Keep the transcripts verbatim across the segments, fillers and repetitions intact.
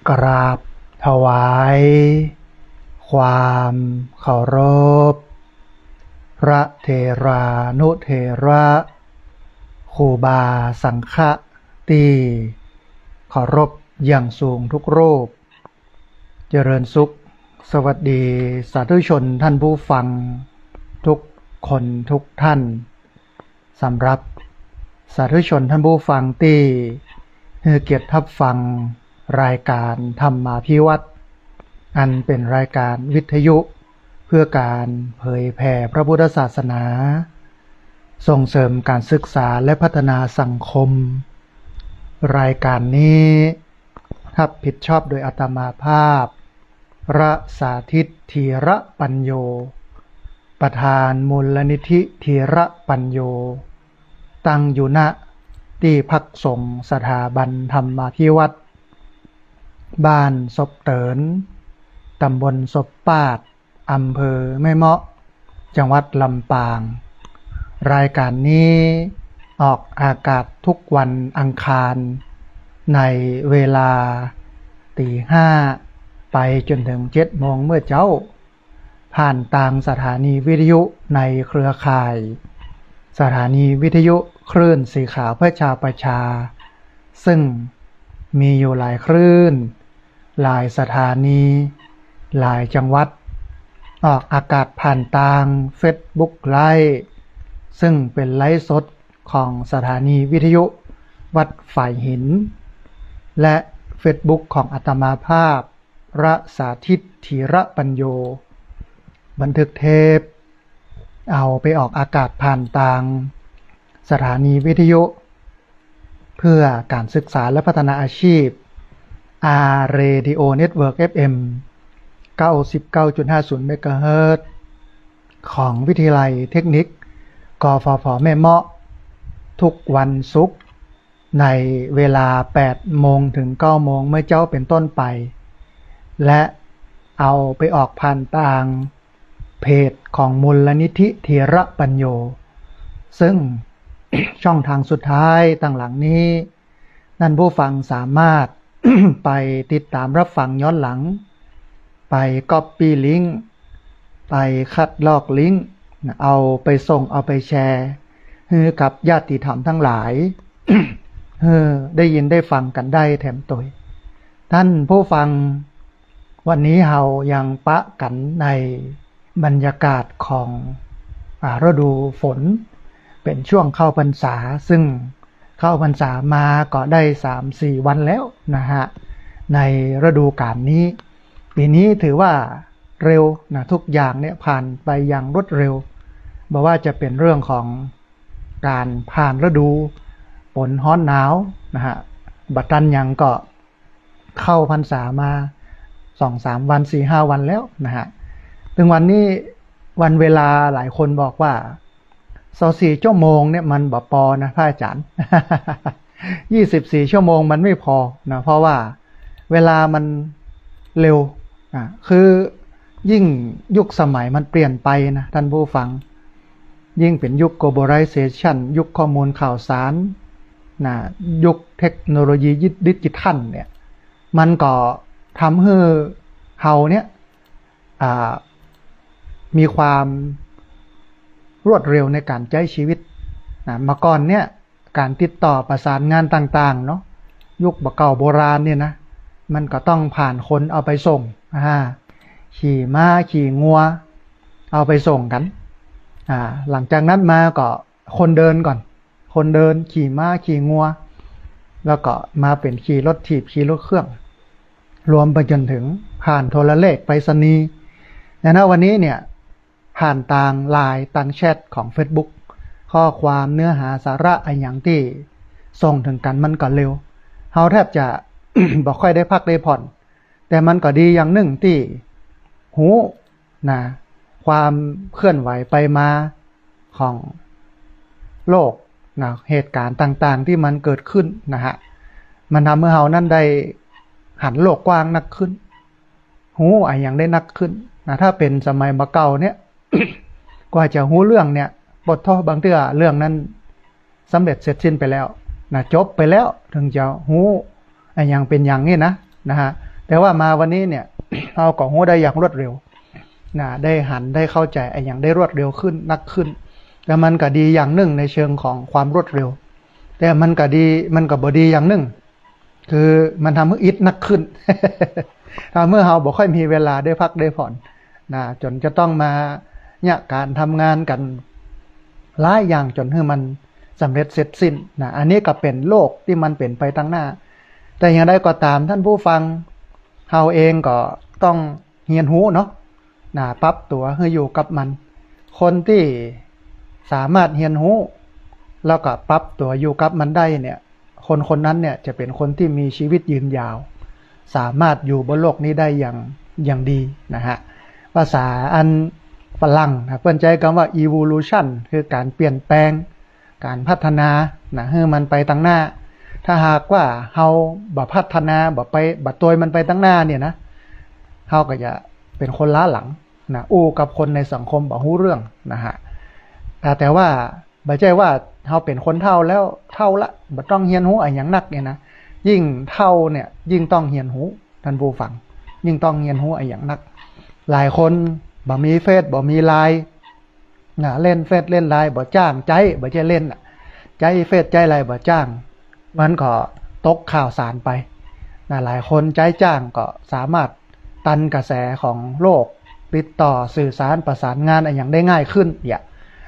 กราบถวายความเคารพ พระเถรานุเถระ ครูบาสังฆะตี้เคารพอย่างสูงทุกรูป เจริญสุข สวัสดีสาธุชนท่านผู้ฟังทุกคนทุกท่าน สำหรับสาธุชนท่านผู้ฟังตี้หื้อเกียรติฮับฟังรายการธรรมาภิวัฒน์ อันเป๋นรายการวิทยุเพื่อการเผยแผ่พระพุทธศาสนา ส่งเสริมการศึกษาและพัฒนาสังคม รายการนี้ ฮับผิดชอบโดยอาตมาภาพ พระสาธิต ธีระปัญโญ ประธานมูลนิธิธีระปัญโญ ตั้งอยู่ ณ ตี้พักสงฆ์สถาบันธรรมาภิวัฒน์ บ้านศพเติ๋น ตำบลศพปาด อำเภอแม่เมาะ จังหวัดลำปาง รายการนี้ออกอากาศทุกวันอังคาร ในเวลาตีห้าไปจ๋นเถิงเจ็ดโมงเมื่อเจ๊า ผ่านตางสถานีวิทยุในเครือข่าย สถานีวิทยุคลื่นสีขาวเพื่อชาวประชา ซึ่งมีอยู่หลายคลื่น หลายสถานี หลายจังหวัด ออกอากาศผ่านตางเฟซบุ๊กไลฟ์ ซึ่งเป๋นไลฟ์สดของสถานีวิทยุวัดฝายหิน และเฟซบุ๊กของอาตมาภาพ พระสาธิต ธีระปัญโญ บันทึกเทป เอาไปออกอากาศผ่านตางสถานีวิทยุ เพื่อการศึกษาและพัฒนาอาชีพ อาร์ เรดิโอ เน็ตเวิร์ก เอฟ เอ็ม เก้าสิบเก้าจุดห้าศูนย์ เมกะเฮิรตซ์ ของวิทยาลัยเทคนิค กฟผ แม่เมาะ ทุกวันศุกร์ ในเวลาแปดโมงถึงเก้าโมงเมื่อเจ๊าเป๋นต้นไป และเอาไปออกผ่านตางเพจของมูลนิธิธีระปัญโญ ซึ่ง ช่องทางสุดท้ายตางหลังนี้ ท่านผู้ฟังสามารถ ไปติดตามฮับฟังย้อนหลัง ไปก๊อปปี้ลิงก์ ไปคัดลอกลิงก์ เอาไปส่ง เอาไปแชร์ หื้อกับญาติธรรมตังหลาย หื้อได้ยินได้ฟังกั๋นได้แถมตวย ท่านผู้ฟัง วันนี้เฮายังปะกั๋นในบรรยากาศของ อ่า ฤดูฝน เป๋นช่วงเข้าพรรษา ซึ่งเข้าพรรษามาก็ได้สามสี่วันแล้วนะฮะ ในฤดูกาลนี้ ปี๋นี้ถือว่าเร็วนะ ทุกอย่างเนี่ยผ่านไปอย่างรวดเร็ว บ่ว่าจะเป๋นเรื่องของก๋านผ่านฤดูฝนฮ้อนหนาวนะฮะ บ่ตันหยังก็เข้าพรรษามาสองสามวัน สี่ห้าวันแล้วนะฮะ เถิงวันนี้วันเวลาหลายคนบอกว่า ซาวสี่ชั่วโมงเนี่ยมันบ่ปอนะพระอาจ๋ารย์ ยี่สิบสี่ชั่วโมงมันไม่พอนะ เพราะว่าเวลามันเร็ว อ่ะ คือยิ่งยุคสมัยมันเปลี่ยนไปนะท่านผู้ฟัง ยิ่งเป๋นยุค globalization ยุคข้อมูลข่าวสารนะ ยุคเทคโนโลยีดิจิทัลเนี่ย มันก็ทำหื้อเฮาเนี่ย อ่า มีความรวดเร็วในก๋านใจ๊ชีวิตนะ เมื่อก่อนเนี่ย ก๋านติดต่อประสานงานต่างๆ เนาะ ยุคบ่าเก่าโบราณเนี่ยนะ มันก็ต้องผ่านคนเอาไปส่ง อ่า ขี่ม้าขี่งัว เอาไปส่งกั๋น อ่า หลังจากนั้นมาก็คนเดินก่อน คนเดิน ขี่ม้าขี่งัว แล้วก็มาเป๋นขี่รถถีบ ขี่รถเครื่อง รวมไปจ๋นเถิงผ่านโทรเลขไปรษณีย์ และณ วันนี้เนี่ย ผ่านตางไลน์ ตางแชทของเฟซบุ๊ก ข้อความ เนื้อหาสาระอะหยังตี้ส่งเถิงกั๋นมันก็เร็ว เฮาแทบจะ บ่ค่อยได้พักได้ผ่อน แต่มันก็ดีอย่างนึ่งตี้ฮู้นะ ความเคลื่อนไหวไปมาของโลกนะ เหตุก๋ารณ์ต่างๆ ตี้มันเกิดขึ้นนะฮะ มันทำหื้อเฮานั้นได้หันโลกกว้างนักขึ้น ฮู้อะหยังได้นักขึ้นนะ ถ้าเป๋นสมัยบ่าเก่าเนี่ย กว่าจะฮู้เรื่องเนี่ย ปะโธ่ บางเตื้อเรื่องนั้นสำเร็จเสร็จสิ้นไปแล้วนะ จบไปแล้ว เถิงจะฮู้อะหยังเป๋นหยังนี่นะ นะฮะ แต่ว่ามาวันนี้เนี่ย เฮาก็ฮู้ได้อย่างรวดเร็ว นะ ได้หัน ได้เข้าใจ๋อะหยังได้รวดเร็วขึ้น นักขึ้น แล้วมันก็ดีอย่างนึ่งในเชิงของความรวดเร็ว แต่มันก็ดี มันก็บ่ดีอย่างนึ่ง คือมันทำหื้ออิดนักขึ้น ทำหื้อเฮาบ่ค่อยมีเวลาได้พักได้ผ่อน นะ จ๋นจะต้องมาเยียะก๋านทำงานกั๋นหลายอย่างจ๋นหื้อมันสำเร็จเสร็จสิ้น นะ อันนี้ก็เป๋นโลกตี้มันเป๋นไปตังหน้า แต่อย่างใดก็ต๋าม ท่านผู้ฟัง เฮาเองก็ต้องเฮียนฮู้เนาะ นะ ปรับตั๋วหื้ออยู่กับมัน คนตี้สามารถเฮียนฮู้ แล้วก็ปรับตั๋วอยู่กับมันได้เนี่ย คนคนนั้นเนี่ยจะเป๋นคนตี้มีชีวิตยืนยาว สามารถอยู่บนโลกนี้ได้อย่าง อย่างดีนะฮะ ภาษาอันฝรั่งนะ เปิ้นใจ๊กำว่า evolution คือก๋านเปลี่ยนแปลง ก๋านพัฒนา นะ หื้อมันไปตังหน้า ถ้าหากว่าเฮาบ่พัฒนา บ่ไป บ่ตวยมันไปตังหน้าเนี่ยนะ เฮาก็จะเป๋นคนล้าหลัง นะ อู้กับคนในสังคมบ่ฮู้เรื่องนะฮะ อ่า แต่ว่าบ่ใจ้ว่าเฮาเป๋นคนเฒ่าแล้ว เฒ่าละ บ่ต้องเฮียนฮู้อะหยังนักเนี่ยนะ ยิ่งเฒ่าเนี่ย ยิ่งต้องเฮียนฮู้ ท่านผู้ฟัง ยิ่งต้องเฮียนฮู้อะหยังนัก หลายคนบ่มีเฟซ บ่มีไลน์ นะ เล่นเฟซเล่นไลน์บ่จ้างใจ๊ บ่ใจ้เล่นน่ะ ใจ๊เฟซใจ๊ไลน์บ่จ้าง มันก็ตกข่าวสารไป นะ หลายคนใจ๊จ้างก็สามารถตันกระแสของโลก ติดต่อสื่อสารประสานงานอะหยังได้ง่ายขึ้น เนี่ย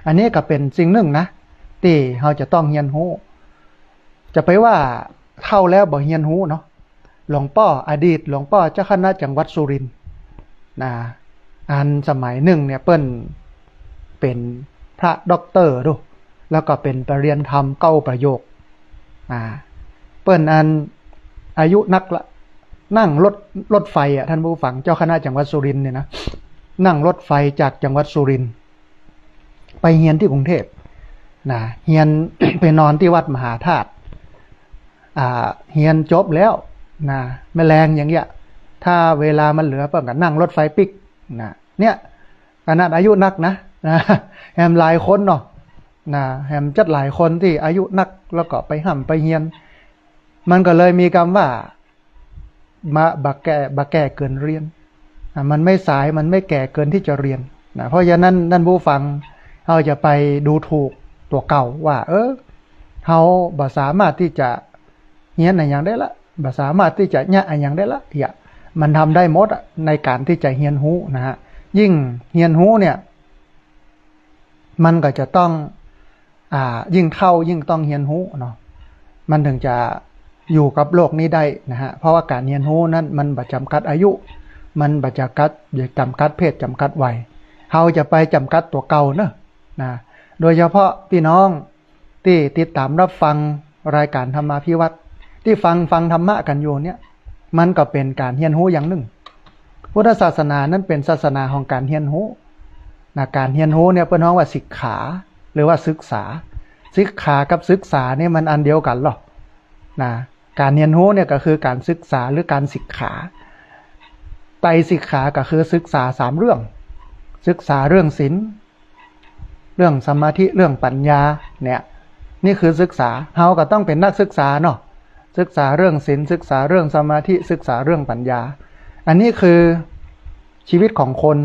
อันนี้ก็เป๋นสิ่งนึ่งนะ ตี้เฮาจะต้องเฮียนฮู้ จะไปว่าเฒ่าแล้วบ่เฮียนฮู้เนาะ หลวงป้อ อดีตหลวงป้อเจ้าคณะจังหวัดสุรินทร์นะ อันสมัยนึ่งเนี่ยเปิ้นเป๋นพระด็อกเตอร์ดู แล้วก็เป๋นปริญญาธรรมเก้าประโยค อ่า เปิ้นอันอายุนักละ นั่งรถ รถไฟอะ ท่านผู้ฟัง เจ้าคณะจังหวัดสุรินทร์เนี่ยนะ นั่งรถไฟจากจังหวัดสุรินทร์ ไปเฮียนตี้กรุงเทพฯ นะ เฮียน ไปนอนตี้วัดมหาธาตุ อ่า เฮียนจบแล้ว นะ แมลงอย่างเงี้ย ถ้าเวลามันเหลือเปิ้นก็นั่งรถไฟปิ๊ก นะ เนี่ย ขนาดอายุนักนะ นะ แหมหลายคนเนาะ นะ แหมจัดหลายคนตี้อายุนัก แล้วก็ไปฮ่ำไปเฮียน มันก็เลยมีกำว่า มา บ่าแก่ บ่าแก่เกินเฮียน อ่ะ มันไม่สาย มันไม่แก่เกินที่จะเฮียน นะ เพราะฉะนั้น ท่านผู้ฟัง เฮาจะไปดูถูกตั๋วเก่าว่า เออ เฮาบ่สามารถตี้จะเฮียนอะหยังได้ละ บ่สามารถตี้จะเยียะอะหยังได้ละ เหีย มันทำได้หมดอะ ในก๋านตี้จะเฮียนฮู้นะฮะ ยิ่งเฮียนฮู้เนี่ย มันก็จะต้อง อ่า ยิ่งเฒ่ายิ่งต้องเฮียนฮู้เนาะ มันถึงจะอยู่กับโลกนี้ได้นะฮะ เพราะว่าก๋านเฮียนฮู้นั้นมันบ่จ๋ำกัดอายุ มันบ่จ๋ำกัด จ๋ำกัดเพศ จ๋ำกัดวัย เฮาจะไปจ๋ำกัดตั๋วเก่าเนาะ นะ โดยเฉพาะปี้น้องตี้ติดต๋ามฮับฟังรายก๋านธรรมาภิวัตน์ ตี้ฟัง ฟังธรรมะกั๋นอยู่เนี่ย มันก็เป๋นก๋านเฮียนฮู้อย่างนึ่ง พุทธศาสนานั้นเป๋นศาสนาของก๋านเฮียนฮู้ นะ ก๋านเฮียนฮู้เนี่ยเปิ้นฮ้องว่าสิกขา หรือว่าศึกษา สิกขากับศึกษาเนี่ยมันอันเดียวกั๋นหรอ นะ ก๋านเฮียนฮู้เนี่ยก็คือก๋านศึกษาหรือก๋านสิกขา ไตรสิกขาก็คือศึกษาสามเรื่อง ศึกษาเรื่องศีล เรื่องสมาธิ เรื่องปัญญา เนี่ย นี่คือศึกษา เฮาก็ต้องเป๋นนักศึกษาเนาะ ศึกษาเรื่องศีล ศึกษาเรื่องสมาธิ ศึกษาเรื่องปัญญา อันนี้คือชีวิตของคน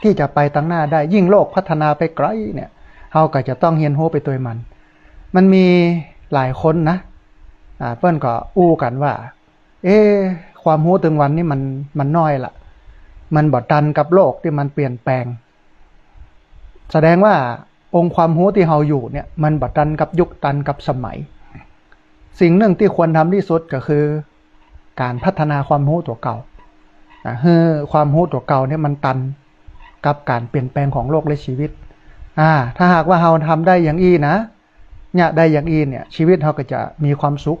ตี้จะไปตังหน้าได้ ยิ่งโลกพัฒนาไปไก๋เนี่ย เฮาก็จะต้องเฮียนฮู้ไปตวยมัน มันมีหลายคนนะ อ่า เปิ้นก็อู้กั๋นว่า เอ๊ะ ความฮู้ตึงวันนี้มัน มันน้อยละ มันบ่ตันกับโลกตี้มันเปลี่ยนแปลง แสดงว่าองค์ความฮู้ตี้เฮาอยู่เนี่ย มันบ่ตันกับยุค ตันกับสมัย สิ่งนึ่งตี้ควรทำตี้สุดก็คือ ก๋านพัฒนาความฮู้ตั๋วเก่า นะ หื้อความฮู้ตั๋วเก่าเนี่ยมันตันกับก๋านเปลี่ยนแปลงของโลกและชีวิต อ่า ถ้าหากว่าเฮาทำได้อย่างอี้นะ เยียะได้อย่างอี้เนี่ย ชีวิตเฮาก็จะมีความสุข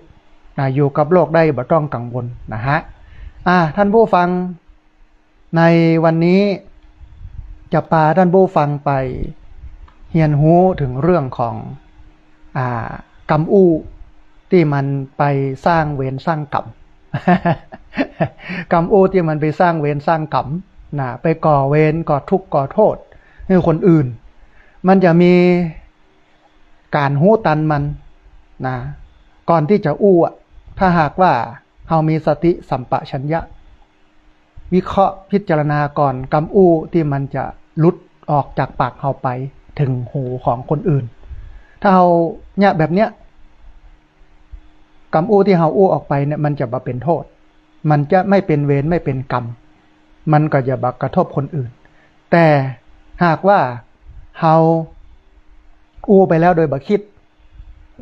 นะ อยู่กับโลกได้บ่ต้องกังวลนะฮะ อ่า ท่านผู้ฟัง ในวันนี้จะปาท่านผู้ฟังไปเฮียนฮู้เถิงเรื่องของ อ่า กำอู้ตี้มันไปสร้างเวรสร้างก๋รรม กำอู้ตี้มันไปสร้างเวรสร้างก๋รรม นะ ไปก่อเวร ก่อทุกข์ ก่อโทษหื้อคนอื่น มันจะมีก๋านฮู้ตันมัน นะ ก่อนตี้จะอู้อะ ถ้าหากว่า เอามีสติสัมปชัญญะ วิเคราะห์พิจารณาก่อนกำอู้ตี้มันจะหลุดออกจากปากเฮาไปเถิงหูของคนอื่น ถ้าเฮาเยียะแบบเนี้ย กำอู้ตี้เฮาอู้ออกไปเนี่ย มันจะบ่เป๋นโต้ษ มันจะไม่เป๋นเวรไม่เป๋นกรรม มันก็จะบ่กระทบคนอื่น แต่หากว่าเฮาอู้ไปแล้วโดยบ่กึ๊ด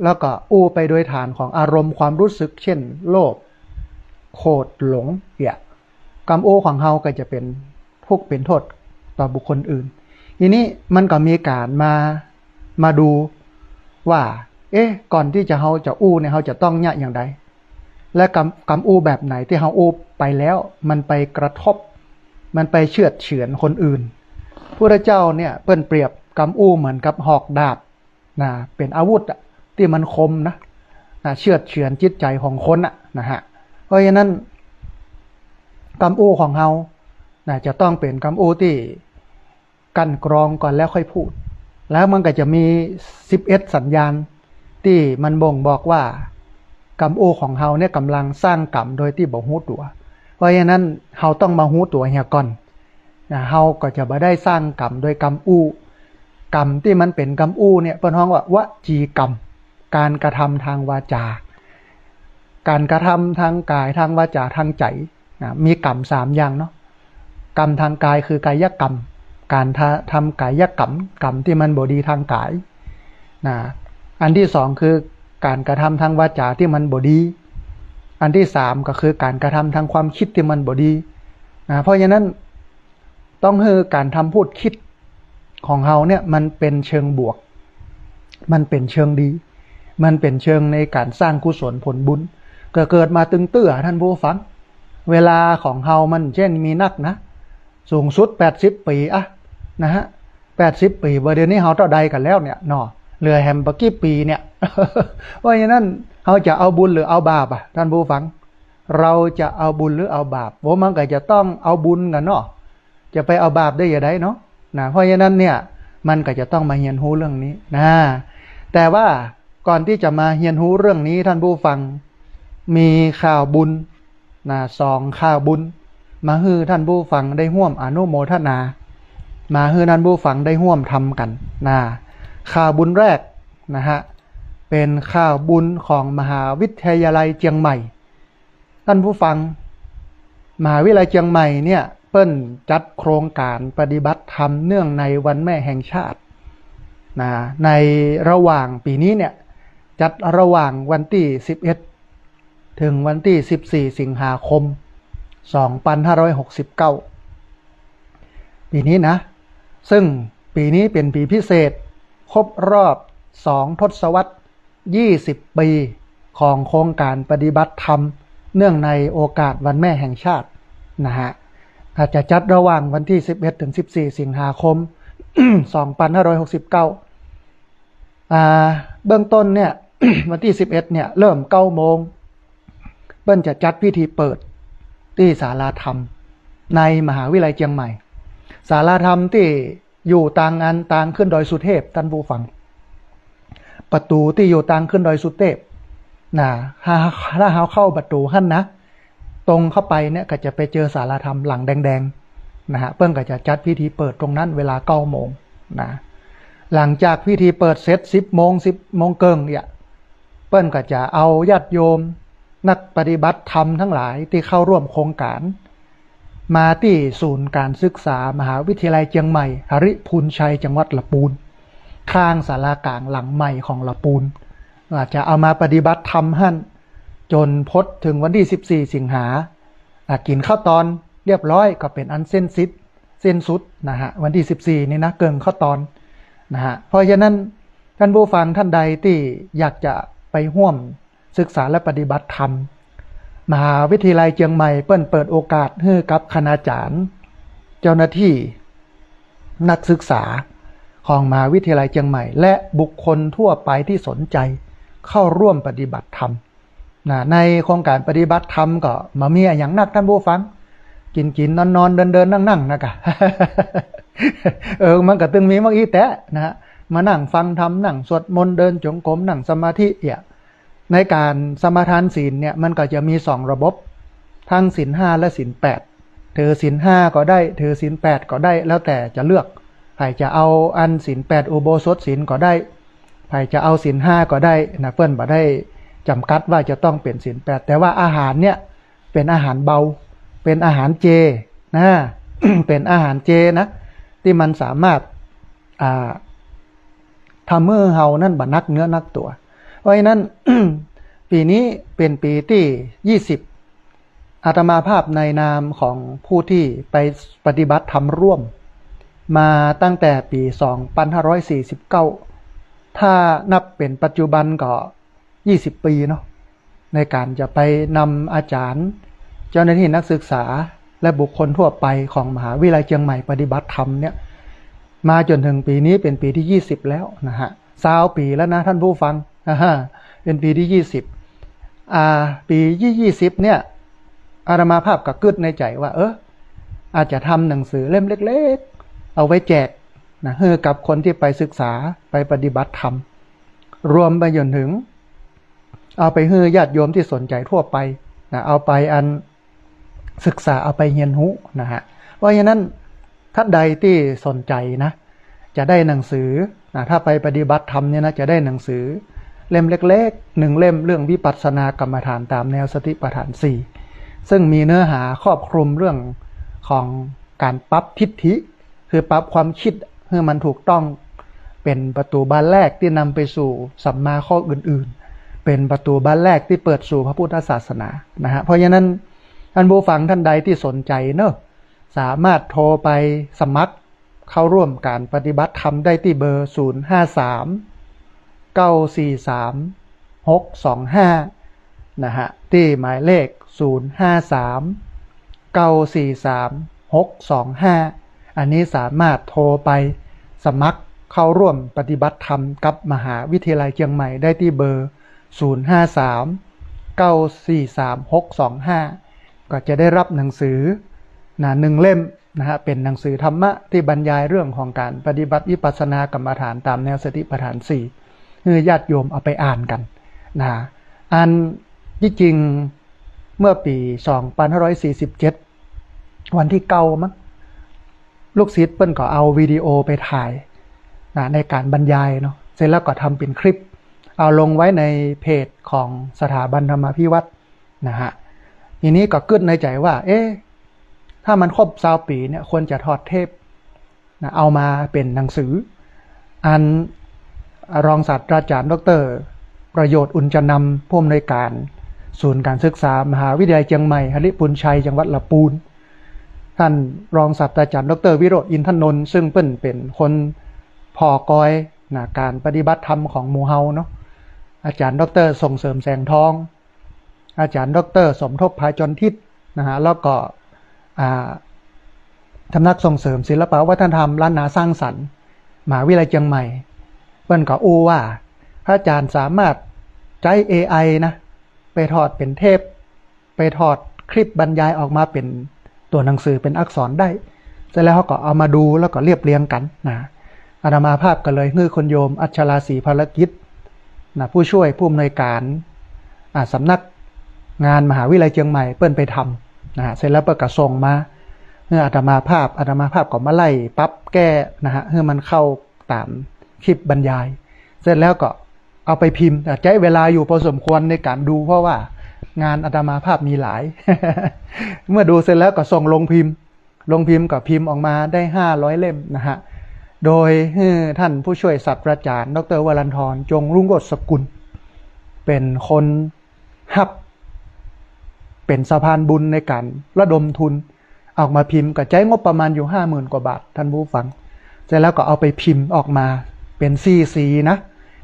แล้วก็อู้ไปโดยฐานของอารมณ์ความรู้สึก เช่น โลภ โกรธ หลง เหีย กำอู้ของเฮาก็จะเป๋นทุกข์เป๋นโต้ษต่อบุคคลอื่น ทีนี้มันก็มีก๋านมา มาดูว่า เอ๊ะ ก่อนตี้จะเฮาจะอู้เนี่ย เฮาจะต้องเยียะอย่างใด และกำ กำอู้แบบไหนตี้เฮาอู้ไปแล้ว มันไปกระทบ มันไปเฉื่อดเฉือนคนอื่น พุทธเจ้าเนี่ยเปิ้นเปรียบกำอู้เหมือนกับหอกดาบ นะ เป๋นอาวุธอะ ตี้มันคมนะ นะ เฉื่อดเฉือนจิตใจ๋ของคนอะ นะฮะ เพราะฉะนั้น กำอู้ของเฮา นะ จะต้องเป๋นกำอู้ตี้กลั่นกรองก่อนแล้วค่อยพูด แล้วมันก็จะมีสิบเอ็ดสัญญาณ ตี้มันบ่งบอกว่ากำอู้ของเฮาเนี่ยก๋ำลังสร้างกรรมโดยตี้บ่ฮู้ตั๋ว เพราะฉะนั้นเฮาต้องมาฮู้ตั๋วเหียก่อน นะ เฮาก็จะบ่ได้สร้างกรรมโดยกำอู้ กรรมตี้มันเป๋นกำอู้เนี่ย เปิ้นฮ้องว่าวจีกรรม ก๋านกระทำตางวาจ๋า ก๋านกระทำตางก๋าย ตางวาจ๋า ตางใจ๋ นะ มีกรรมสามอย่างเนาะ กรรมตางก๋ายคือกายกรรม ก๋านทะ ทำก๋ายกรรม กรรมตี้มันบ่ดีตางก๋าย นะ อันตี้สองคือก๋านกระทำตางวาจ๋าตี้มันบ่ดี อันตี้สามก็คือก๋านกระทำตางความกึ๊ดตี้มันบ่ดี นะ เพราะฉะนั้น ต้องหื้อก๋านทำพูดกึ๊ดของเฮาเนี่ย มันเป๋นเชิงบวก มันเป๋นเชิงดี มันเป๋นเชิงในก๋านสร้างกุศลผลบุญ เกิด เกิดมาตึงเตื้อ ท่านผู้ฟัง เวลาของเฮามันเจ้นมีนักนะ สูงสุดแปดสิบปี๋อะ นะฮะ แปดสิบปี๋ บ่าเดี๋ยวนี้เฮาเต้าใดกั๋นแล้วเนี่ยเนาะ เหลือแหมบ่กี่ปี๋เนี่ย เพราะฉะนั้นเฮาจะเอาบุญหรือเอาบาปอะ ท่านผู้ฟัง เราจะเอาบุญหรือเอาบาป โอ้ มันก็จะต้องเอาบุญกั๋นเนาะ จะไปเอาบาปได้อย่างใดเนาะ นะ เพราะฉะนั้นเนี่ย มันก็จะต้องมาเฮียนฮู้เรื่องนี้ นะ แต่ว่าก่อนตี้จะมาเฮียนฮู้เรื่องนี้ ท่านผู้ฟัง มีข่าวบุญ นะ สองข่าวบุญ มาหื้อท่านผู้ฟังได้ฮ่วมอนุโมทนา มาหื้อท่านผู้ฟังได้ฮ่วมทำกั๋น นะ ข่าวบุญแรก นะฮะ เป๋นข่าวบุญของมหาวิทยาลัยเจียงใหม่ ท่านผู้ฟัง มหาวิทยาลัยเจียงใหม่เนี่ย เปิ้นจัดโครงก๋านปฏิบัติธรรมเนื่องในวันแม่แห่งชาติ นะ ในระหว่างปี๋นี้เนี่ย จัดระหว่างวันตี้สิบเอ็ด เถิงวันตี้สิบสี่ สิงหาคม สองปันห้าร้อยหกสิบเก้า ปี๋นี้นะ ซึ่งปี๋นี้เป๋นปี๋พิเศษ ครบรอบสองทศวรรษ ยี่สิบปี๋ ของโครงก๋านปฏิบัติธรรม เนื่องในโอกาสวันแม่แห่งชาติ นะฮะ อาจจะจัดระหว่างวันตี้สิบเอ็ด เถิงสิบสี่ สิงหาคม สองปันห้าร้อยหกสิบเก้า อ่า เบื้องต้นเนี่ย วันตี้สิบเอ็ดเนี่ย เริ่มเก้าโมง เปิ้นจะจัดพิธีเปิดตี้ศาลาธรรม ในมหาวิทยาลัยเจียงใหม่ ศาลาธรรมตี้อยู่ตางอันตางขึ้นดอยสุเทพ ท่านผู้ฟัง ประตู๋ตี้อยู่ตางขึ้นดอยสุเทพ นะ ถ้า ถ้าเฮาเข้าประตู๋หั้นนะ ตรงเข้าไปเนี่ยก็จะไปเจอศาลาธรรมหลังแดงๆ นะฮะ เปิ้นก็จะจัดพิธีเปิดตรงนั้นเวลาเก้าโมง นะ หลังจากพิธีเปิดเสร็จ สิบโมง สิบโมงเกิ่งเนี่ย เปิ้นก็จะเอาญาติโยมนักปฏิบัติธรรมทั้งหลายตี้เข้าร่วมโครงก๋าน มาตี้ศูนย์ก๋านศึกษามหาวิทยาลัยเจียงใหม่ หริพูนชัย จังหวัดละปูน ข้างศาลากลางหลังใหม่ของละปูน อาจจะเอามาปฏิบัติธรรมหั้น จ๋นพดเถิงวันตี้สิบสี่ สิงหา อ่ะ กิ๋นข้าวตอนเรียบร้อยก็เป๋นอันสิ้นสิทธิ์ สิ้นสุดนะฮะ วันตี้สิบสี่นี่นะ เกิ่งข้าวตอนนะฮะ เพราะฉะนั้นท่านผู้ฟังท่านใดตี้อยากจะไปฮ่วมศึกษาและปฏิบัติธรรม มหาวิทยาลัยเจียงใหม่เปิ้นเปิดโอกาสหื้อกับคณาจ๋ารย์ เจ้าหน้าตี้ นักศึกษาของมหาวิทยาลัยเจียงใหม่ และบุคคลทั่วไปตี้สนใจ๋เข้าร่วมปฏิบัติธรรม นะ ในโครงก๋านปฏิบัติธรรมก็บ่มีอะหยังนัก ท่านผู้ฟัง กิ๋นๆ นอนๆ เดินๆ นั่งๆ นะกะ เออ มันก็ตึงมีเมื่อกี้แต๊นะฮะ มานั่งฟังธรรม นั่งสวดมนต์ เดินจงกรม นั่งสมาธิเอี่ย ในก๋านสมาทานศีลเนี่ย มันก็จะมีสองระบบ ตึงศีลห้าและศีลแปด ถือศีลห้าก็ได้ ถือศีลแปดก็ได้ แล้วแต่จะเลือก ใผจะเอาอันศีลแปดอุโบสถศีลก็ได้ ใผจะเอาศีลห้าก็ได้นะ เปิ้นบ่ได้จ๋ำกัดว่าจะต้องเป๋นศีลแปด แต่ว่าอาหารเนี่ยเป๋นอาหารเบา เป๋นอาหารเจนะ เป๋นอาหารเจนะ ตี้มันสามารถ อ่า ทำหื้อเฮานั้นบ่หนักเนื้อหนักตั๋ว เพราะฉะนั้น ปี๋นี้เป๋นปี๋ตี้ยี่สิบ อาตมาภาพในนามของผู้ตี้ไปปฏิบัติธรรมร่วม มาตั้งแต่ปี๋สองปันห้าร้อยสี่สิบเก้า ถ้านับเป๋นปัจจุบันก็ยี่สิบปี๋เนาะ ในก๋านจะไปนำอาจ๋ารย์ เจ้าหน้าตี้นักศึกษา และบุคคลทั่วไปของมหาวิทยาลัยเจียงใหม่ปฏิบัติธรรมเนี่ย มาจ๋นเถิงปี๋นี้เป๋นปี๋ตี้ยี่สิบแล้วนะฮะ ซาวปี๋แล้วนะท่านผู้ฟัง อ่าฮะ เป๋นปี๋ตี้ยี่สิบ อ่า ปี๋ตี้ยี่สิบเนี่ย อาตมาภาพก็กึ๊ดในใจ๋ว่า เออ อาจจะทำหนังสือเล่มเล็กๆ เอาไว้แจกนะ หื้อกับคนตี้ไปศึกษา ไปปฏิบัติธรรม รวมไปจ๋นเถิง เอาไปหื้อญาติโยมตี้สนใจ๋ทั่วไปนะ เอาไปอันศึกษา เอาไปเฮียนฮู้นะฮะ เพราะฉะนั้นท่านใดตี้สนใจ๋นะ จะได้หนังสือนะ ถ้าไปปฏิบัติธรรมเนี่ยนะ จะได้หนังสือเล่มเล็กๆ หนึ่งเล่ม เรื่องวิปัสสนากรรมฐานต๋ามแนวสติปัฏฐานสี่ ซึ่งมีเนื้อหาครอบคลุมเรื่องของก๋านปรับทิฏฐิ คือปรับความกึ๊ดหื้อมันถูกต้อง เป๋นประตู๋บานแรกตี้นำไปสู่สัมมาข้ออื่นๆ เป๋นประตู๋บานแรกตี้เปิดสู่พระพุทธศาสนานะฮะ เพราะฉะนั้นท่านผู้ฟังท่านใดตี้สนใจ๋เนาะ สามารถโทรไปสมัครเข้าร่วมก๋านปฏิบัติธรรมได้ตี้เบอร์ ศูนย์ห้าสาม เก้าสี่สาม หกสองห้า นะฮะ ตี้หมายเลข ศูนย์ห้าสาม เก้าสี่สาม หกสองห้า อันนี้สามารถโทรไปสมัครเข้าร่วมปฏิบัติธรรมกับมหาวิทยาลัยเจียงใหม่ได้ตี้เบอร์ ศูนย์ห้าสาม เก้าสี่สาม หกสองห้า ก็จะได้รับหนังสือนะ หนึ่งเล่มนะฮะ เป๋นหนังสือธรรมะตี้บรรยายเรื่องของก๋านปฏิบัติวิปัสสนากรรมฐานต๋ามแนวสติปัฏฐานสี่ หื้อญาติโยมเอาไปอ่านกั๋นนะ อันตี้จริงเมื่อปี๋สองปันห้าร้อยสี่สิบเจ็ด วันตี้เก้ามั้ง ลูกศิษย์เปิ้นก็เอาวิดีโอไปถ่ายนะ ในก๋านบรรยายเนาะ เสร็จแล้วก็ทำเป๋นคลิป เอาลงไว้ในเพจของสถาบันธรรมาภิวัฒน์นะฮะ ทีนี้ก็กึ๊ดในใจ๋ว่า เอ๊ะ ถ้ามันครบซาวปี๋เนี่ย ควรจะทอดเทปนะ เอามาเป๋นหนังสือ อันรองศาสตราจ๋ารย์ด็อกเตอร์ประโยชน์ อุญจนำ ผู้อำนวยก๋านศูนย์ก๋านศึกษามหาวิทยาลัยเจียงใหม่ หริภุญชัย จังหวัดละปูน ต้านรองศาสตราจ๋ารย์ด็อกเตอร์วิโรจน์ อินทนนท์ ซึ่งเปิ้นเป๋นคนผ่อกอยนะ ก๋านปฏิบัติธรรมของหมู่เฮาเนาะ อาจ๋ารย์ด็อกเตอร์ส่งเสริม แสงทอง อาจ๋ารย์ด็อกเตอร์สมทบ พาจรทิพย์นะฮะ แล้วก็ อ่า สำนักส่งเสริมศิลปะวัฒนธรรมล้านนาสร้างสรรค์ มหาวิทยาลัยเจียงใหม่ เปิ้นก็อู้ว่า พระอาจ๋ารย์สามารถใจ๊เอไอนะ ไปถอดเป๋นเทป ไปถอดคลิปบรรยายออกมาเป๋นตั๋วหนังสือ เป๋นอักษรได้ เสร็จแล้วเฮาก็เอามาดูแล้วก็เรียบเรียงกั๋นนะ อาตมาภาพก็เลยหื้อคุณโยม อัชราศรีภารกิจนะ ผู้ช่วยผู้อำนวยก๋าน อ่า สำนักงานมหาวิทยาลัยเจียงใหม่ เปิ้นไปทำนะฮะ เสร็จแล้วเปิ้นก็ส่งมาหื้ออาตมาภาพ อาตมาภาพก็มาไล่ปรับแก้นะฮะ หื้อมันเข้าต๋ามคลิปบรรยาย เสร็จแล้วก็เอาไปพิมพ์ แต่ใจ๊เวลาอยู่พอสมควรในก๋านดู เพราะว่างานอาตมาภาพมีหลาย เมื่อดูเสร็จแล้วก็ส่งโรงพิมพ์ โรงพิมพ์ก็พิมพ์ออกมาได้ห้าร้อยเล่มนะฮะ โดยหื้อต้านผู้ช่วยศาสตราจ๋ารย์ ด็อกเตอร์ วรันทร จงรุ่งโรจน์สกุล เป๋นคนฮับ เป๋นสะพานบุญในก๋านระดมทุน ออกมาพิมพ์ ก็ใจ๊งบประมาณอยู่ห้าหมื่นกว่าบาท ท่านผู้ฟัง เสร็จแล้วก็เอาไปพิมพ์ออกมาเป๋นสี่สีนะ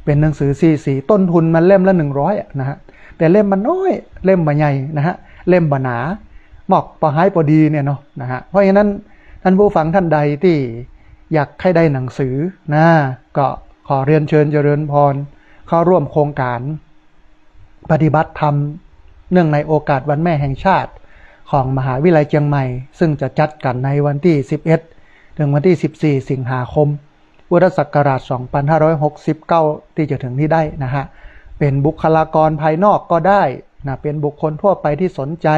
เป๋นหนังสือสี่สี ต้นทุนมันเล่มละหนึ่งร้อยอะนะฮะ แต่เล่มมันน้อย เล่มบ่ใหญ่นะฮะ เล่มบ่หนา มอกปอฮ้ายปอดีเนี่ยเนาะนะฮะ เพราะฉะนั้นท่านผู้ฟังท่านใดตี้อยากใค่ได้หนังสือนะ ก็ขอเรียนเชิญเจริญพร เข้าร่วมโครงก๋านปฏิบัติธรรม เนื่องในโอกาสวันแม่แห่งชาติของมหาวิทยาลัยเจียงใหม่ ซึ่งจะจัดกั๋นในวันตี้สิบเอ็ด ถึงวันตี้สิบสี่ สิงหาคม พุทธศักราชสองพันห้าร้อยหกสิบเก้า ตี้จะเถิงนี้ได้นะฮะ เป๋นบุคลากรภายนอกก็ได้นะ เป๋นบุคคลทั่วไปตี้สนใจ๋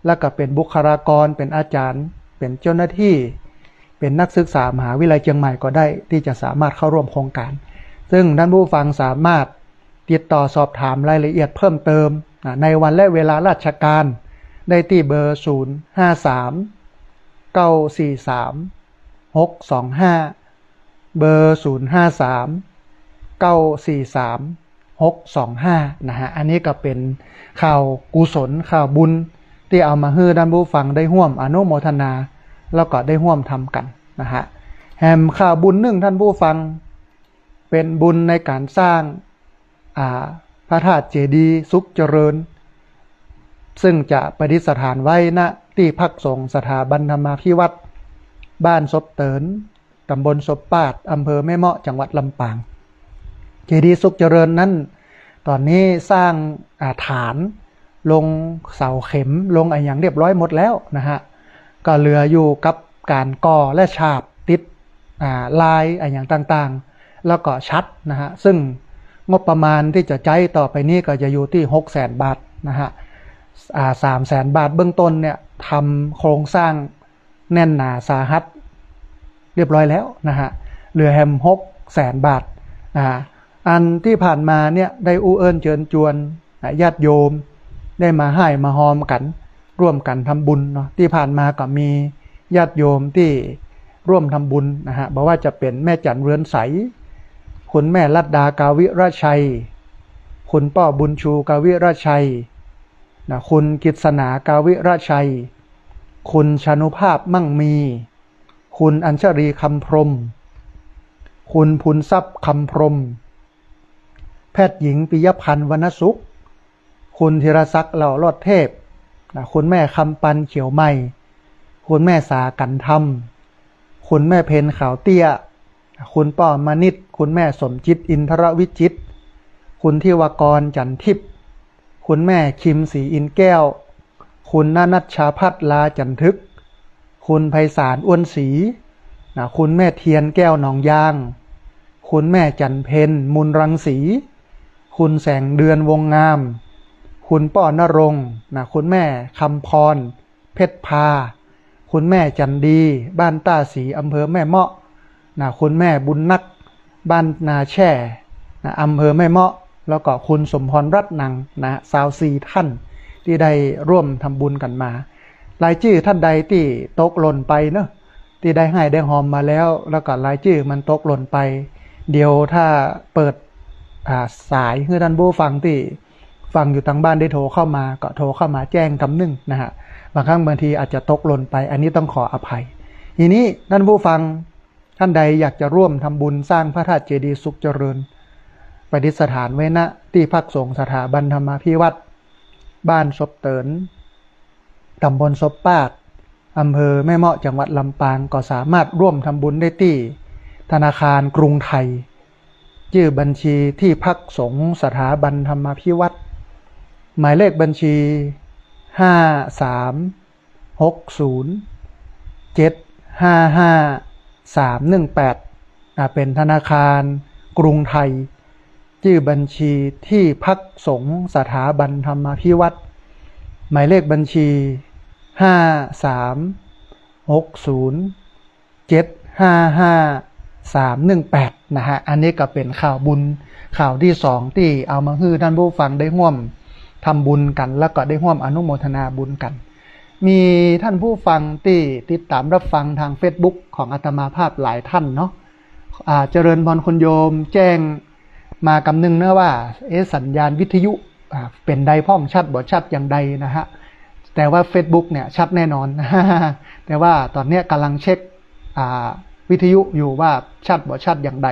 แล้วก็เป๋นบุคลากร เป๋นอาจ๋ารย์ เป๋นเจ้าหน้าตี้ เป๋นนักศึกษามหาวิทยาลัยเจียงใหม่ก็ได้ ตี้จะสามารถเข้าร่วมโครงก๋าน ซึ่งต้านผู้ฟังสามารถติดต่อสอบถามรายละเอียดเพิ่มเติมนะ ในวันและเวลาราชก๋าน ได้ตี้เบอร์ ศูนย์ห้าสาม เก้าสี่สาม หกสองห้า เบอร์ ศูนย์ห้าสาม เก้าสี่สาม หกสองห้า นะฮะ อันนี้ก็เป๋นข่าวกุศล ข่าวบุญ ตี้เอามาหื้อต้านผู้ฟังได้ฮ่วมอนุโมทนา แล้วก็ได้ฮ่วมทำกั๋นนะฮะ แหมข่าวบุญนึ่งต้านผู้ฟัง เป๋นบุญในก๋านสร้าง อ่า พระธาตุเจดีย์สุขเจริญ ซึ่งจะประดิษฐานไว้ ณ ตี้พักสงฆ์สถาบันธรรมาภิวัตน์ บ้านศพเติ๋น ต๋ำบลศพปาด อำเภอแม่เมาะ จังหวัดลำปาง เจดีย์สุขเจริญนั้น ต๋อนนี้สร้าง อ่า ฐาน ลงเสาเข็ม ลงอะหยังเรียบร้อยหมดแล้วนะฮะ ก็เหลืออยู่กับก๋านก่อและฉาบติด อ่า ลายอะหยังต่างๆ แล้วก็ฉัตรนะฮะ ซึ่งงบประมาณตี้จะใจ๊ต่อไปนี้ก็จะอยู่ตี้ หกแสนบาทนะฮะ อ่า สามแสนบาทเบื้องต้นเนี่ย ทำโครงสร้างแน่นหนาสาหัสเรียบร้อยแล้วนะฮะ เหลือแหม หกแสนบาทนะฮะ อันตี้ผ่านมาเนี่ย ได้อู้เอิ้นเจิญจวนนะ ญาติโยม ได้มาฮ่ายมาฮอมกั๋น ร่วมกั๋นทำบุญเนาะ ตี้ผ่านมาก็มีญาติโยมตี้ร่วมทำบุญนะฮะ บ่ว่าจะเป๋นแม่จั๋นเรือนใส คุณแม่รัตดากาวิรชัย คุณป้อบุญชูกาวิรชัยนะ คุณกฤษณากาวิรชัย คุณชานุภาพมั่งมี คุณอัญชลีคำพรหม คุณพูนทรัพย์คำพรหม แพทย์หญิงปิยพันธ์วรรณสุข คุณธีรศักดิ์เหล่ารอดเทพนะ คุณแม่คำปันเขียวใหม่ คุณแม่สากัญธรรม คุณแม่เพ็ญขาวเตี้ย คุณป้อมณิษฐ์ คุณแม่สมจิตอินทรวิจิตร คุณธิวากรจันทิพย์ คุณแม่คิมศรีอินแก้ว คุณณนัชชาภัทร ลาจันทึก คุณไพศาล อ้วนศรีนะ คุณแม่เทียนแก้วหนองยาง คุณแม่จันเพ็ญ มูลรังสี คุณแสงเดือน วงงาม คุณป้อนรงค์นะ คุณแม่คำพร เพชรพา คุณแม่จันดี บ้านต้าศรี อำเภอแม่เมาะนะ คุณแม่บุญนัก บ้านนาแช่นะ อำเภอแม่เมาะ แล้วก็คุณสมพรรัตน์หนังนะ ซาวสี่ท่าน ตี้ได้ร่วมทำบุญกั๋นมา รายจื้อต้านใดตี้ตกหล่นไปเนาะ ตี้ได้ฮ่ายได้ฮอมมาแล้ว แล้วก็รายจื้อมันตกหล่นไป เดี๋ยวถ้าเปิด อ่า สายหื้อต้านผู้ฟังตี้ฟังอยู่ตางบ้านได้โทรเข้ามา ก็โทรเข้ามาแจ้งกำนึ่งนะฮะ บางครั้งบางทีอาจจะตกหล่นไป อันนี้ต้องขออภัย ทีนี้ต้านผู้ฟัง ต้านใดอยากจะร่วมทำบุญสร้างพระธาตุเจดีย์สุขเจริญ ประดิษฐานไว้ ณ ตี้พักสงฆ์สถาบันธรรมาภิวัตน์ บ้านศพเติ๋น ต๋ำบลศพปาด อำเภอแม่เมาะ จังหวัดลำปาง ก็สามารถร่วมทำบุญได้ตี้ธนาคารกรุงไทย จื้อบัญชีตี้พักสงฆ์สถาบันธรรมาภิวัตน์ หมายเลขบัญชี ห้าสาม หกศูนย์ เจ็ดห้าห้า สามหนึ่งแปด อ่า เป๋นธนาคารกรุงไทย จื้อบัญชีตี้พักสงฆ์สถาบันธรรมาภิวัตน์ หมายเลขบัญชี ห้าสาม หกศูนย์ เจ็ดห้าห้า สามหนึ่งแปด นะฮะ อันนี้ก็เป๋นข่าวบุญข่าวตี้สองตี้เอามาหื้อต้านผู้ฟังได้ฮ่วมทำบุญกั๋น แล้วก็ได้ฮ่วมอนุโมทนาบุญกั๋น มีต้านผู้ฟังตี้ติดต๋ามรับฟังตางเฟซบุ๊กของอาตมาภาพหลายต้านเนาะ อ่า เจริญพรคุณโยม แจ้งมากำนึ่งเนาะว่า เอ๊ะ สัญญาณวิทยุ อ่า เป๋นใดพ่อง ชัดบ่ชัดอย่างใดนะฮะ แต่ว่าเฟซบุ๊กเนี่ยชัดแน่นอน แต่ว่าต๋อนเนี้ยก่ำลังเช็ค อ่า วิทยุอยู่ว่าชัดบ่ชัดอย่างใด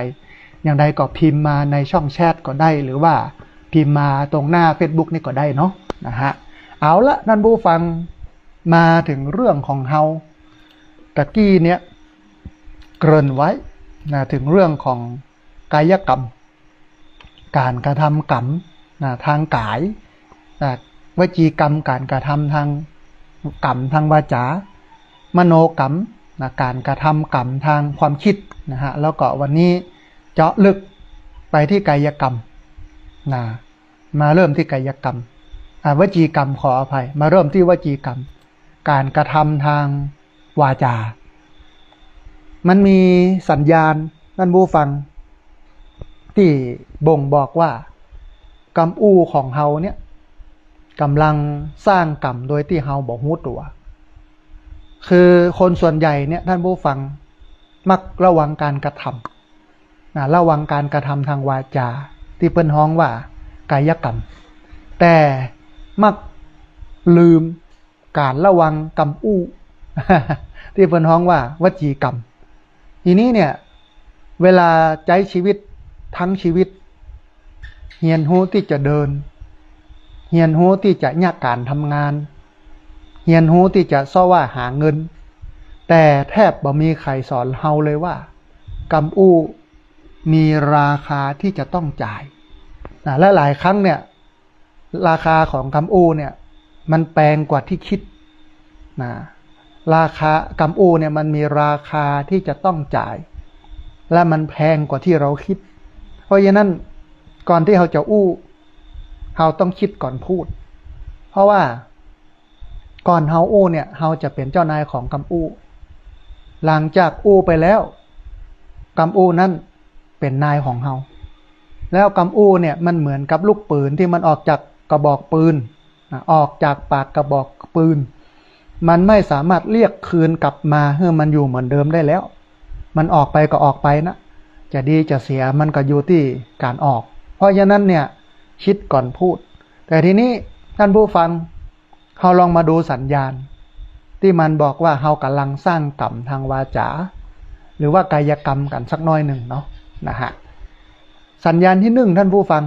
อย่างใดก็พิมพ์มาในช่องแชทก็ได้ หรือว่าพิมพ์มาตรงหน้าเฟซบุ๊กนี่ก็ได้เนาะ นะฮะ เอาละ ต้านผู้ฟัง มาเถิงเรื่องของเฮา ตะกี้เนี่ย เกริ่นไว้นะ เถิงเรื่องของกายกรรม ก๋านกระทำกรรมนะ ตางก๋ายนะ วจีกรรม ก๋านกระทำตางกรรมตางวาจ๋า มโนกรรมนะ ก๋านกระทำกรรมตางความกึ๊ดนะฮะ แล้วก็วันนี้เจาะลึกไปตี้กายกรรมนะ มาเริ่มที่กายกรรม อ่า วจีกรรม ขออภัย มาเริ่มที่วจีกรรม ก๋านกระทำตางวาจา มันมีสัญญาณ ต้านผู้ฟัง ตี้บ่งบอกว่า กำอู้ของเฮาเนี่ย ก่ำลังสร้างกรรมโดยตี้เฮาบ่ฮู้ตั๋ว คือคนส่วนใหญ่เนี่ย ต้านผู้ฟัง มักละวังก๋านกระทำ นะ ละวังก๋านกระทำตางวาจา ตี้เปิ้นฮ้องว่ากายกรรม แต่มักลืมก๋านละวังกำอู้ ตี้เปิ้นฮ้องว่าวจีกรรม ทีนี้เนี่ย เวลาใจ๊ชีวิตตึงชีวิต เฮียนฮู้ตี้จะเดิน เฮียนฮู้ตี้จะเยียะก๋านทำงาน เฮียนฮู้ตี้จะเซาะแหว่หาเงิน แต่แทบบ่มีใผสอนเฮาเลยว่า กำอู้มีราคาตี้จะต้องจ่าย นะ และหลายครั้งเนี่ย ราคาของกำอู้เนี่ย มันแปงกว่าตี้คิด นะ ราคากำอู้เนี่ย มันมีราคาตี้จะต้องจ่าย และมันแพงกว่าตี้เฮาคิด เพราะฉะนั้น ก่อนตี้เฮาจะอู้ เฮาต้องกึ๊ดก่อนพูด เพราะว่า ก่อนเฮาอู้เนี่ย เฮาจะเป๋นเจ้านายของกำอู้ หลังจากอู้ไปแล้ว กำอู้นั้นเป๋นนายของเฮา แล้วกำอู้เนี่ย มันเหมือนกับลูกปืนตี้มันออกจากกระบอกปืน นะ ออกจากปากกระบอกปืน มันไม่สามารถเยียะคืนกลับมาหื้อมันอยู่เหมือนเดิมได้แล้ว มันออกไปก็ออกไปนะ จะดีจะเสียมันก็อยู่ตี้ก๋านออก เพราะฉะนั้นเนี่ย กึ๊ดก่อนพูด แต่ทีนี้ต้านผู้ฟัง เฮาลองมาดูสัญญาณ ตี้มันบอกว่าเฮาก่ำลังสร้างกรรมตางวาจา หรือว่ากายกรรมกั๋นสักน้อยนึ่งเนาะ นะฮะ สัญญาณตี้นึ่ง ต้านผู้ฟัง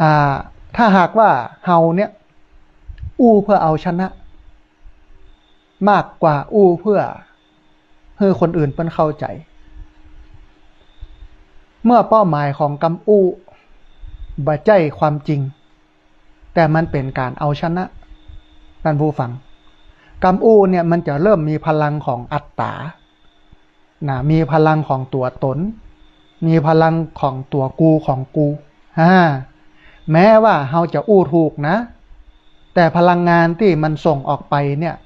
อ่า ถ้าหากว่าเฮาเนี่ย อู้เพื่อเอาชนะ มากกว่าอู้เพื่อหื้อคนอื่นเปิ้นเข้าใจ๋ เมื่อเป้าหมายของกำอู้บ่ใจ้ความจริง แต่มันเป๋นก๋านเอาชนะ ต้านผู้ฟัง กำอู้เนี่ย มันจะเริ่มมีพลังของอัตต๋า นะ มีพลังของตั๋วต๋น มีพลังของตั๋วกูของกู อ่า แม้ว่าเฮาจะอู้ถูกนะ แต่พลังงานตี้มันส่งออกไปเนี่ย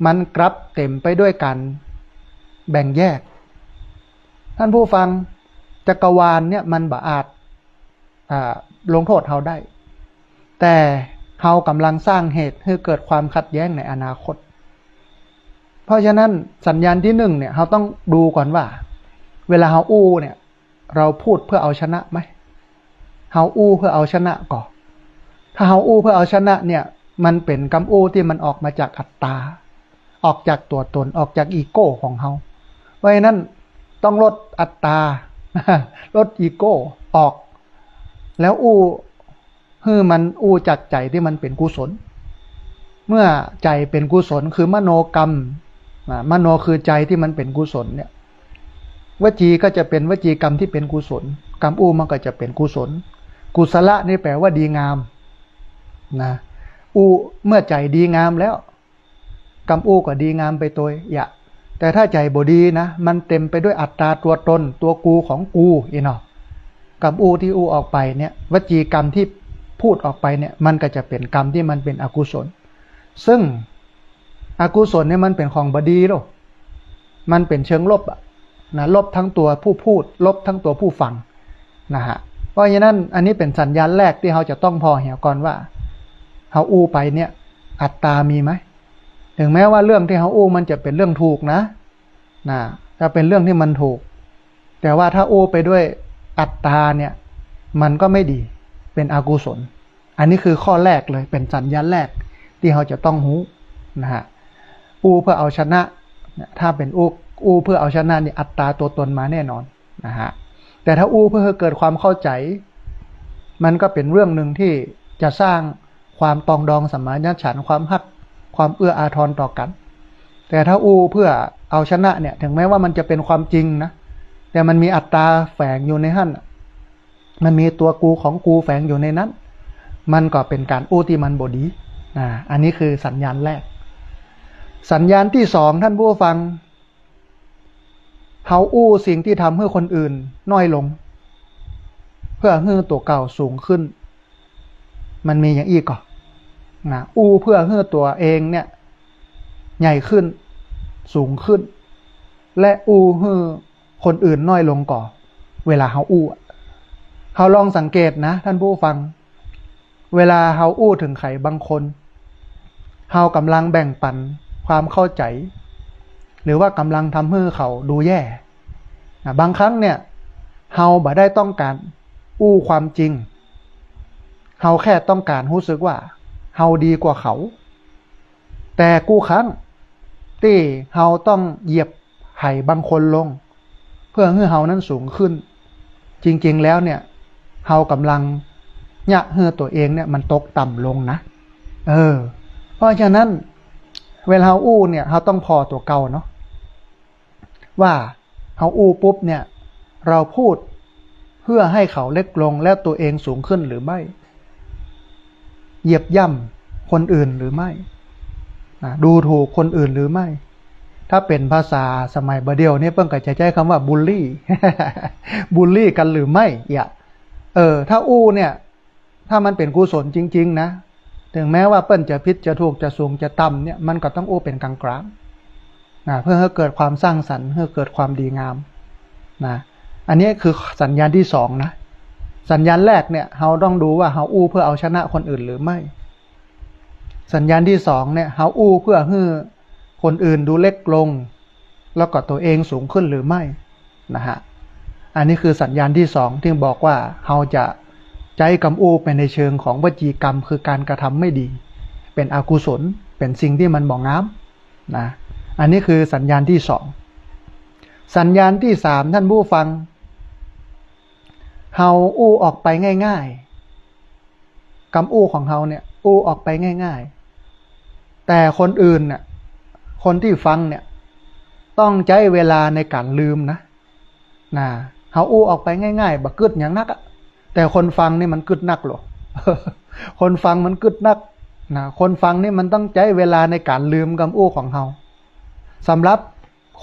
มันกลับเต๋มไปด้วยก๋านแบ่งแยก ต้านผู้ฟัง จักรวาลเนี่ย มันบ่อาจ อ่า ลงโต้ษเฮาได้ แต่เฮาก่ำลังสร้างเหตุหื้อเกิดความขัดแย้งในอนาคต เพราะฉะนั้นสัญญาณตี้นึ่งเนี่ย เฮาต้องดูก่อนว่า เวลาเฮาอู้เนี่ย เฮาพูดเพื่อเอาชนะไหม เฮาอู้เพื่อเอาชนะก่อ ถ้าเฮาอู้เพื่อเอาชนะเนี่ย มันเป๋นกำอู้ตี้มันออกมาจากอัตต๋า ออกจากตั๋วต๋น ออกจากอีโก้ของเฮา เพราะฉะนั้นต้องลดอัตต๋า ลดอีโก้ออก แล้วอู้ หื้อมันอู้จากใจ๋ตี้มันเป๋นกุศล เมื่อใจ๋เป๋นกุศลคือมโนกรรม อ่า มโนคือใจ๋ตี้มันเป๋นกุศลเนี่ย วจีก็จะเป๋นวจีกรรมตี้เป๋นกุศล กำอู้มันก็จะเป๋นกุศล กุศละนี่แปลว่าดีงาม นะ อู้ เมื่อใจ๋ดีงามแล้ว กำอู้ก็ดีงามไปตวยเยียะ แต่ถ้าใจ๋บ่ดีนะ มันเต๋มไปด้วยอัตต๋าตั๋วต๋น ตั๋วกูของกู อี้เนาะ กำอู้ตี้อู้ออกไปเนี่ย วจีกรรมตี้พูดออกไปเนี่ย มันก็จะเป๋นกรรมตี้มันเป๋นอกุศล ซึ่งอกุศลเนี่ยมันเป๋นของบ่ดีโล มันเป๋นเชิงลบอะ นะ ลบตึงตั๋วผู้พูด ลบตึงตั๋วผู้ฟัง นะฮะ เพราะฉะนั้นอันนี้เป๋นสัญญาณแรกตี้เฮาจะต้องผ่อหัวก่อนว่า เฮาอู้ไปเนี่ย อัตต๋ามีไหม ถึงแม้ว่าเรื่องตี้เฮาอู้มันจะเป๋นเรื่องถูกนะ นะ ถ้าเป๋นเรื่องตี้มันถูก แต่ว่าถ้าอู้ไปด้วยอัตต๋าเนี่ย มันก็ไม่ดี เป๋นอกุศล อันนี้คือข้อแรกเลย เป๋นสัญญาณแรกตี้เฮาจะต้องฮู้ นะฮะ อู้เพื่อเอาชนะ ถ้าเป๋นอู้ อู้เพื่อเอาชนะนี่ อัตต๋าตั๋วต๋นมาแน่นอน นะฮะ แต่ถ้าอู้เพื่อหื้อเกิดความเข้าใจ๋ มันก็เป๋นเรื่องนึ่งตี้จะสร้างความปรองดองสมานฉันท์ ความฮัก ความเอื้ออาทรต่อกั๋น แต่ถ้าอู้เพื่อเอาชนะเนี่ย ถึงแม้ว่ามันจะเป๋นความจริงนะ แต่มันมีอัตต๋าแฝงอยู่ในหั้น มันมีตั๋วกูของกูแฝงอยู่ในนั้น มันก็เป๋นก๋านอู้ตี้มันบ่ดี อ่า อันนี้คือสัญญาณแรก สัญญาณตี้สอง ต้านผู้ฟัง เฮาอู้สิ่งตี้ทำหื้อคนอื่นน้อยลง พื่อหื้อตั๋วเก่าสูงขึ้น มันมีอย่างอี้ก่อ นะ อู้เพื่อหื้อตั๋วเองเนี่ย ใหญ่ขึ้น สูงขึ้น และอู้หื้อคนอื่นน้อยลงก่อ เวลาเฮาอู้อะ เฮาลองสังเกตนะ ท่านผู้ฟัง เวลาเฮาอู้เถิงใผบางคน เฮากำลังแบ่งปั๋นความเข้าใจ๋ หรือว่ากำลังทำหื้อเขาดูแย่ นะ บางครั้งเนี่ย เฮาบ่ได้ต้องก๋านอู้ความจริง เฮาแค่ต้องก๋านฮู้สึกว่า เฮาดีกว่าเขา แต่กู้ครั้งตี้เฮาต้องเหยียบใผบางคนลง เพื่อหื้อเฮานั้นสูงขึ้น จริงๆ แล้วเนี่ย เฮากำลังเยียะหื้อตั๋วเองเนี่ยมันตกต่ำลงนะ เออ เพราะฉะนั้น เวลาเฮาอู้เนี่ย เฮาต้องผ่อตั๋วเก่าเนาะ ว่าเฮาอู้ปุ๊บเนี่ย เราพูดเพื่อหื้อเขาเล็กลงแล้วตั๋วเองสูงขึ้นหรือไม่ เหยียบย่ำคนอื่นหรือไม่ นะ ดูถูกคนอื่นหรือไม่ ถ้าเป๋นภาษาสมัยบ่าเดี่ยวเนี่ย เปิ้นก็จะใจ๊กำว่าบูลลี่ บูลลี่กั๋นหรือไม่ เยียะ เออ ถ้าอู้เนี่ย ถ้ามันเป๋นกุศลจริงๆ นะ เถิงแม้ว่าเปิ้นจะผิดจะถูกจะสูงจะต่ำเนี่ย มันก็ต้องอู้เป๋นก๋างๆ นะ เพื่อหื้อเกิดความสร้างสรรค์ หื้อเกิดความดีงาม นะ อันนี้คือสัญญาณตี้สองนะ สัญญาณแรกเนี่ย เฮาต้องดูว่าเฮาอู้เพื่อเอาชนะคนอื่นหรือไม่ สัญญาณตี้สองเนี่ย เฮาอู้เพื่อหื้อคนอื่นดูเล็กลง แล้วก็ตั๋วเองสูงขึ้นหรือไม่ นะฮะ อันนี้คือสัญญาณตี้สองตี้บอกว่าเฮาจะใจ๊กำอู้ไปในเชิงของวจีกรรม คือการกระทำไม่ดี เป๋นอกุศล เป๋นสิ่งตี้มันบ่งาม นะ อันนี้คือสัญญาณตี้สอง สัญญาณตี้สาม ท่านผู้ฟัง เฮาอู้ออกไปง่ายๆ กำอู้ของเฮาเนี่ย อู้ออกไปง่ายๆ แต่คนอื่นเนี่ย คนตี้ฟังเนี่ย ต้องใจ๊เวลาในก๋านลืมนะ นะ เฮาอู้ออกไปง่ายๆ บ่กึ๊ดหยังนักอะ แต่คนฟังนี่มันกึ๊ดนักโหละ คนฟังมันกึ๊ดนัก นะ คนฟังนี่มันต้องใจ๊เวลาในก๋านลืมกำอู้ของเฮา สำหรับ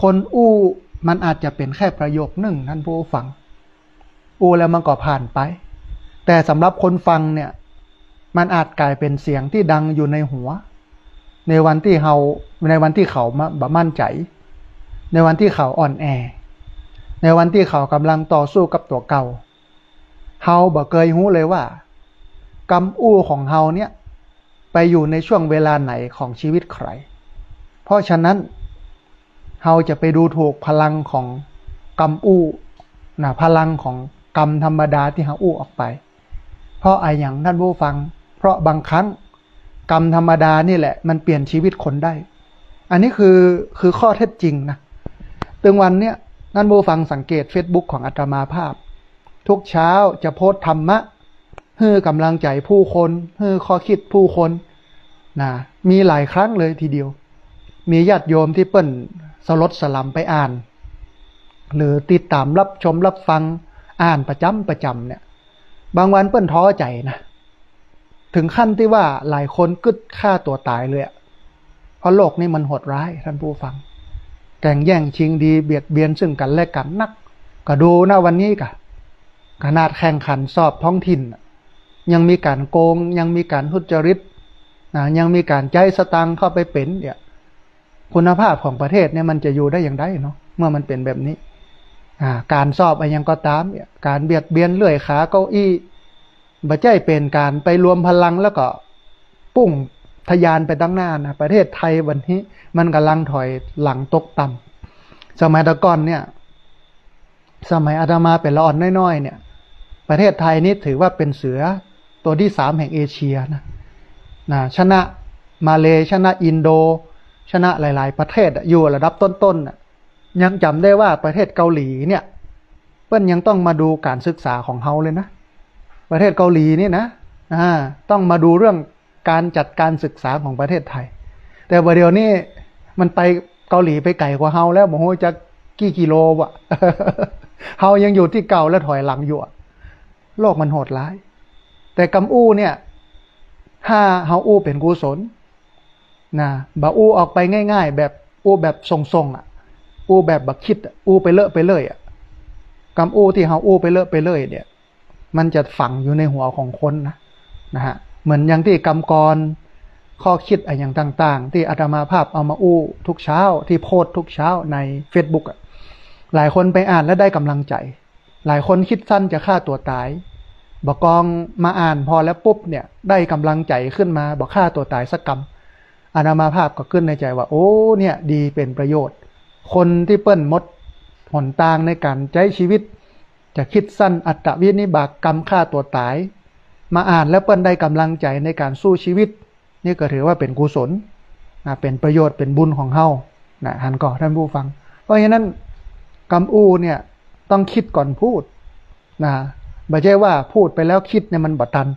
คนอู้มันอาจจะเป๋นแค่ประโยคนึ่ง ท่านผู้ฟัง อู้แล้วมันก็ผ่านไป แต่สำหรับคนฟังเนี่ย มันอาจก๋ายเป๋นเสียงตี้ดังอยู่ในหัว ในวันตี้เฮา ในวันตี้เขาบ่มั่นใจ๋ ในวันตี้เขาอ่อนแอ ในวันตี้เขาก่ำลังต่อสู้กับตั๋วเก่า เฮาบ่เกยฮู้เลยว่า กำอู้ของเฮาเนี่ย ไปอยู่ในช่วงเวลาไหนของชีวิตใผ เพราะฉะนั้น เฮาจะไปดูถูกพลังของกำอู้ นะ พลังของกำธรรมดาตี้เฮาอู้ออกไป เพราะอะหยัง ท่านผู้ฟัง เพราะบางครั้ง กำธรรมดานี่แหละ มันเปลี่ยนชีวิตคนได้ อันนี้คือ คือข้อเท็จจริงนะ ตึงวันเนี้ย ท่านผู้ฟังสังเกตเฟซบุ๊กของอาตมาภาพ ทุกเช้าจะโพสต์ธรรมะ หื้อก๋ำลังใจ๋ผู้คน หื้อข้อคิดผู้คน นะ มีหลายครั้งเลยทีเดียว มีญาติโยมตี้เปิ้นสลดสลำไปอ่าน หรือติดต๋ามรับชมรับฟัง อ่านประจ๋ำประจ๋ำเนี่ย บางวันเปิ้นท้อใจ๋นะ เถิงขั้นตี้ว่าหลายคนกึ๊ดฆ่าตั๋วต๋ายเลยอะ เพราะโลกนี้มันโหดร้าย ท่านผู้ฟัง แก่งแย่งชิงดี เบียดเบียนซึ่งกั๋นและกั๋นนัก ก็ดูนะวันนี้กะ ขนาดแข่งขันสอบท้องถิ่นอะ ยังมีก๋านโกง ยังมีก๋านทุจริต นะ ยังมีก๋านใจ๊สตางค์เข้าไปเป๋นเนี่ย คุณภาพของประเทศเนี่ยมันจะอยู่ได้อย่างใดเนาะ เมื่อมันเป๋นแบบนี้ อ่า ก๋านสอบอะหยังก็ต๋ามเนี่ย ก๋านเบียดเบียนเลื่อยขาเก้าอี้ บ่ใจ้เป๋นก๋านไปรวมพลังแล้วก็ ปุ้งทะยานไปตังหน้านะ ประเทศไทยวันนี้มันก่ำลังถอยหลังตกต่ำ สมัยตะก่อนเนี่ย สมัยอาตมาเป๋นละอ่อนน้อยๆ เนี่ย ประเทศไทยนี่ถือว่าเป๋นเสือตั๋วตี้สามแห่งเอเชียนะ นะ ชนะมาเลย์ ชนะอินโด ชนะหลายๆ ประเทศอะ อยู่ระดับต้นๆ อะ ยังจ๋ำได้ว่าประเทศเกาหลีเนี่ย เปิ้นยังต้องมาดูก๋านศึกษาของเฮาเลยนะ ประเทศเกาหลีนี่นะ อ่า ต้องมาดูเรื่องก๋านจัดก๋านศึกษาของประเทศไทย แต่บ่าเดี่ยวนี้มันไปเกาหลีไปไก๋กว่าเฮาแล้ว บ่ฮู้จักกี่กิโลอะ เฮายังอยู่ตี้เก่าและถอยหลังอยู่อะ โลกมันโหดร้าย แต่กำอู้เนี่ย ถ้าเฮาอู้เป๋นกุศล นะ บ่อู้ออกไปง่ายๆ แบบอู้แบบส่งๆ อะ อู้แบบบ่กึ๊ดอะ อู้ไปเลอะไปเลื่อยอะ กำอู้ตี้เฮาอู้ไปเลอะไปเลื่อยเนี่ย มันจะฝังอยู่ในหัวของคนนะ นะฮะ เหมือนอย่างตี้กำกร ข้อคิดอะหยังต่างๆ ตี้อาตมาภาพเอามาอู้ทุกเช้า ตี้โพสต์ทุกเช้าในเฟซบุ๊กอะ หลายคนไปอ่านแล้วได้กำลังใจ หลายคนคิดสั้นจะฆ่าตัวตาย บ่ากองมาอ่านพอแล้วปุ๊บเนี่ย ได้กำลังใจขึ้นมา บ่ฆ่าตัวตายสักกำ อาตมาภาพก็กึ๊ดในใจ๋ว่า โอ้ เนี่ย ดีเป๋นประโยชน์ คนตี้เปิ้นหมดหนตางในก๋านใจ๊ชีวิต จะคิดสั้น อัตตวินิบากกรรมฆ่าตัวตาย มาอ่านแล้วเปิ้นได้กำลังใจ๋ในก๋านสู้ชีวิต นี่ก็ถือว่าเป๋นกุศล นะ เป๋นประโยชน์ เป๋นบุญของเฮา นะ หันก่อท่านผู้ฟัง เพราะฉะนั้นกำอู้เนี่ยต้องคิดก่อนพูด นะ บ่ใจ้ว่าพูดไปแล้วคิดเนี่ยมันบ่ตัน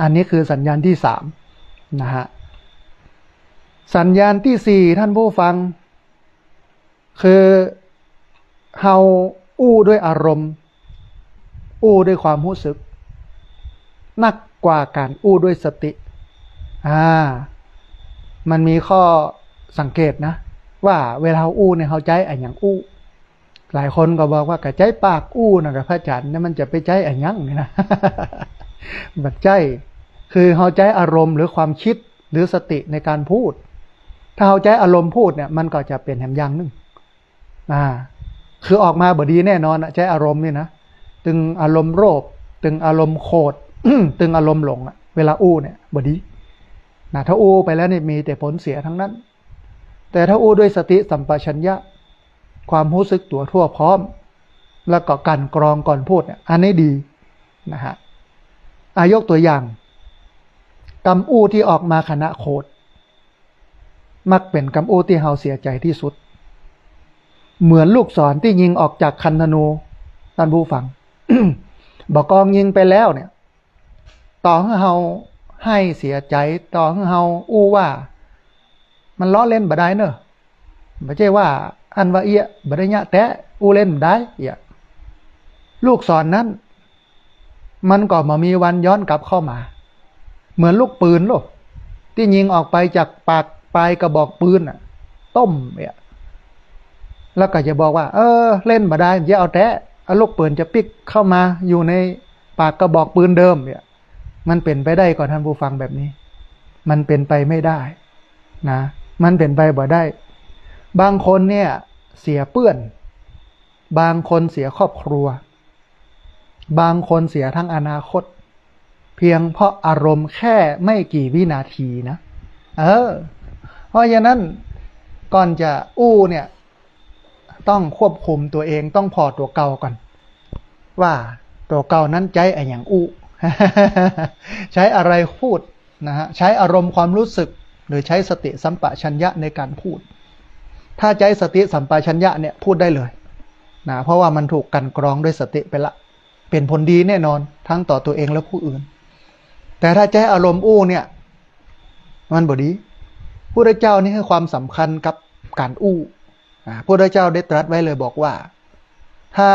อันนี้คือสัญญาณที่สาม นะฮะ สัญญาณที่สี่ ท่านผู้ฟัง คือเฮาอู้ด้วยอารมณ์ อู้ด้วยความฮู้สึก นักกว่าก๋านอู้ด้วยสติ อ่า มันมีข้อสังเกตนะ ว่าเวลาเฮาอู้เนี่ยเฮาใจ๊อะหยังอู้ หลายคนก็บอกว่าก็ใจ๊ปากอู้นะ กับพระอาจ๋ารย์เนี่ยมันจะไปใจ๊อะหยังนี่นะ บ่ใจ้ คือเฮาใจ๊อารมณ์หรือความคิดหรือสติในก๋านพูด ถ้าเฮาใจ๊อารมณ์พูดเนี่ยมันก็จะเป๋นแหมอย่างนึ่ง อ่า คือออกมาบ่ดีแน่นอนอะ ใจ๊อารมณ์นี่นะ ตึงอารมณ์โลภ ตึงอารมณ์โขด ตึงอารมณ์หลงอะ เวลาอู้เนี่ยบ่ดี นะ ถ้าอู้ไปแล้วนี่มีแต่ผลเสียทั้งนั้น แต่ถ้าอู้ด้วยสติสัมปชัญญะ ความฮู้สึกตั๋วทั่วพร้อม แล้วก็กลั่นกรองก่อนพูดเนี่ย อันนี้ดี นะฮะ อ่ะ ยกตัวอย่าง กำอู้ตี้ออกมาขณะโขด มักเป๋นกำอู้ตี้เฮาเสียใจ๋ตี้สุด เหมือนลูกศรตี้ยิงออกจากคันธนู ท่านผู้ฟัง บ่ากองยิงไปแล้วเนี่ย ต่อหื้อเฮาไห้เสียใจ๋ ต่อหื้อเฮาอู้ว่า มันล้อเล่นบ่ดายเน่อ บ่ใจ้ว่าอั้นว่าเอี้ย บ่ได้เยียะแต๊ อู้เล่นบ่ดายเอี้ย ลูกศรนั้น มันก็บ่มีวันย้อนกลับเข้ามา เหมือนลูกปืนโลด ตี้ยิงออกไปจากปากปลายกระบอกปืนน่ะ ต้มเอี้ย แล้วก็จะบอกว่า เออ เล่นบ่ดาย บ่ใจ้เอาแต๊ เอาลูกปืนจะปิ๊กเข้ามาอยู่ในปากกระบอกปืนเดิมเอี้ย มันเป๋นไปได้ก่อ ท่านผู้ฟัง แบบนี้ มันเป๋นไปไม่ได้ นะ มันเป๋นไปบ่ได้ บางคนเนี่ยเสียเปื้อน บางคนเสียครอบครัว บางคนเสียทั้งอนาคต เพียงเพราะอารมณ์แค่ไม่กี่วินาทีนะ เออ เพราะฉะนั้นก่อนจะอู้เนี่ย ต้องควบคุมตั๋วเอง ต้องผ่อตั๋วเก่าก่อน ว่าตั๋วเก่านั้นใจ๊อะหยังอู้ ใจ๊อะไรพูดนะฮะ ใจ๊อารมณ์ความรู้สึก หรือใจ๊สติสัมปชัญญะในก๋านพูด ถ้าใจ๊สติสัมปชัญญะเนี่ยพูดได้เลยนะ เพราะว่ามันถูกกลั่นกรองด้วยสติไปละ เป๋นผลดีแน่นอน ทั้งต่อตั๋วเองและผู้อื่น แต่ถ้าใจ๊อารมณ์อู้เนี่ย มันบ่ดี พุทธเจ้านี่ให้ความสำคัญกับก๋านอู้ อ่า พุทธเจ้าได้ตรัสไว้เลยบอกว่า ถ้า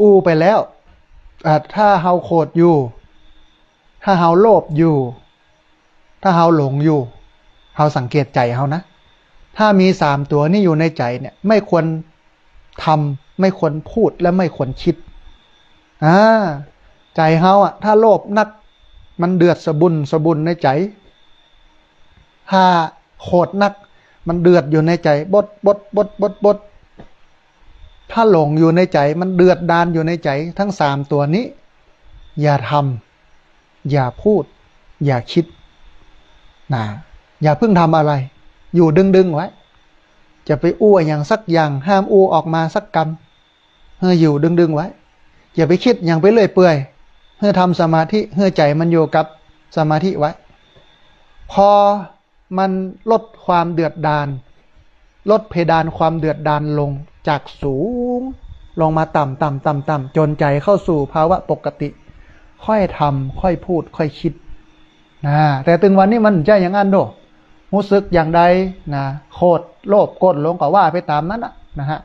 อู้ไปแล้ว อ่า ถ้าเฮาโขดอยู่ ถ้าเฮาโลภอยู่ ถ้าเฮาหลงอยู่ เฮาสังเกตใจ๋เฮานะ ถ้ามีสามตั๋วนี้อยู่ในใจ๋เนี่ย ไม่ควรทำ ไม่ควรพูด และไม่ควรคิด อ่า ใจ๋เฮาอะ ถ้าโลภนัก มันเดือดสะบุ่นสะบุ่นในใจ๋ถ้าโขดนัก มันเดือดอยู่ในใจ๋ บด บด บด บด บด ถ้าหลงอยู่ในใจ๋ มันเดือดดาลอยู่ในใจ๋ ทั้งสามตั๋วนี้ อย่าทำ อย่าพูด อย่าคิด นะ อย่าเพิ่งทำอะไร อยู่ดึงๆ ไว้ จะไปอู้อะหยังสักอย่าง ห้ามอู้ออกมาสักกำ หื้ออยู่ดึงๆ ไว้ อย่าไปคิดหยังไปเรื่อยเปื่อย หื้อทำสมาธิ หื้อใจ๋มันอยู่กับสมาธิไว้ พอมันลดความเดือดดาล ลดเพดานความเดือดดาลลงจากสูง ลงมาต่ำ ต่ำ ต่ำ ต่ำ จ๋นใจ๋เข้าสู่ภาวะปกติ ค่อยทำ ค่อยพูด ค่อยคิด นะ แต่ตึงวันนี้มันบ่ใจ้อย่างอั้นโด ฮู้สึกอย่างใดนะ โขด โลภ โกรธ หลง ก็ว่าไปต๋ามนั้นน่ะ นะฮะ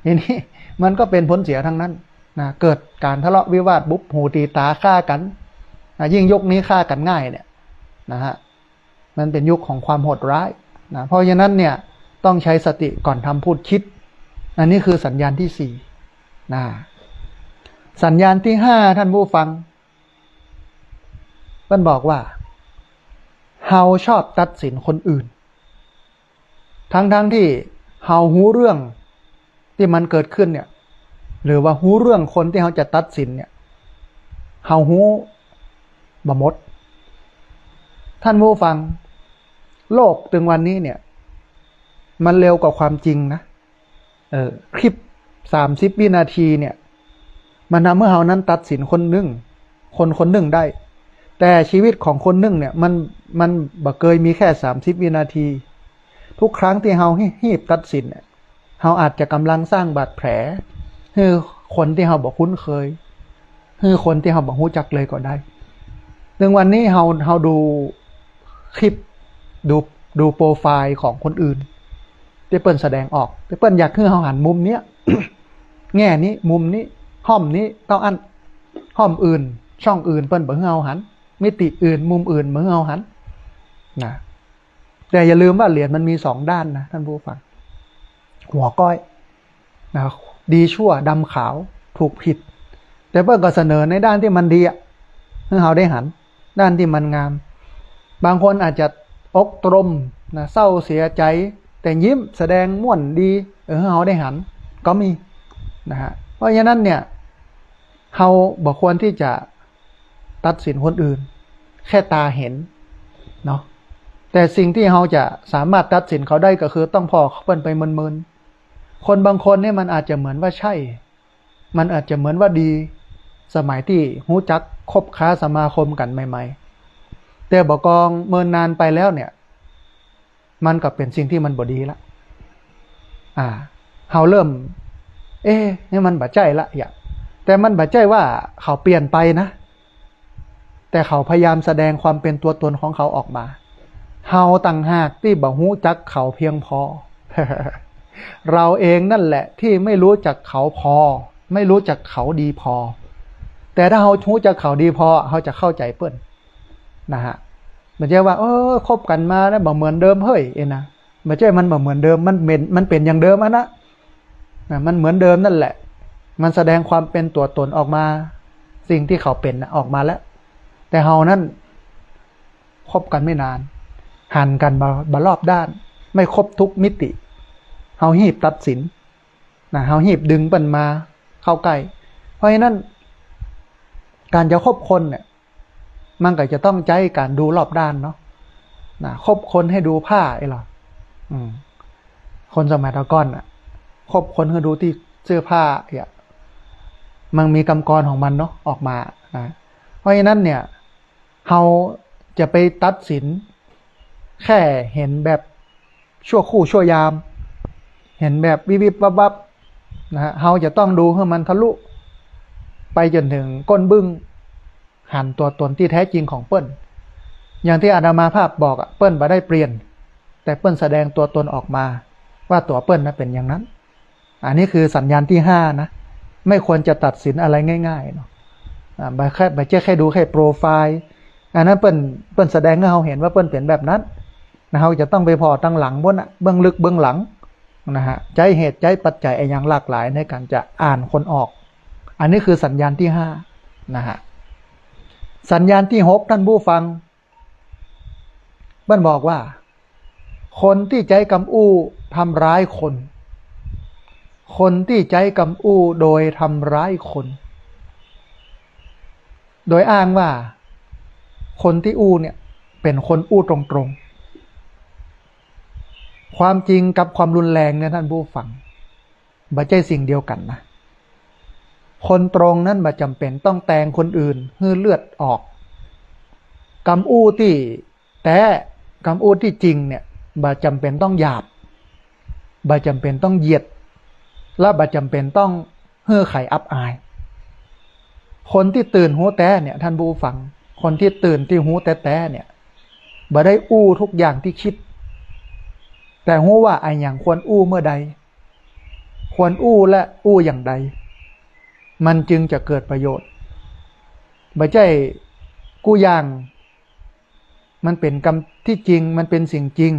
ทีนี้มันก็เป๋นผลเสียทั้งนั้นนะ เกิดก๋านทะเลาะวิวาท บุบหูตีต๋า ฆ่ากั๋นนะ ยิ่งยุคนี้ฆ่ากั๋นง่ายเนี่ย นะฮะ มันเป๋นยุคของความโหดร้ายนะ เพราะฉะนั้นเนี่ย ต้องใจ๊สติก่อนทำพูดคิด อันนี้คือสัญญาณที่สี่นะ สัญญาณตี้ห้า ท่านผู้ฟัง เปิ้นบอกว่า เฮาชอบตัดสินคนอื่น ทั้งๆ ตี้เฮาฮู้เรื่องตี้มันเกิดขึ้นเนี่ย หรือว่าฮู้เรื่องคนตี้เฮาจะตัดสินเนี่ย เฮาฮู้บ่หมด ท่านผู้ฟัง โลกตึงวันนี้เนี่ย มันเร็วกว่าความจริงนะ เออ คลิปสามสิบวินาทีเนี่ย มันทำหื้อเฮานั้นตัดสินคนนึ่ง คนคนนึ่งได้ แต่ชีวิตของคนนึ่งเนี่ย มัน มันบ่เกยมีแค่สามสิบวินาที ทุกครั้งตี้เฮาฮีบตัดสินเนี่ย เฮาอาจจะก่ำลังสร้างบาดแผลหื้อคนตี้เฮาบ่คุ้นเคย หื้อคนตี้เฮาบ่ฮู้จักเลยก็ได้ ตึงวันนี้เฮา เฮาดูคลิป ดู ดูโปรไฟล์ของคนอื่น ตี้เปิ้นแสดงออก ตี้เปิ้นอยากหื้อเฮาหันมุมเนี้ย แง่นี้ มุมนี้ ฮ่อมนี้ เต้าอั้น ฮ่อมอื่น ช่องอื่น เปิ้นบ่หื้อเฮาหัน มิติอื่น มุมอื่น บ่หื้อเฮาหัน นะ แต่อย่าลืมว่าเหรียญมันมีสองด้านนะ ท่านผู้ฟัง หัวก้อย นะ ดีชั่ว ดำขาว ถูกผิด แต่เปิ้นก็เสนอในด้านตี้มันดีอะ หื้อเฮาได้หัน ด้านตี้มันงาม บางคนอาจจะอกตรมนะ เศร้าเสียใจ๋ แต่ยิ้มแสดงม่วนดี เออ หื้อเฮาได้หัน ก็มี นะฮะ เพราะฉะนั้นเนี่ย เฮาบ่ควรตี้จะตัดสินคนอื่น แค่ต๋าหันเนาะ แต่สิ่งตี้เฮาจะสามารถตัดสินเขาได้ก็คือต้องผ่อเปิ้นไปเมินๆ คนบางคนเนี่ยมันอาจจะเหมือนว่าใช่ มันอาจจะเหมือนว่าดี สมัยตี้ฮู้จักคบค้าสมาคมกั๋นใหม่ๆ แต่บ่กองเมินนานไปแล้วเนี่ย มันก็เป๋นสิ่งตี้มันบ่ดีละ อ่า เฮาเริ่ม เอ๊ะ นี่มันบ่ใจ้ละ อย่า แต่มันบ่ใจ้ว่าเขาเปลี่ยนไปนะ แต่เขาพยายามแสดงความเป๋นตั๋วต๋นของเขาออกมา เฮาต่างหากตี้บ่ฮู้จักเขาเพียงพอ เราเองนั่นแหละตี้ไม่รู้จักเขาพอ ไม่รู้จักเขาดีพอ แต่ถ้าเฮาฮู้จักเขาดีพอ เฮาจะเข้าใจ๋เปิ้น นะฮะ บ่ใจ้ว่า เออ คบกั๋นมาแล้วบ่เหมือนเดิมเฮ้ย เอ็นะ บ่ใจ้มันบ่เหมือนเดิม มันเป๋น มันเป๋นอย่างเดิมอันนะ นะ มันเหมือนเดิมนั่นแหละ มันแสดงความเป๋นตั๋วต๋นออกมา สิ่งตี้เขาเป๋นน่ะออกมาแล้ว แต่เฮานั้น คบกั๋นไม่นาน หันกั๋นบ่ บ่รอบด้าน ไม่ครบทุกมิติ เฮาฮีบตัดสิน นะ เฮาฮีบดึงเปิ้นมาเข้าใก้ เพราะฉะนั้น ก๋านจะคบคนเนี่ย มันก็จะต้องใจ๊ก๋านดูรอบด้านเนาะ นะ คบคนหื้อดูผ้า เอ้ยเหรอ อืม คนสมัยตะก่อนน่ะ คบคนหื้อดูตี้เสื้อผ้า อย่า มันมีกำกรของมันเนาะ ออกมา นะ เพราะฉะนั้นเนี่ย เฮาจะไปตัดสิน แค่หันแบบชั่วครู่ชั่วยาม หันแบบวิบวิบวับวับ นะฮะ เฮาจะต้องดูหื้อมันทะลุ ไปจ๋นเถิงก้นบึ้ง หันตั๋วต๋นตี้แท้จริงของเปิ้น อย่างตี้อาตมาภาพบอกอะ เปิ้นบ่ได้เปลี่ยน แต่เปิ้นแสดงตั๋วต๋นออกมา ว่าตั๋วเปิ้นน่ะเป๋นอย่างนั้น อันนี้คือสัญญาณตี้ห้านะ ไม่ควรจะตัดสินอะไรง่ายๆ เนาะ อ่า บ่แค่ บ่ใจ้แค่ดูแค่โปรไฟล์ อันนั้นเปิ้น เปิ้นแสดงหื้อเฮาหันว่าเปิ้นเป๋นแบบนั้น นะ เฮาจะต้องไปผ่อตังหลังปู๊นน่ะ เบื้องลึกเบื้องหลัง นะฮะ ใจ๊เหตุใจ๊ปัจจัยอะหยังหลากหลายในก๋านจะอ่านคนออก อันนี้คือสัญญาณตี้ห้า นะฮะ สัญญาณตี้หก ท่านผู้ฟัง เปิ้นบอกว่า คนตี้ใจ๊กำอู้ทำร้ายคน คนตี้ใจ๊กำอู้โดยทำร้ายคน โดยอ้างว่า คนตี้อู้เนี่ย เป๋นคนอู้ตรงๆ ความจริงกับความรุนแรงเนี่ย ท่านผู้ฟัง บ่ใจ้สิ่งเดียวกั๋นนะ คนตรงนั้นบ่จ๋ำเป๋นต้องแตงคนอื่นหื้อเลือดออก กำอู้ตี้แต๊ กำอู้ตี้จริงเนี่ย บ่จ๋ำเป๋นต้องหยาบ บ่จ๋ำเป๋นต้องเหยียด และบ่จ๋ำเป๋นต้องหื้อใผอับอาย คนตี้ตื่นฮู้แต๊เนี่ย ท่านผู้ฟัง คนตี้ตื่นตี้ฮู้แต๊ๆ เนี่ย บ่ได้อู้ทุกอย่างตี้กึ๊ด แต่ฮู้ว่าอะหยังควรอู้เมื่อใด ควรอู้และอู้อย่างใด มันจึงจะเกิดประโยชน์ บ่ใจ้กู้อย่าง มันเป๋นกำตี้จริง มันเป๋นสิ่งจริง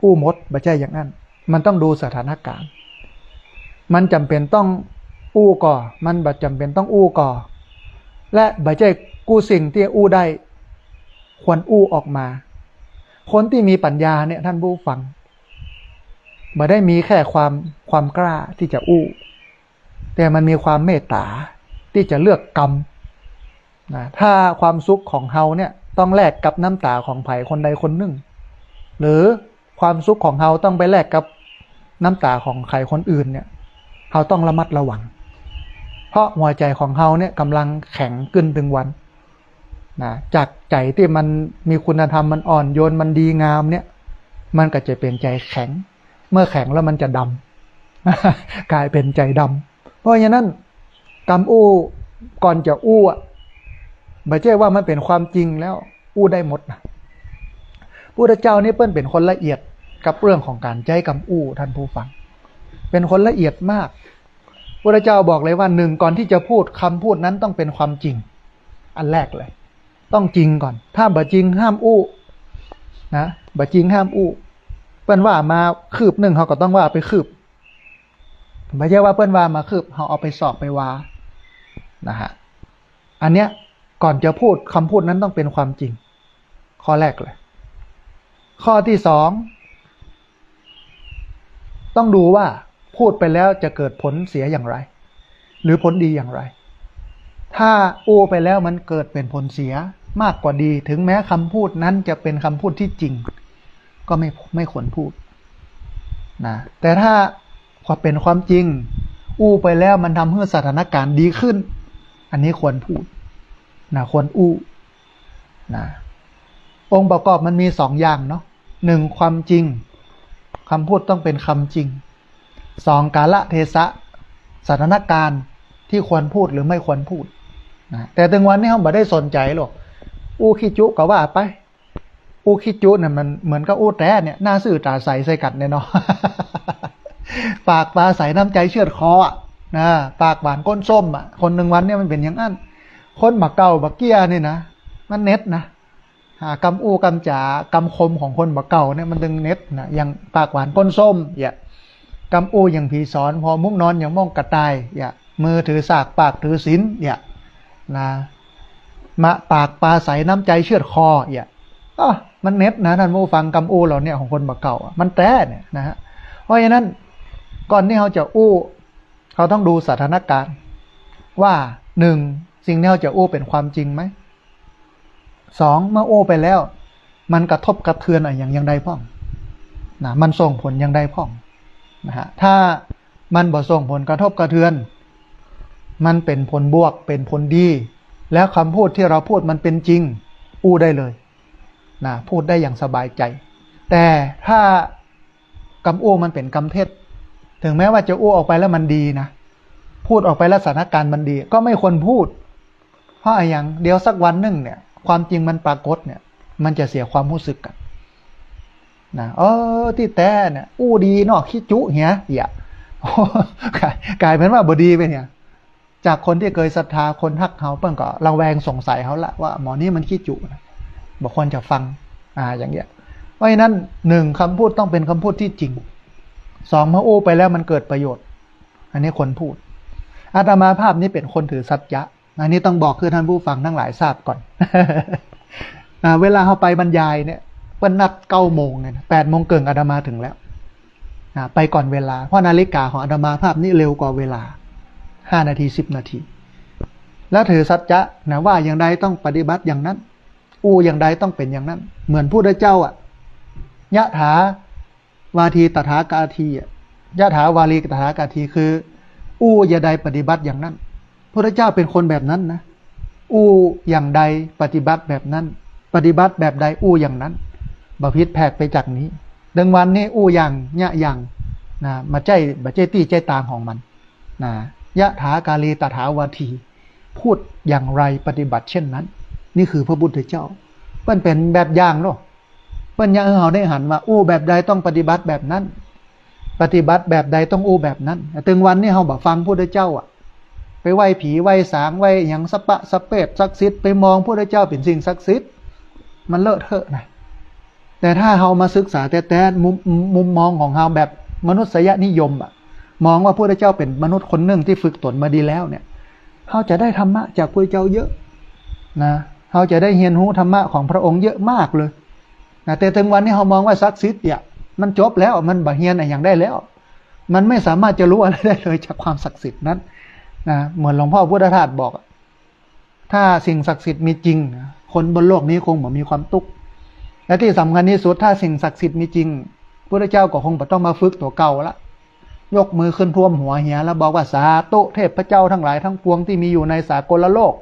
อู้หมด บ่ใจ้อย่างนั้น มันต้องดูสถานก๋ารณ์ มันจ๋ำเป๋นต้อง อู้ก่อ มันบ่จ๋ำเป๋นต้องอู้ก่อ และบ่ใจ้กู้สิ่งตี้อู้ได้ ควรอู้ออกมา คนตี้มีปั๋ญญาเนี่ย ท่านผู้ฟัง บ่ได้มีแค่ความ ความกล้าตี้จะอู้ แต่มันมีความเมตต๋าตี้จะเลือกกำนะ ถ้าความสุขของเฮาเนี่ยต้องแลกกับน้ำต๋าของใผคนใดคนนึ่ง หรือความสุขของเฮาต้องไปแลกกับน้ำต๋าของใผคนอื่นเนี่ย เฮาต้องระมัดระวัง เพราะหัวใจ๋ของเฮาเนี่ยก่ำลังแข็งขึ้นตึงวันนะ จากใจ๋ตี้มันมีคุณธรรม มันอ่อนโยน มันดีงามเนี่ย มันก็จะเป๋นใจ๋แข็ง เมื่อแข็งแล้วมันจะดำ ก๋ายเป๋นใจ๋ดำ เพราะฉะนั้น กำอู้ก่อนจะอู้อะ บ่ใจ้ว่ามันเป๋นความจริงแล้ว อู้ได้หมดนะ พุทธเจ้านี่เปิ้นเป๋นคนละเอียดกับเรื่องของก๋านใจ๊กำอู้ ท่านผู้ฟัง เป๋นคนละเอียดมาก พุทธเจ้าบอกเลยว่า หนึ่ง ก่อนที่จะพูด กำพูดนั้นต้องเป๋นความจริง อันแรกเลย ต้องจริงก่อน ถ้าบ่จริงห้ามอู้นะ บ่จริงห้ามอู้ เปิ้นว่ามาคืบนึ่ง เฮาก็ต้องว่าไปคืบ บ่ใจ้ว่าเปิ้นว่ามาคืบ เฮาเอาไปสอบไปวา นะฮะ อันเนี้ย ก่อนจะพูด กำพูดนั้นต้องเป๋นความจริง ข้อแรกเลย ข้อตี้สอง ต้องดูว่าพูดไปแล้วจะเกิดผลเสียอย่างไร หรือผลดีอย่างไร ถ้าอู้ไปแล้วมันเกิดเป๋นผลเสียมากกว่าดี ถึงแม้กำพูดนั้นจะเป๋นกำพูดตี้จริง ก็ไม่ ไม่ควรพูดนะ แต่ถ้าความเป๋นความจริง อู้ไปแล้วมันทำหื้อสถานก๋ารณ์ดีขึ้น อันนี้ควรพูดนะ ควรอู้นะ องค์ประกอบมันมีสองอย่างเนาะ หนึ่ง ความจริง กำพูดต้องเป๋นกำจริง สอง กาลเทศะ สถานก๋ารณ์ตี้ควรพูดหรือไม่ควรพูดนะ แต่ตึงวันนี้เฮาบ่ได้สนใจ๋หรอก อู้ขี้จุ๊ก็ว่าไป อู้ขี้จุ๊เนี่ยมันเหมือนกับอู้แต๊เนี่ย หน้าซื่อต๋าใสใส่กั๋นเนี่ยเนาะ ปากปลาใสน้ำใจ๋เฉือดคออะนะ ปากหวานก้นส้มอะ คนตึงวันเนี่ยมันเป๋นอย่างอั้น คนบ่าเก่าบ่าเกี้ยนี่นะ มันเหน็ดนะ หากำอู้กำจ๋า กำคมของคนบ่าเก่าเนี่ยมันตึงเหน็ดนะ อย่างปากหวานก้นส้ม เยียะ กำอู้อย่างผีสอน พอมุ้งนอนอย่างม่องกระต่าย เยียะ มือถือสาก ปากถือศีล เยียะ นะ มาปากปลาใสน้ำใจ๋เฉือดคอ เยียะ อ้อ มันเหน็ดนะ ท่านผู้ฟัง กำอู้เหล่าเนี้ยของคนบ่าเก่าอะ มันแต๊เนี่ยนะฮะ เพราะฉะนั้น ก่อนตี้เฮาจะอู้ เฮาต้องดูสถานก๋ารณ์ ว่า หนึ่ง สิ่งตี้เฮาจะอู้เป๋นความจริงไหม สอง เมื่ออู้ไปแล้ว มันกระทบกระเทือนอะหยังอย่างใดพ่องนะ มันส่งผลอย่างใดพ่องนะฮะ ถ้ามันบ่ส่งผลกระทบกระเทือน มันเป๋นผลบวก เป๋นผลดี แล้วกำพูดตี้เฮาพูดมันเป๋นจริง อู้ได้เลยนะ พูดได้อย่างสบายใจ๋ แต่ถ้า กำอู้มันเป๋นกำเท็จ ถึงแม้ว่าจะอู้ออกไปแล้วมันดีนะ พูดออกไปแล้วสถานก๋ารณ์มันดี ก็ไม่ควรพูด เพราะอะหยัง เดี๋ยวสักวันนึ่งเนี่ย ความจริงมันปรากฏเนี่ย มันจะเสียความฮู้สึกกั๋นนะ เออ ตี้แต๊เนี่ย อู้ดีเนาะ ขี้จุ๊เหีย เยียะ ก๋าย ก๋ายเป๋นว่าบ่ดีไปเนี่ย จากคนตี้เกยศรัทธา คนฮักเฮา เปิ้นก็ระแวงสงสัยเฮาละ ว่าหมอนี้มันขี้จุ๊นะ บ่ควรจะฟัง อ่า อย่างเงี้ย เพราะฉะนั้น หนึ่ง กำพูดต้องเป๋นกำพูดตี้จริง สอง เมื่ออู้ไปแล้วมันเกิดประโยชน์ อันนี้ควรพูด อาตมาภาพนี้เป๋นคนถือสัจจะ อันนี้ต้องบอกหื้อท่านผู้ฟังตังหลายทราบก่อน อ่า เวลาเฮาไปบรรยายเนี่ย เปิ้นนัดเก้าโมงเนี่ยนะ แปดโมงเกิ่งอาตมาถึงแล้ว อ่า ไปก่อนเวลา เพราะนาฬิกาของอาตมาภาพนี้เร็วกว่าเวลา ห้านาที สิบนาที แล้วถือสัจจะนะ ว่าอย่างใดต้องปฏิบัติอย่างนั้น อู้อย่างใดต้องเป๋นอย่างนั้น เหมือนพุทธเจ้าอะ ยะถา วาทีตถาคาทีอะ ยะถาวารีตถาคาที คือ อู้อย่างใดปฏิบัติอย่างนั้น พุทธเจ้าเป๋นคนแบบนั้นนะ อู้อย่างใดปฏิบัติแบบนั้น ปฏิบัติแบบใดอู้อย่างนั้น บ่ผิดแผกไปจากนี้ ตึงวันนี้อู้อย่างเยียะอย่างนะ บ่ใจ้ บ่ใจ้ตี้ใจ้ตางของมันนะ ยะถาคารีตถาวาที พูดอย่างไรปฏิบัติเช่นนั้น นี่คือพระพุทธเจ้า เปิ้นเป๋นแบบอย่างเนาะ เปิ้นอยากหื้อเฮาได้หันว่า อู้แบบใดต้องปฏิบัติแบบนั้น ปฏิบัติแบบใดต้องอู้แบบนั้น ตึงวันนี้เฮาบ่ฟังพุทธเจ้าอะ ไปไหว้ผีไหว้สาง ไหว้หยังสะปะสะเปดศักดิ์สิทธิ์ ไปมองพุทธเจ้าเป๋นสิ่งศักดิ์สิทธิ์ มันเลอะเทอะนะ แต่ถ้าเฮามาศึกษาแต๊ๆ มุม มุมมองของเฮาแบบมนุษยนิยมอะ มองว่าพระพุทธเจ้าเป๋นมนุษย์คนนึ่งตี้ฝึกต๋นมาดีแล้วเนี่ย เฮาจะได้ธรรมะจากพระพุทธเจ้าเยอะนะ เฮาจะได้เฮียนฮู้ธรรมะของพระองค์เยอะมากเลยนะ แต่เถิงวันนี้เฮามองว่าศักดิ์สิทธิ์เนี่ย มันจบแล้ว มันบ่เฮียนอะหยังได้แล้ว มันไม่สามารถจะรู้อะไรได้เลยจากความศักดิ์สิทธิ์นั้นนะ เหมือนหลวงพ่อพุทธทาสบอกอะ ถ้าสิ่งศักดิ์สิทธิ์มีจริงนะ คนบนโลกนี้คงบ่มีความตุ๊กข์ และตี้สำคัญตี้สุด ถ้าสิ่งศักดิ์สิทธิ์มีจริง พุทธเจ้าก็คงบ่ต้องมาฝึกตั๋วเก่าละ ยกมือขึ้นท่วมหัวเหีย แล้วบอกว่า "สาธุ เทพเจ้าทั้งหลายทั้งปวงตี้มีอยู่ในสากลโลก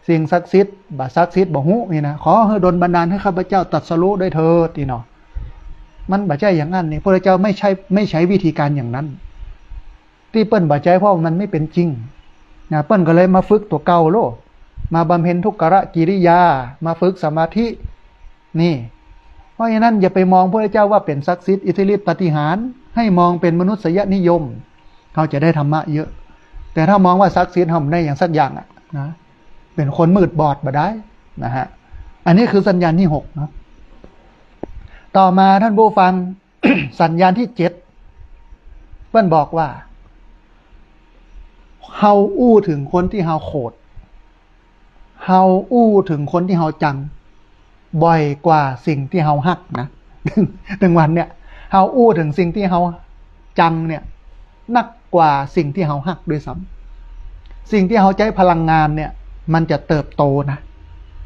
สิ่งศักดิ์สิทธิ์ บ่ศักดิ์สิทธิ์บ่ฮู้นี่นะ ขอหื้อดลบันดาลหื้อข้าพเจ้าตรัสรู้ด้วยเทอญ" นี่เนาะ มันบ่ใจ้อย่างนั้นนี่ พุทธเจ้าไม่ใช้ ไม่ใช้วิธีการอย่างนั้น ตี้เปิ้นบ่ใจ๊เพราะมันไม่เป๋นจริงนะ เปิ้นก็เลยมาฝึกตั๋วเก่าโลด มาบำเพ็ญทุกขกิริยา มาฝึกสมาธิ นี่ เพราะฉะนั้นอย่าไปมองพระพุทธเจ้าว่าเป๋นศักดิ์สิทธิ์อิทธิฤทธิ์ปาฏิหาริย์ ให้มองเป๋นมนุษยนิยม เฮาจะได้ธรรมะเยอะ แต่ถ้ามองว่าศักดิ์สิทธิ์ เฮาบ่ได้หยังสักอย่างอะนะ เป๋นคนมืดบอดบ่ได้นะฮะ อันนี้คือสัญญาณตี้หกเนาะ ต่อมาท่านผู้ฟัง สัญญาณตี้เจ็ด เปิ้นบอกว่า เฮาอู้เถิงคนตี้เฮาโขด เฮาอู้เถิงคนตี้เฮาจัง บ่อยกว่าสิ่งตี้เฮาฮักนะ เถิงวันเนี่ย เฮาอู้เถิงสิ่งตี้เฮาจังเนี่ย นักกว่าสิ่งตี้เฮาฮักด้วยซ้ำ สิ่งตี้เฮาใจ๊พลังงานเนี่ย มันจะเติบโตนะ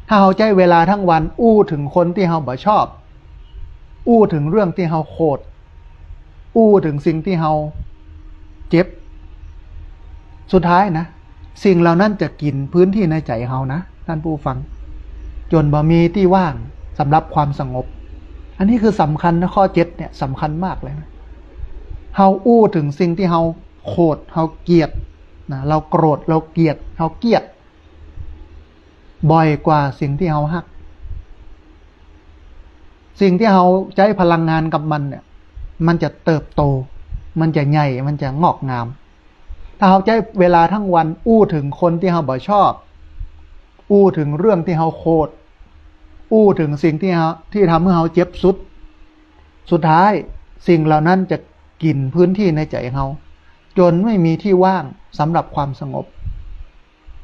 ถ้าเฮาใจ๊เวลาทั้งวันอู้เถิงคนตี้เฮาบ่ชอบ อู้เถิงเรื่องตี้เฮาโขด อู้เถิงสิ่งตี้เฮาเจ็บ สุดท้ายนะ สิ่งเหล่านั้นจะกิ๋นพื้นตี้ในใจ๋เฮานะ ท่านผู้ฟัง จ๋นบ่มีตี้ว่างสำหรับความสงบ อันนี้คือสำคัญนะ ข้อเจ็ดเนี่ยสำคัญมากเลยนะ เฮาอู้เถิงสิ่งตี้เฮาโขด เฮาเกลียดนะ เฮาโกรธ เฮาเกลียด เฮาเกลียด บ่อยกว่าสิ่งตี้เฮาฮัก สิ่งตี้เฮาใจ๊พลังงานกับมันเนี่ย มันจะเติบโต มันจะใหญ่ มันจะงอกงาม ถ้าเฮาใจ๊เวลาทั้งวันอู้เถิงคนตี้เฮาบ่ชอบ อู้เถิงเรื่องตี้เฮาโขด อู้เถิงสิ่งตี้เฮา ตี้ทำหื้อเฮาเจ็บสุด สุดท้ายสิ่งเหล่านั้นจะกิ๋นพื้นตี้ในใจ๋เฮา จ๋นไม่มีตี้ว่างสำหรับความสงบ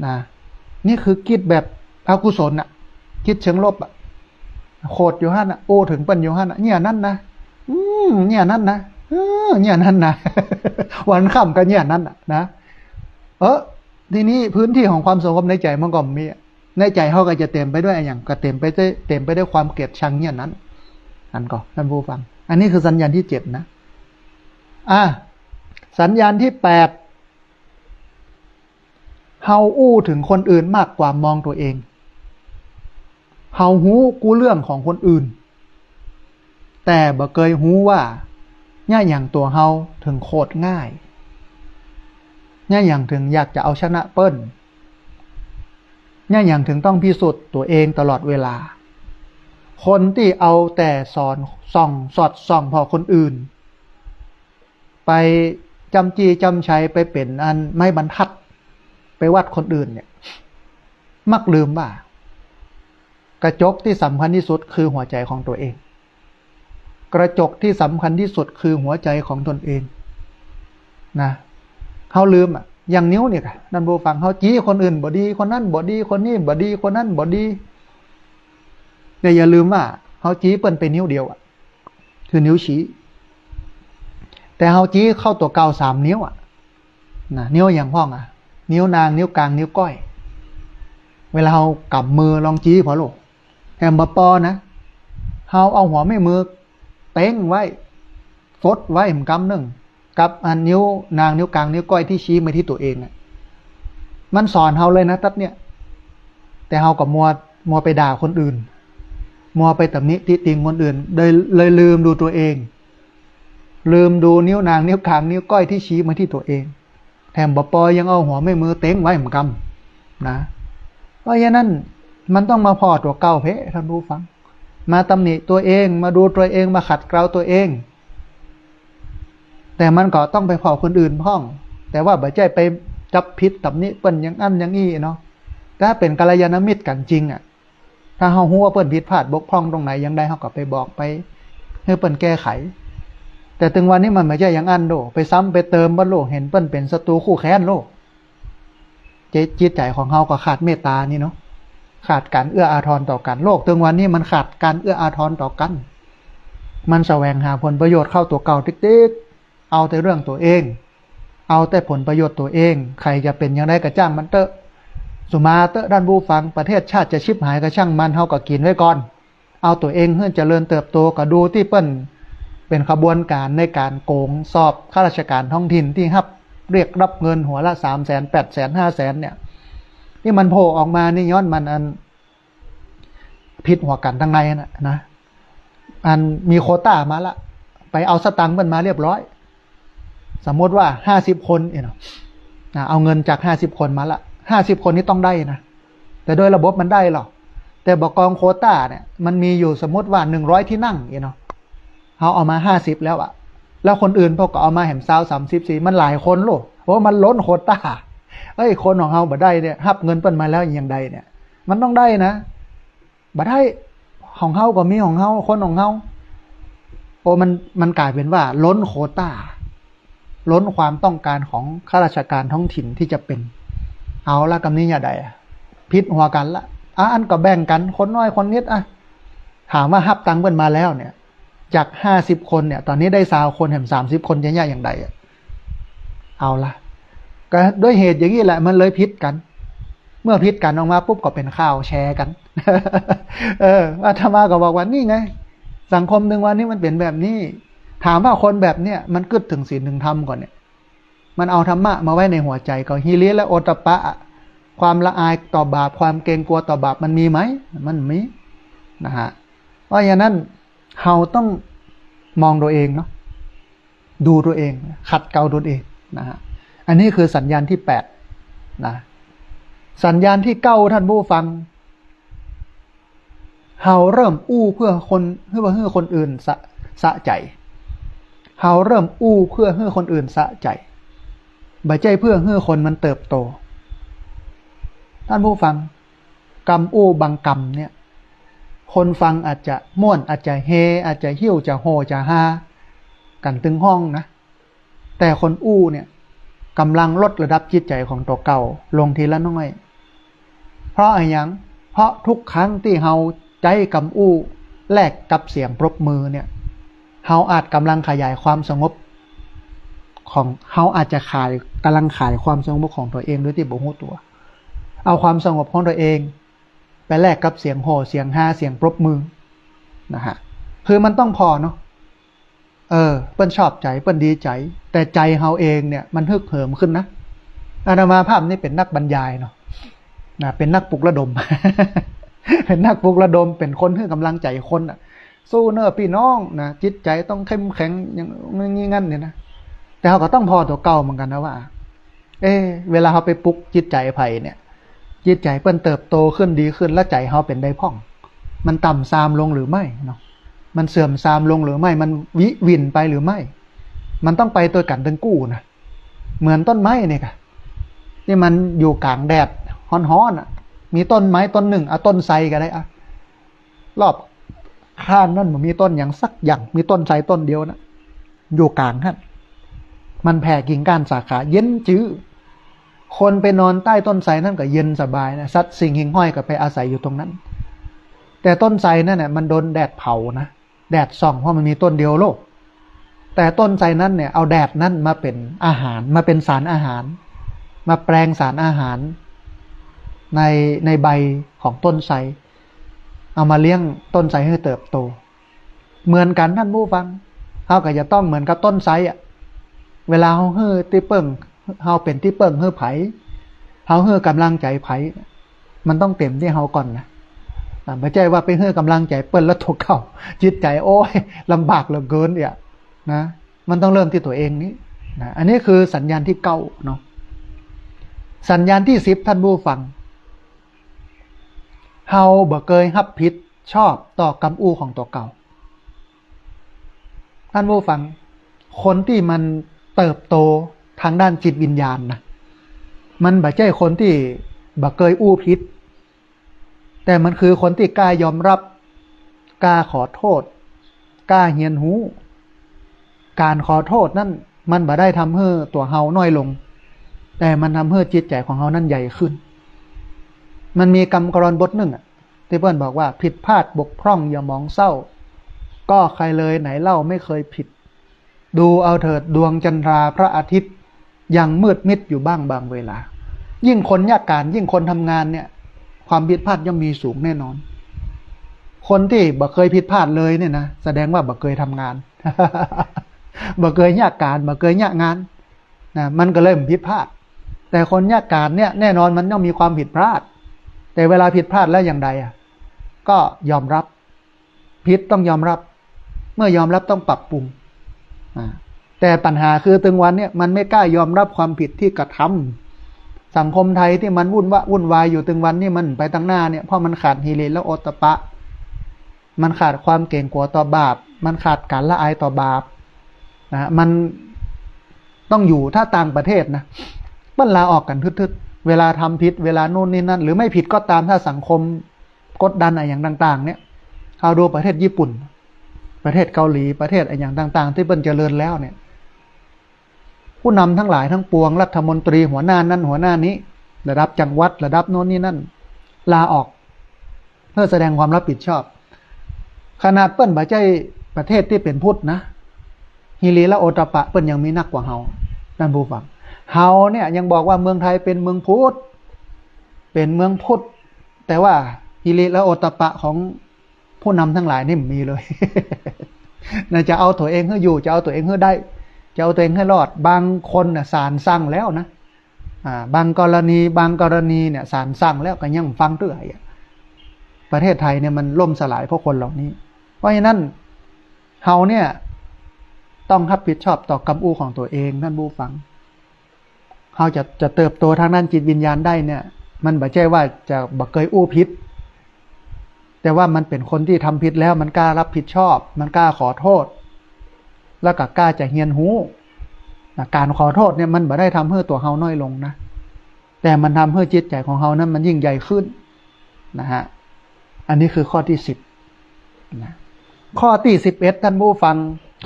นะ นี่คือจิตแบบอกุศลน่ะ จิตเชิงลบอะ โขดอยู่หั้นน่ะ อู้เถิงเปิ้นอยู่หั้นน่ะ เนี่ยนั้นนะ อืม เนี่ยนั้นนะ เออ เนี่ยนั้นนะ วันค่ำก็เนี่ยนั้นน่ะนะ เออ ทีนี้พื้นตี้ของความสงบในใจ๋มันก็มีอะ ในใจ๋เฮาก็จะเต๋มไปด้วยอะหยัง ก็เต๋มไปด้วย เต๋มไปด้วยความเกลียดชังเนี่ยนั้น อันก็ ท่านผู้ฟัง อันนี้คือสัญญาณตี้เจ็ดนะ อ่ะ สัญญาณตี้แปด เฮาอู้เถิงคนอื่นมากกว่ามองตั๋วเอง เฮาฮู้กู้เรื่องของคนอื่น แต่บ่เกยฮู้ว่า เยียะหยังตั๋วเฮาเถิงโขดง่าย เยียะหยังเถิงอยากจะเอาชนะเปิ้น เยียะหยังเถิงต้องพิสูจน์ตั๋วเองตลอดเวลา คนตี้เอาแต่สอนส่อง สอดส่องผ่อคนอื่น ไปจ้ำจี้จ้ำชัย ไปเป๋นอันไม้บรรทัด ไปวัดคนอื่นเนี่ย มักลืมว่า กระจกตี้สำคัญตี้สุดคือหัวใจ๋ของตั๋วเอง กระจกตี้สำคัญตี้สุดคือหัวใจ๋ของตนเอง นะ เฮาลืมอะ อย่างนิวเนี่ยค่ะ ท่านผู้ฟัง เฮาจี้คนอื่นบ่ดี คนนั้นบ่ดี คนนี้บ่ดี คนนั้นบ่ดี แต่อย่าลืมว่า เฮาจี้เปิ้นไปนิ้วเดียวอะ คือนิ้วชี้ แต่เฮาจี้เข้าตั๋วเก่าสามนิ้วอะ นะ นิ้วอะหยังพ่องอะ นิ้วนาง นิ้วกลาง นิ้วก้อย เวลาเฮากำมือลองจี้ผ่อลูก แถมบ่ปอนะ เฮาเอาหัวแม่มือเต๊งไว้ ฟดไว้หำกำนึ่ง กับอันนิ้วนาง นิ้วกลาง นิ้วก้อยตี้ชี้มาตี้ตั๋วเองอะ มันสอนเฮาเลยนะ ตั๊ดเนี่ย แต่เฮาก็มัว มัวไปด่าคนอื่น มัวไปตำหนิติติงคนอื่น เลย เลยลืมดูตั๋วเอง ลืมดูนิ้วนาง นิ้วกลาง นิ้วก้อยตี้ชี้มาตี้ตั๋วเอง แถมบ่ปอยังเอาหัวแม่มือเต๊งไว้หำกำ นะ เพราะฉะนั้นมันต้องมาผ่อตั๋วเก่าเพ่ ท่านผู้ฟัง มาตำหนิตั๋วเอง มาดูตั๋วเอง มาขัดเกลาตั๋วเอง แต่มันก็ต้องไปผ่อคนอื่นพ่อง แต่ว่าบ่ใจ้ไปจับผิดตำหนิเปิ้นอย่างอั้นอย่างอี้เนาะ ถ้าเป๋นกัลยาณมิตรกั๋นจริงอะ ถ้าเฮาฮู้ว่าเปิ้นผิดพลาดบกพร่องตรงไหนอย่างใด เฮาก็ไปบอกไปหื้อเปิ้นแก้ไข แต่ตึงวันนี้มันบ่ใจ้อย่างอั้นโลก ไปซ้ำไปเติมบ่โลก หันเปิ้นเป๋นศัตรู๋คู่แค้นโลก จิต จิตใจ๋ของเฮาก็ขาดเมตต๋านี่เนาะ ขาดก๋านเอื้ออาทรต่อกั๋น โลกตึงวันนี้มันขาดก๋านเอื้ออาทรต่อกั๋น มันแสวงหาผลประโยชน์เข้าตั๋วเก่าติ๊กๆ เอาแต่เรื่องตั๋วเอง เอาแต่ผลประโยชน์ตั๋วเอง ใผจะเป๋นอย่างใดก็จ้างมันเต๊อะ สุมาเต๊อะต้านผู้ฟัง ประเทศชาติจะฉิบหายก็ช่างมัน เฮาก็กิ๋นไว้ก่อน เอาตั๋วเองหื้อเจริญเติบโต ก็ดูตี้เปิ้นเป๋นขบวนก๋านในก๋านโก๋งสอบข้าราชก๋านท้องถิ่นตี้ฮับเรียกฮับเงินหัวละสามแสน แปดแสน ห้าแสนเนี่ย ตี้มันโผล่ออกมานี่ย้อนมันอันผิดหัวกั๋นตังในน่ะนะ อันมีโควต้ามาละ ไปเอาสตางค์เปิ้นมาเรียบร้อย สมมติว่าห้าสิบคนเนี่ยเนาะ อ่ะ เอาเงินจากห้าสิบคนมาละ ห้าสิบคนนี้ต้องได้นะ แต่โดยระบบมันได้หรอก แต่บ่ากองโควต้าเนี่ย มันมีอยู่สมมติว่าหนึ่งร้อยตี้นั่งเนี่ยเนาะ เฮาเอามาห้าสิบแล้วอะ แล้วคนอื่นพวกก็เอามาแหมซาว สามสิบ สี่ มันหลายคนโลก โอ้ มันล้นโควต้า เอ้ย คนของเฮาบ่ได้เนี่ย ฮับเงินเปิ้นมาแล้วอย่างใดเนี่ย มันต้องได้นะ บ่ได้ ของเฮาก็มีของเฮา คนของเฮา โอ้ มัน มันก๋ายเป๋นว่าล้นโควต้า ล้นความต้องก๋านของข้าราชก๋านท้องถิ่นตี้จะเป๋น เอาละ กำนี้จะใดอะ ผิดหัวกั๋นละ อ่ะ อันก็แบ่งกั๋น คนน้อยคนนิดอะ ถามว่าฮับตังค์เปิ้นมาแล้วเนี่ย จากห้าสิบคนเนี่ย ต๋อนนี้ได้ซาวคน แหมสามสิบคนจะเยียะอย่างใดอะ เอาละ ก็ด้วยเหตุอย่างนี้แหละ มันเลยผิดกั๋น เมื่อผิดกั๋นออกมาปุ๊บก็เป๋นข่าวแชร์กั๋น เออ อาตมาก็บอกว่านี่ไง สังคมตึงวันนี้มันเป๋นแบบนี้ ถามว่าคนแบบเนี้ยมันกึ๊ดเถิงศีลเถิงธรรมก่อเนี่ย มันเอาธรรมะมาไว้ในหัวใจ๋ก่อ หิริและโอตตัปปะ ความละอายต่อบาป ความเกรงกลัวต่อบาปมันมีไหม มันมี นะฮะ เพราะฉะนั้นเฮาต้องมองตั๋วเองเนาะ ดูตั๋วเอง ขัดเกลาตั๋วเองนะฮะ อันนี้คือสัญญาณตี้แปดนะ สัญญาณตี้เก้า ต้านผู้ฟัง เฮาเริ่มอู้เพื่อคน เพื่อหื้อคนอื่นสะ สะใจ๋ เฮาเริ่มอู้เพื่อหื้อคนอื่นสะใจ๋ บ่ใจ้เพื่อหื้อคนมันเติบโต ต้านผู้ฟัง กำอู้บางกำเนี่ย คนฟังอาจจะม่วน อาจจะเฮ อาจจะหิ้ว จะโห่ จะฮากั๋นตึงห้องนะ แต่คนอู้เนี่ยก่ำลังลดระดับจิตใจ๋ของตั๋วเก่าลงทีละน้อย เพราะอะหยัง เพราะทุกครั้งตี้เฮาใจ๊กำอู้แลกกับเสียงปรบมือเนี่ย เฮาอาจก่ำลังขยายความสงบของ เฮาอาจจะขาย ก่ำลังขายความสงบของตั๋วเองโดยตี้บ่ฮู้ตั๋ว เอาความสงบของตั๋วเองไปแลกกับเสียงโห่ เสียงฮา เสียงปรบมือนะฮะ คือมันต้องผ่อเนาะ เออ เปิ้นชอบใจ๋ เปิ้นดีใจ๋ แต่ใจ๋เฮาเองเนี่ยมันฮึกเหิมขึ้นนะ อาตมาภาพนี่เป๋นนักบรรยายเนาะ นะ เป๋นนักปลุกระดม เป๋นนักปลุกระดม เป๋นคนหื้อก่ำลังใจ๋คนน่ะ สู้เน่อปี้น้องนะ จิตใจ๋ต้องเข้มแข็ง อย่างงี้อย่างั้นเนี่ยนะ แต่เฮาก็ต้องผ่อตั๋วเก่าเหมือนกั๋นนะว่า เอ๊ะ เวลาเฮาไปปลุกจิตใจ๋ใผเนี่ย จิตใจ๋เปิ้นเติบโตขึ้นดีขึ้น แล้วใจ๋เฮาเป๋นใดพ่อง มันต่ำทรามลงหรือไม่เนาะ มันเสื่อมทรามลงหรือไม่ มันวิหวิ่นไปหรือไม่ มันต้องไปตวยกั๋นตึงกู้นะ เหมือนต้นไม้เนี่ยค่ะ ตี้มันอยู่ก๋างแดดฮ้อนๆ อ่ะ มีต้นไม้ต้นนึ่ง เอาต้นไทรก็ได้อ่ะ รอบข้างนั้นบ่มีต้นหยังสักอย่าง มีต้นไทรต้นเดียวนะ อยู่ก๋างหั้น มันแผ่กิ่งก้านสาขาเย็นจื้อ คนไปนอนใต้ต้นไทรนั้นก็เย็นสบายนะ สัตว์สิ่งหิ่งห้อยก็ไปอาศัยอยู่ตรงนั้น แต่ต้นไทรนั่นน่ะมันโดนแดดเผานะ แดดส่อง เพราะมันมีต้นเดียวโลก แต่ต้นไทรนั้นเนี่ยเอาแดดนั้นมาเป๋นอาหาร มาเป๋นสารอาหาร มาแปลงสารอาหารใน ในใบของต้นไทร เอามาเลี้ยงต้นไทรหื้อเติบโต เหมือนกั๋นต้านผู้ฟัง เฮาก็จะต้องเหมือนกับต้นไทรอ่ะ เวลาเฮาหื้อตี้เปิ้ง เฮาเป๋นตี้เปิ้งหื้อใผ เฮาหื้อก่ำลังใจ๋ใผ มันต้องเต๋มตี้เฮาก่อนนะ อ่ะ บ่ใจ้ว่าไปหื้อก่ำลังใจ๋เปิ้นแล้วตั๋วเก่า จิตใจ๋ โอ๊ย ลำบากเหลือเกินเนี่ยนะ มันต้องเริ่มตี้ตั๋วเองนี้นะ อันนี้คือสัญญาณตี้เก้าเนาะ สัญญาณตี้สิบ ต้านผู้ฟัง เฮาบ่เกยฮับผิดชอบต่อกำอู้ของตั๋วเก่า ต้านผู้ฟัง คนตี้มันเติบโตตางด้านจิตวิญญาณนะ มันบ่ใจ้คนตี้บ่เกยอู้ผิด แต่มันคือคนตี้กล้ายอมรับ กล้าขอโต้ษ กล้าเฮียนฮู้ ก๋านขอโต้ษนั้นมันบ่ได้ทำหื้อตั๋วเฮาน้อยลง แต่มันทำหื้อจิตใจ๋ของเฮานั้นใหญ่ขึ้น มันมีกำกลอนบทนึ่งอะ ตี้เปิ้นบอกว่า ผิดพลาดบกพร่องอย่าหมองเศร้า ก็ใครเลยไหนเล่าไม่เคยผิด ดูเอาเถิดดวงจันทราพระอาทิตย์ ยังมืดมิดอยู่บ้างบางเวลา ยิ่งคนยากก๋าน ยิ่งคนทำงานเนี่ย ความผิดพลาดย่อมมีสูงแน่นอน คนตี้บ่เกยผิดพลาดเลยเนี่ยนะ แสดงว่าบ่เกยทำงาน บ่เกยยากก๋าน บ่เกยยากงานนะ มันก็เลยผิดพลาด แต่คนยากก๋านเนี่ยแน่นอนมันต้องมีความผิดพลาด แต่เวลาผิดพลาดแล้วอย่างใดอะ ก็ยอมรับ ผิดต้องยอมรับ เมื่อยอมรับต้องปรับปรุง อ่า แต่ปัญหาคือตึงวันเนี่ยมันไม่กล้ายอมรับความผิดที่กระทำ สังคมไทยตี้มันวุ่นวะ วุ่นวายอยู่ตึงวันนี่มันไปตังหน้าเนี่ย เพราะมันขาดหิริและโอตตัปปะ มันขาดความเก๋งกั๋วต่อบาป มันขาดก๋านละอายต่อบาปนะ มันต้องอยู่ ถ้าต่างประเทศนะ เปิ้นลาออกกั๋นทึดๆ เวลาทำผิด เวลานู่นนี่นั่น หรือไม่ผิดก็ตาม ถ้าสังคมกดดันอะหยังต่างๆ เนี่ย เอาดูประเทศญี่ปุ่น ประเทศเกาหลี ประเทศอะหยังต่างๆ ตี้เปิ้นเจริญแล้วเนี่ย ผู้นำทั้งหลายทั้งปวง รัฐมนตรีหัวหน้านั้นหัวหน้านี้ ระดับจังหวัด ระดับโน่นนี่นั่น ลาออก เพื่อแสดงความรับผิดชอบ ขนาดเปิ้นบ่ใจ้ประเทศตี้เป๋นพุทธนะ หิริและโอตตัปปะเปิ้นยังมีนักกว่าเฮา ท่านผู้ฟัง เฮาเนี่ยยังบอกว่าเมืองไทยเป๋นเมืองพุทธ เป๋นเมืองพุทธ แต่ว่าหิริและโอตตัปปะของผู้นำทั้งหลายนี่บ่มีเลย นะ จะเอาตั๋วเองหื้ออยู่ จะเอาตั๋วเองหื้อได้ จะเอาตั๋วเองหื้อรอด บางคนน่ะศาลสั่งแล้วนะ อ่า บางกรณี บางกรณีเนี่ยศาลสั่งแล้วก็ยังฟังเตื้ออะ ประเทศไทยเนี่ยมันล่มสลายเพราะคนเหล่านี้ เพราะฉะนั้นเฮาเนี่ยต้องรับผิดชอบต่อกำอู้ของตั๋วเอง ท่านผู้ฟัง เฮาจะ จะเติบโตทางด้านจิตวิญญาณได้เนี่ย มันบ่ใจ้ว่าจะบ่เกยอู้ผิด แต่ว่ามันเป๋นคนตี้ทำผิดแล้ว มันกล้ารับผิดชอบ มันกล้าขอโต้ษ แล้วก็กล้าจะเฮียนฮู้นะ ก๋านขอโต้ษเนี่ยมันบ่ได้ทำหื้อตั๋วเฮาน้อยลงนะ แต่มันทำหื้อจิตใจ๋ของเฮานั้นมันยิ่งใหญ่ขึ้นนะฮะ อันนี้คือข้อตี้สิบนะ ข้อตี้สิบเอ็ด ท่านผู้ฟัง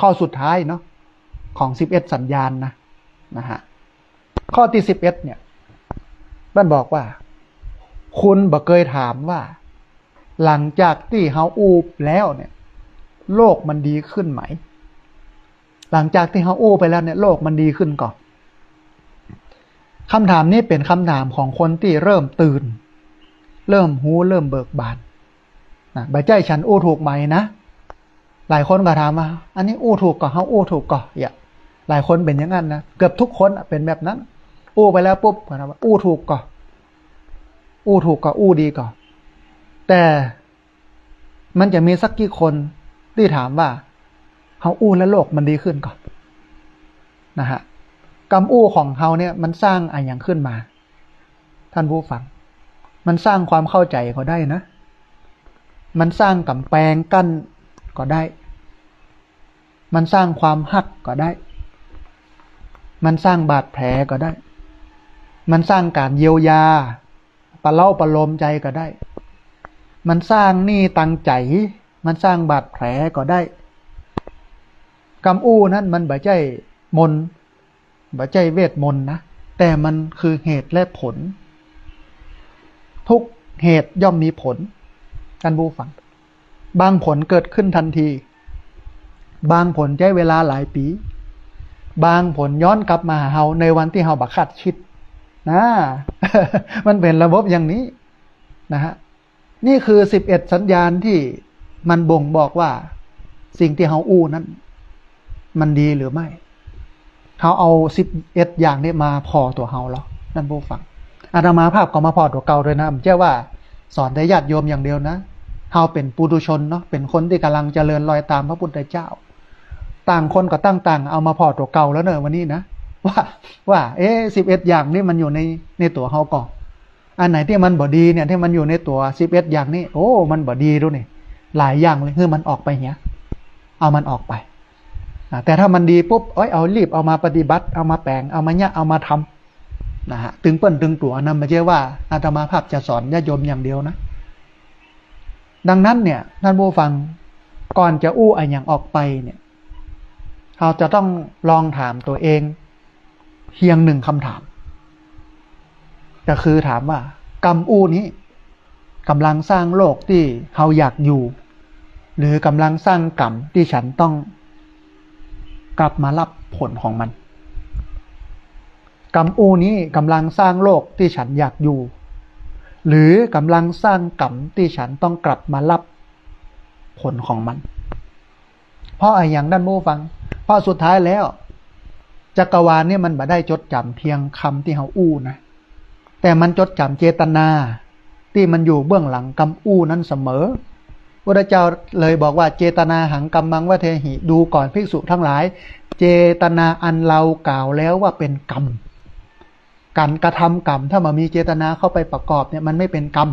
ข้อสุดท้ายเนาะ ของสิบเอ็ดสัญญาณนะ นะฮะ ข้อตี้สิบเอ็ดเนี่ย มันบอกว่า คุณบ่เกยถามว่า หลังจากตี้เฮาอู้แล้วเนี่ย โลกมันดีขึ้นไหม หลังจากตี้เฮาอู้ไปแล้วเนี่ย โลกมันดีขึ้นก่อ คำถามนี้เป๋นคำถามของคนตี้เริ่มตื่น เริ่มฮู้ เริ่มเบิกบานนะ บ่ใจ้ฉันอู้ถูกไหมนะ หลายคนก็ถามว่า อันนี้อู้ถูกก่อ เฮาอู้ถูกก่อ เนี่ย หลายคนเป๋นอย่างนั้นนะ เกือบทุกคนอะเป๋นแบบนั้น อู้ไปแล้วปุ๊บก็ถามว่า อู้ถูกก่อ อู้ถูกก่อ อู้ดีก่อ แต่มันจะมีสักกี่คนตี้ถามว่า เฮาอู้แล้วโลกมันดีขึ้นก่อ นะฮะ กำอู้ของเฮาเนี่ยมันสร้างอะหยังขึ้นมา ท่านผู้ฟัง มันสร้างความเข้าใจ๋ก็ได้นะ มันสร้างก๋ำแปงกั้นก็ได้ มันสร้างความฮักก็ได้ มันสร้างบาดแผลก็ได้ มันสร้างก๋านเยียวยา ประเล้าประโลมใจ๋ก็ได้ มันสร้างหนี้ตังใจ๋ มันสร้างบาดแผลก็ได้ กำอู้นั้นมันบ่ใจ้มนต์ บ่ใจ้เวทมนต์นะ แต่มันคือเหตุและผล ทุกเหตุย่อมมีผล ท่านผู้ฟัง บางผลเกิดขึ้นทันที บางผลใจ๊เวลาหลายปี๋ บางผลย้อนกลับมาหาเฮาในวันตี้เฮาบ่คาดคิดนะ มันเป๋นระบบอย่างนี้นะฮะ นี่คือสิบเอ็ดสัญญาณตี้มันบ่งบอกว่าสิ่งตี้เฮาอู้นั้นมันดีหรือไม่ เฮาเอาสิบเอ็ดอย่างนี้มาผ่อตั๋วเฮาเหรอ ท่านผู้ฟัง อาตมาภาพก็มาผ่อตั๋วเก่าตวยนะ บ่ใจ้ว่าสอนแต่ญาติโยมอย่างเดียวนะ เฮาเป๋นปุถุชนเนาะ เป๋นคนตี้ก่ำลังเจริญรอยตามพระพุทธเจ้า ต่างคนก็ต่างๆ เอามาผ่อตั๋วเก่าแล้วเนอะวันนี้นะ ว่า ว่า เอ๊ะ สิบเอ็ดอย่างนี้มันอยู่ใน ในตั๋วเฮาก่อ อันไหนตี้มันบ่ดีเนี่ย ตี้มันอยู่ในตั๋วสิบเอ็ดอย่างนี้ โอ้ มันบ่ดีดูนี่ หลายอย่างเลย หื้อมันออกไปเหีย เอามันออกไป อ่า แต่ถ้ามันดีปุ๊บ เอ้ย เอารีบเอามาปฏิบัติ เอามาแป๋ง เอามาเยียะ เอามาทำนะฮะ ตึงเปิ้นตึงตั๋วนะ บ่ใจ้ว่าอาตมาภาพจะสอนญาติโยมอย่างเดียวนะ ดังนั้นเนี่ย ท่านผู้ฟัง ก่อนจะอู้อะหยังออกไปเนี่ย เราจะต้องลองถามตัวเองเพียงหนึ่งคำถาม ก็คือถามว่า กำอู้นี้ก๋ำลังสร้างโลกตี้เฮาอยากอยู่ หรือก๋ำลังสร้างกรรมตี้ฉันต้องกลับมาฮับผลของมัน กำอู้นี้ก๋ำลังสร้างโลกตี้ฉันอยากอยู่ หรือก๋ำลังสร้างกรรมตี้ฉันต้องกลับมาฮับผลของมัน เพราะอะหยังต้านผู้ฟัง เพราะสุดท้ายแล้ว จักรวาลเนี่ยมันบ่ได้จดจ๋ำเพียงกำตี้เฮาอู้นะ แต่มันจดจ๋ำเจตนาตี้มันอยู่เบื้องหลังกำอู้นั้นเสมอ พุทธเจ้าเลยบอกว่า เจตนาหังกัมมังวะเทหิ ดูก่อนภิกษุทั้งหลาย เจตนาอันเรากล่าวแล้วว่าเป็นกรรม ก๋านกระทำกรรม ถ้าบ่มีเจตนาเข้าไปประกอบเนี่ย มันไม่เป็นกรรม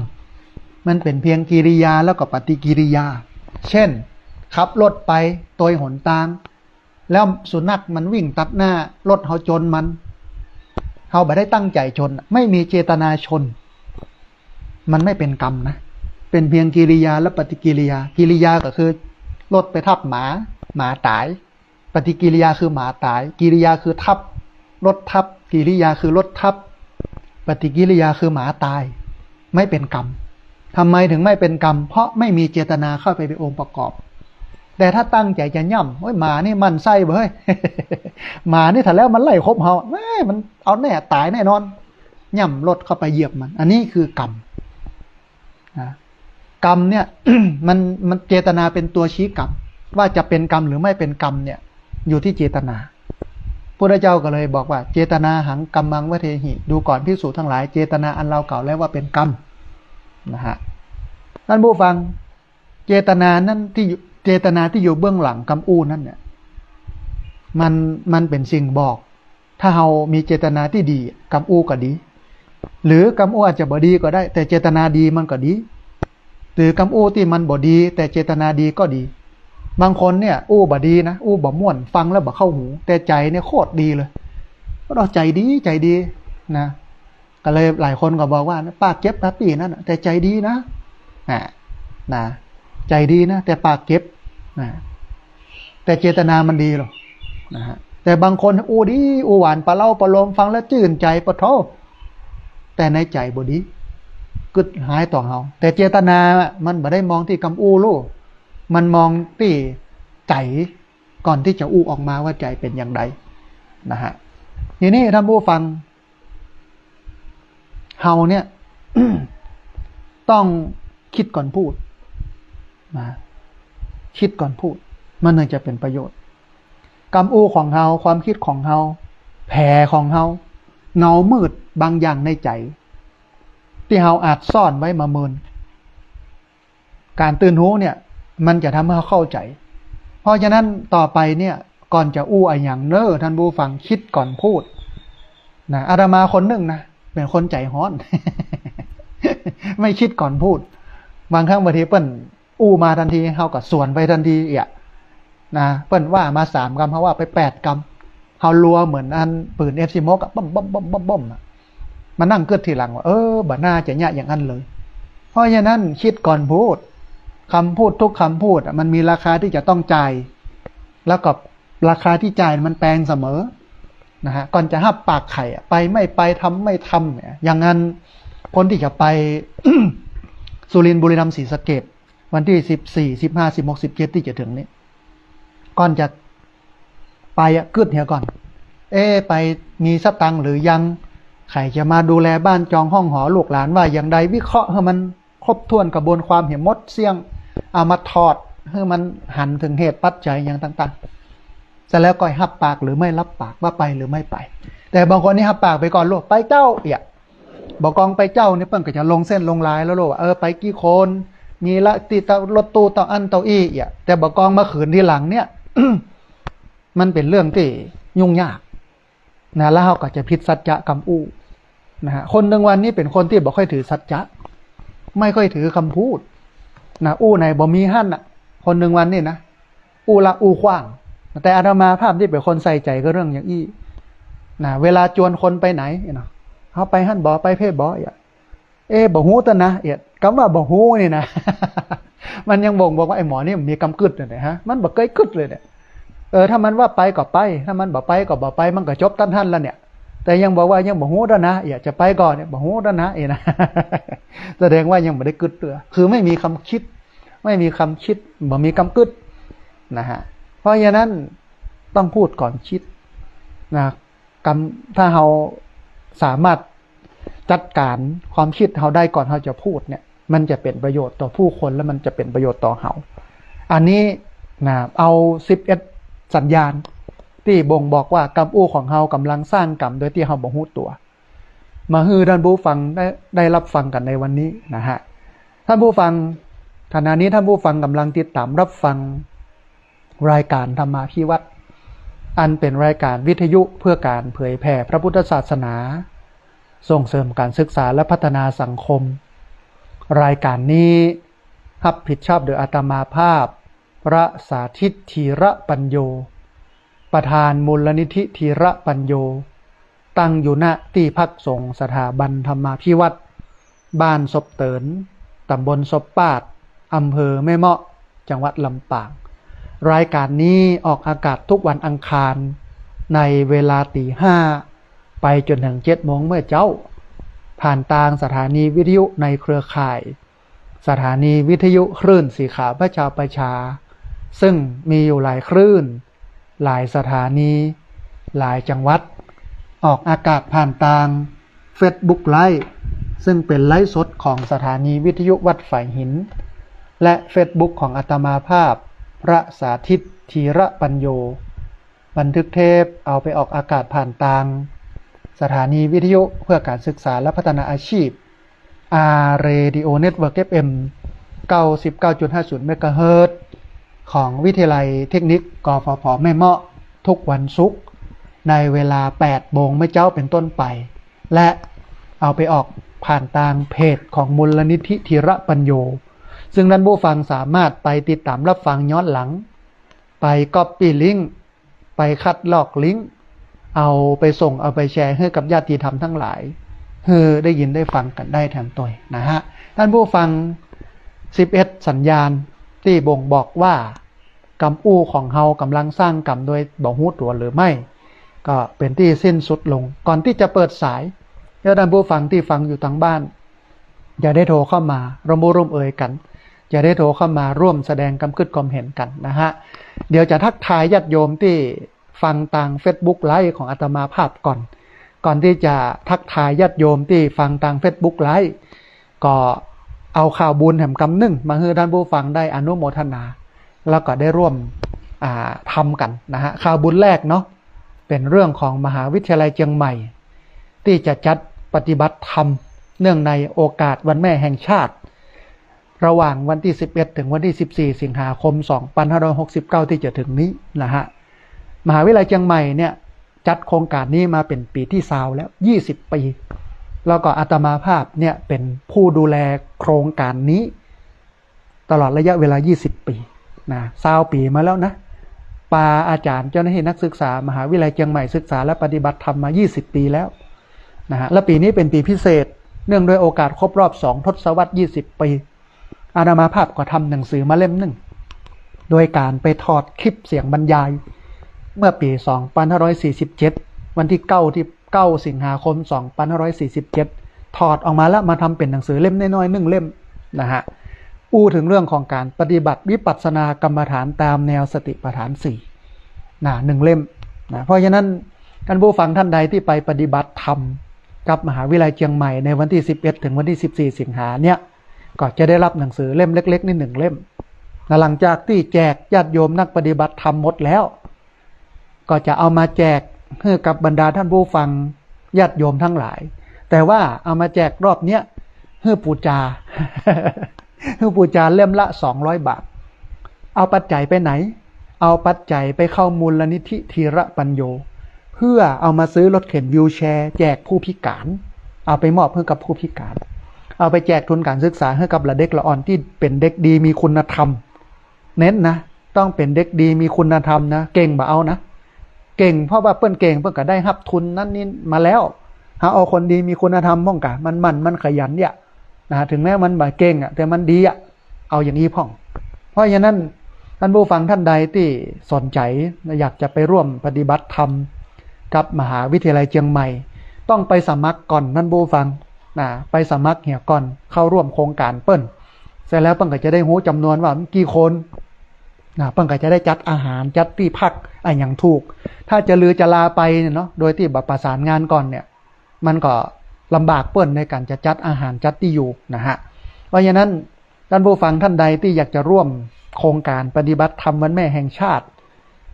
มันเป๋นเพียงกิริยาแล้วก็ปฏิกิริยา เช่น ขับรถไปตวยหนตาง แล้วสุนัขมันวิ่งตัดหน้า รถเฮาจนมัน เฮาบ่ได้ตั้งใจ๋จน ไม่มีเจตนาชน มันไม่เป็นกรรมนะ เป๋นเพียงกิริยาและปฏิกิริยา กิริยาก็คือรถไปทับหมา หมาต๋าย ปฏิกิริยาคือหมาต๋าย กิริยาคือทับ รถทับ กิริยาคือรถทับ ปฏิกิริยาคือหมาต๋าย ไม่เป็นกรรม ทำไมถึงไม่เป็นกรรม เพราะไม่มีเจตนาเข้าไปเป็นองค์ประกอบ แต่ถ้าตั้งใจ๋จะหย่ำ โอ๊ย หมานี่หมั่นไส้เบ้ย หมานี่ถ้าแล้วมันไล่คบเฮา แม่ มันเอาแน่ ต๋ายแน่นอน หย่ำรถเข้าไปเหยียบมัน อันนี้คือกรรม นะ กรรมเนี่ย มัน มันเจตนาเป็นตัวชี้กรรม ว่าจะเป็นกรรมหรือไม่เป็นกรรมเนี่ย อยู่ที่เจตนา พุทธเจ้าก็เลยบอกว่า เจตนาหังกัมมังวะเทหิ ดูก่อนภิกษุทั้งหลาย เจตนาอันเรากล่าวแล้วว่าเป็นกรรม นะฮะ ต้านผู้ฟัง เจตนานั้นตี้อยู่ เจตนาตี้อยู่เบื้องหลังกำอู้นั้นเนี่ย มัน มันเป๋นสิ่งบอก ถ้าเฮามีเจตนาตี้ดี กำอู้ก็ดี หรือกำอู้อาจจะบ่ดีก็ได้ แต่เจตนาดีมันก็ดี หรือกำอู้ตี้มันบ่ดี แต่เจตนาดีก็ดี บางคนเนี่ย อู้บ่ดีนะ อู้บ่ม่วน ฟังแล้วบ่เข้าหู แต่ใจ๋เนี่ยโคตรดีเลย ก็ต้องใจ๋ดี ใจ๋ดีนะ ก็เลยหลายคนก็บอกว่า ปากเก็บนะปี้นั้นน่ะ แต่ใจ๋ดีนะ อ่ะ นะ ใจ๋ดีนะ แต่ปากเก็บ นะ แต่เจตนามันดีหรอ นะฮะ แต่บางคนอู้ดี อู้หวานประเล้าประโลม ฟังแล้วจื้นใจ๋ปะโธ่ แต่ในใจ๋บ่ดี กึ๊ดฮ้ายต่อเฮา แต่เจตนามันบ่ได้มองตี้กำอู้ลู้ มันมองตี้ใจ๋ก่อนตี้จะอู้ออกมาว่าใจ๋เป๋นอย่างใด นะฮะ ทีนี้ต้านผู้ฟัง เฮาเนี่ย ต้องคิดก่อนพูด นะ คิดก่อนพูด มันถึงจะเป๋นประโยชน์ กำอู้ของเฮา ความคิดของเฮา แผลของเฮา เงามืดบางอย่างในใจ๋ ตี้เฮาอาจซ่อนไว้มาเมิน ก๋านตื่นฮู้เนี่ย มันจะทำให้เฮาเข้าใจ๋ เพราะฉะนั้นต่อไปเนี่ย ก่อนจะอู้อะหยังเน้อ ต้านผู้ฟัง คิดก่อนพูด นะ อาตมาคนนึ่งนะ เป๋นคนใจ๋ฮ้อน ไม่คิดก่อนพูด บางครั้งบางทีเปิ้นอู้มาตันที เฮาก็สวนไปตันทีเอี้ย นะ เปิ้นว่ามาสามกำ เฮาว่าไปแปดกำ เฮารัวเหมือนอันปืนเอฟสิบหกอะ บ้อมบ้อมบ้อมบ้อมบ้อมอะ มานั่งกึ๊ดทีหลังว่า เออ บ่น่าจะเยียะอย่างอั้นเลย เพราะฉะนั้นคิดก่อนพูด กำพูดทุกกำพูดอะ มันมีราคาตี้จะต้องจ่าย แล้วก็ราคาตี้จ่ายมันแปงเสมอ นะฮะ ก่อนจะฮับปากใผอะ ไปไม่ไป ทำไม่ทำเนี่ย อย่างอันคนตี้จะไป สุรินทร์ บุรีรัมย์ ศรีสะเกษ วันตี้สิบสี่ สิบห้า สิบหก สิบเจ็ด ตี้จะเถิงนี้ ก่อนจะไปอะ กึ๊ดเหียก่อน เอ๊ะ ไปมีสตังค์หรือยัง ใผจะมาดูแลบ้านจองห้องหอลูกหลานว่าอย่างใด วิเคราะห์หื้อมันครบถ้วนกระบวนความเหียหมดเสี้ยง เอามาถอดหื้อมันหันเถิงเหตุปัจจัยอย่างต่างๆ เสร็จแล้วก็ฮับปากหรือไม่ฮับปากว่าไปหรือไม่ไป แต่บางคนนี่ฮับปากไปก่อนลูก ไปเจ้าเอี้ย บ่ากองไปเจ้านี่เปิ้นก็จะลงเส้นลงลายแล้วลูกว่า เออ ไปกี่คน มีละตี้เต้ารถตู้เต้าอั้นเต้าอี้เอี้ย แต่บ่ากองมาขืนทีหลังเนี่ย มันเป๋นเรื่องตี้ยุ่งยากนะ แล้วเฮาก็จะผิดสัจจะกำอู้นะฮะ คนหนึ่งวันนี้เป๋นคนตี้บ่ค่อยถือสัจจะ ไม่ค่อยถือกำพูดนะ อู้ไหนบ่มีหั้นน่ะ คนหนึ่งวันนี้นะ อู้ละอู้ขว้าง แต่อาตมาภาพตี้เป๋นคนใส่ใจ๋กับเรื่องอย่างอี้นะ เวลาจวนคนไปไหนเนาะ เฮาไปหั้นบ่ ไปเพ่บ่ เอ๊ะ บ่ฮู้ตันนะ เอี้ย กำว่าบ่ฮู้นี่นะ มันยังบ่งบอกว่าไอ้หมอนี่มันมีกำกึ๊ดเลยนะฮะ มันบ่เกยกึ๊ดเลยเนี่ย เออ ถ้ามันว่าไปก็ไป ถ้ามันบ่ไปก็บ่ไป มันก็จบตันหั้นละเนี่ย แต่ยังบอกว่ายังบ่ฮู้ตันนะ อยากจะไปก่อนเนี่ย บ่ฮู้ตันนะ เอนะ แสดงว่ายังบ่ได้กึ๊ดเตื้อ คือไม่มีความคิด ไม่มีความคิด บ่มีกำกึ๊ดนะฮะ เพราะฉะนั้นต้องพูดก่อนคิดนะ กำ ถ้าเฮาสามารถจัดการความคิดเฮาได้ก่อนเฮาจะพูดเนี่ย มันจะเป๋นประโยชน์ต่อผู้คน และมันจะเป๋นประโยชน์ต่อเฮา อันนี้นะ เอาสิบเอ็ดสัญญาณตี้บ่งบอกว่ากำอู้ของเฮากำลังสร้างกรรมโดยตี้เฮาบ่ฮู้ตั๋ว มาหื้อท่านผู้ฟังได้ ได้รับฟังกั๋นในวันนี้นะฮะ ท่านผู้ฟัง ขณะนี้ท่านผู้ฟังกำลังติดตามรับฟังรายการธรรมาภิวัตน์ อันเป๋นรายการวิทยุเพื่อการเผยแผ่พระพุทธศาสนา ส่งเสริมการศึกษาและพัฒนาสังคม รายการนี้รับผิดชอบโดยอาตมาภาพ พระสาธิต ธีระปัญโญ ประธานมูลนิธิธีระปัญโญ ตั้งอยู่ ณ ตี้พักสงฆ์สถาบันธรรมาภิวัตน์ บ้านศพเติน ตำบลศพปาด อำเภอแม่เมาะ จังหวัดลำปาง รายการนี้ออกอากาศทุกวันอังคาร ในเวลาตีห้า ไปจ๋นเถิงเจ็ดโมงเมื่อเจ๊า ผ่านตางสถานีวิทยุในเครือข่าย สถานีวิทยุคลื่นสีขาวพระชาวประชา ซึ่งมีอยู่หลายคลื่น หลายสถานี หลายจังหวัด ออกอากาศผ่านตางเฟซบุ๊กไลฟ์ ซึ่งเป๋นไลฟ์สดของสถานีวิทยุวัดฝายหิน และเฟซบุ๊กของอาตมาภาพ พระสาธิต ธีระปัญโญ บันทึกเทปเอาไปออกอากาศผ่านตางสถานีวิทยุเพื่อการศึกษาและพัฒนาอาชีพ อาร์ Radio Network เอฟ เอ็ม เก้าสิบเก้าจุดห้าศูนย์ เมกะเฮิรตซ์ ของวิทยาลัยเทคนิค กฟผ แม่เมาะ ทุกวันศุกร์ ในเวลาแปดโมงเมื่อเจ๊าเป๋นต้นไป และเอาไปออกผ่านตางเพจของมูลนิธิธีระปัญโญ ซึ่งท่านผู้ฟังสามารถไปติดตามรับฟังย้อนหลัง ไปก๊อปปี้ลิงก์ ไปคัดลอกลิงก์ เอาไปส่ง เอาไปแชร์หื้อกับญาติธรรมทั้งหลาย หื้อได้ยินได้ฟังกั๋นได้แถมตวยนะฮะ ท่านผู้ฟัง สิบเอ็ดสัญญาณตี้บ่งบอกว่ากำอู้ของเฮากำลังสร้างกรรมโดยบ่ฮู้ตั๋วหรือไม่ ก็เป๋นตี้สิ้นสุดลง ก่อนตี้จะเปิดสาย เพื่อท่านผู้ฟังตี้ฟังอยู่ตางบ้าน จะได้โทรเข้ามาร่วมอู้ร่วมเอยกั๋น จะได้โทรเข้ามาร่วมแสดงกำกึ๊ดความเห็นกั๋นนะฮะ เดี๋ยวจะทักทายญาติโยมตี้ฟังตางเฟซบุ๊กไลฟ์ของอาตมาภาพก่อน ก่อนตี้จะทักทายญาติโยมตี้ฟังตางเฟซบุ๊กไลฟ์ ก็เอาข่าวบุญแหมกำนึ่งมาหื้อท่านผู้ฟังได้อนุโมทนา แล้วก็ได้ร่วม อ่า ทำกั๋นนะฮะ ข่าวบุญแรกเนาะ เป๋นเรื่องของมหาวิทยาลัยเจียงใหม่ ตี้จะจัดปฏิบัติธรรมเนื่องในโอกาสวันแม่แห่งชาติ ระหว่างวันตี้สิบเอ็ดถึงวันตี้สิบสี่สิงหาคมสองพันห้าร้อยหกสิบเก้าตี้จะถึงนี้นะฮะ มหาวิทยาลัยเจียงใหม่เนี่ยจัดโครงก๋านนี้มาเป๋นปี๋ตี้ซาวแล้ว ยี่สิบปี๋ แล้วก็อาตมาภาพเนี่ยเป๋นผู้ดูแลโครงก๋านนี้ ตลอดระยะเวลายี่สิบปี๋นะ ซาวปี๋มาแล้วนะ ปาอาจ๋ารย์เจ้าหน้าตี้นักศึกษามหาวิทยาลัยเจียงใหม่ศึกษาและปฏิบัติธรรมมายี่สิบปี๋แล้วนะฮะ และปี๋นี้เป๋นปี๋พิเศษ เนื่องด้วยโอกาสครบรอบสองทศวรรษยี่สิบปี๋ อาตมาภาพก็ทำหนังสือมาเล่มนึ่ง โดยก๋านไปถอดคลิปเสียงบรรยาย เมื่อปี๋สองพันห้าร้อยสี่สิบเจ็ด วันตี้เก้า ตี้ เก้าสิงหาคมสองพันห้าร้อยสี่สิบเจ็ด ถอดออกมาแล้วมาทำเป๋นหนังสือเล่มน้อยๆนึ่งเล่มนะฮะ อู้เถิงเรื่องของก๋านปฏิบัติวิปัสสนากรรมฐานตามแนวสติปัฏฐานสี่นะ นึ่งเล่มนะ เพราะฉะนั้นท่านผู้ฟังท่านใดตี้ไปปฏิบัติธรรมกับมหาวิทยาลัยเจียงใหม่ในวันตี้สิบเอ็ดถึงวันตี้สิบสี่สิงหาเนี่ย ก็จะได้รับหนังสือเล่มเล็กๆนี่นึ่งเล่มนะ หลังจากตี้แจกญาติโยมนักปฏิบัติธรรมหมดแล้ว ก็จะเอามาแจกหื้อกับบรรดาท่านผู้ฟังญาติโยมทั้งหลาย แต่ว่าเอามาแจกรอบเนี้ยหื้อปู๋จา หื้อปู๋จาเล่มละสองร้อยบาท เอาปัจจัยไปไหน เอาปัจจัยไปเข้ามูลนิธิธีระปัญโญ เพื่อเอามาซื้อรถเข็นวีลแชร์แจกผู้พิก๋าน เอาไปมอบหื้อกับผู้พิก๋าน เอาไปแจกทุนก๋านศึกษาหื้อกับหละเด็กหละอ่อนตี้เป๋นเด็กดีมีคุณธรรม เน้นนะ ต้องเป๋นเด็กดีมีคุณธรรมนะ เก่งบ่เอานะ เก่งเพราะว่าเปิ้นเก่งเปิ้นก็ได้ฮับทุนนั้นนี่มาแล้ว เฮาเอาคนดีมีคุณธรรมพ่องกะ มันหมั่นมันขยันเนี่ยนะ ถึงแม้มันบ่เก่งอะ แต่มันดีอะ เอาอย่างอี้พ่อง เพราะฉะนั้น ท่านผู้ฟังท่านใดตี้สนใจ๋นะ อยากจะไปร่วมปฏิบัติธรรมกับมหาวิทยาลัยเจียงใหม่ ต้องไปสมัครก่อน ท่านผู้ฟังนะ ไปสมัครเหียก่อน เข้าร่วมโครงก๋านเปิ้น เสร็จแล้วเปิ้นก็จะได้ฮู้จ๋ำนวนว่ากี่คนนะ เปิ้นก็จะได้จัดอาหาร จัดตี้พักอะหยังถูก ถ้าจะลือจะลาไปเนี่ยเนาะ โดยตี้บ่ประสานงานก่อนเนี่ย มันก็ลำบากเปิ้นในก๋านจะจัดอาหาร จัดตี้อยู่นะฮะ เพราะฉะนั้น ท่านผู้ฟังท่านใดตี้อยากจะร่วมโครงก๋านปฏิบัติธรรมวันแม่แห่งชาติ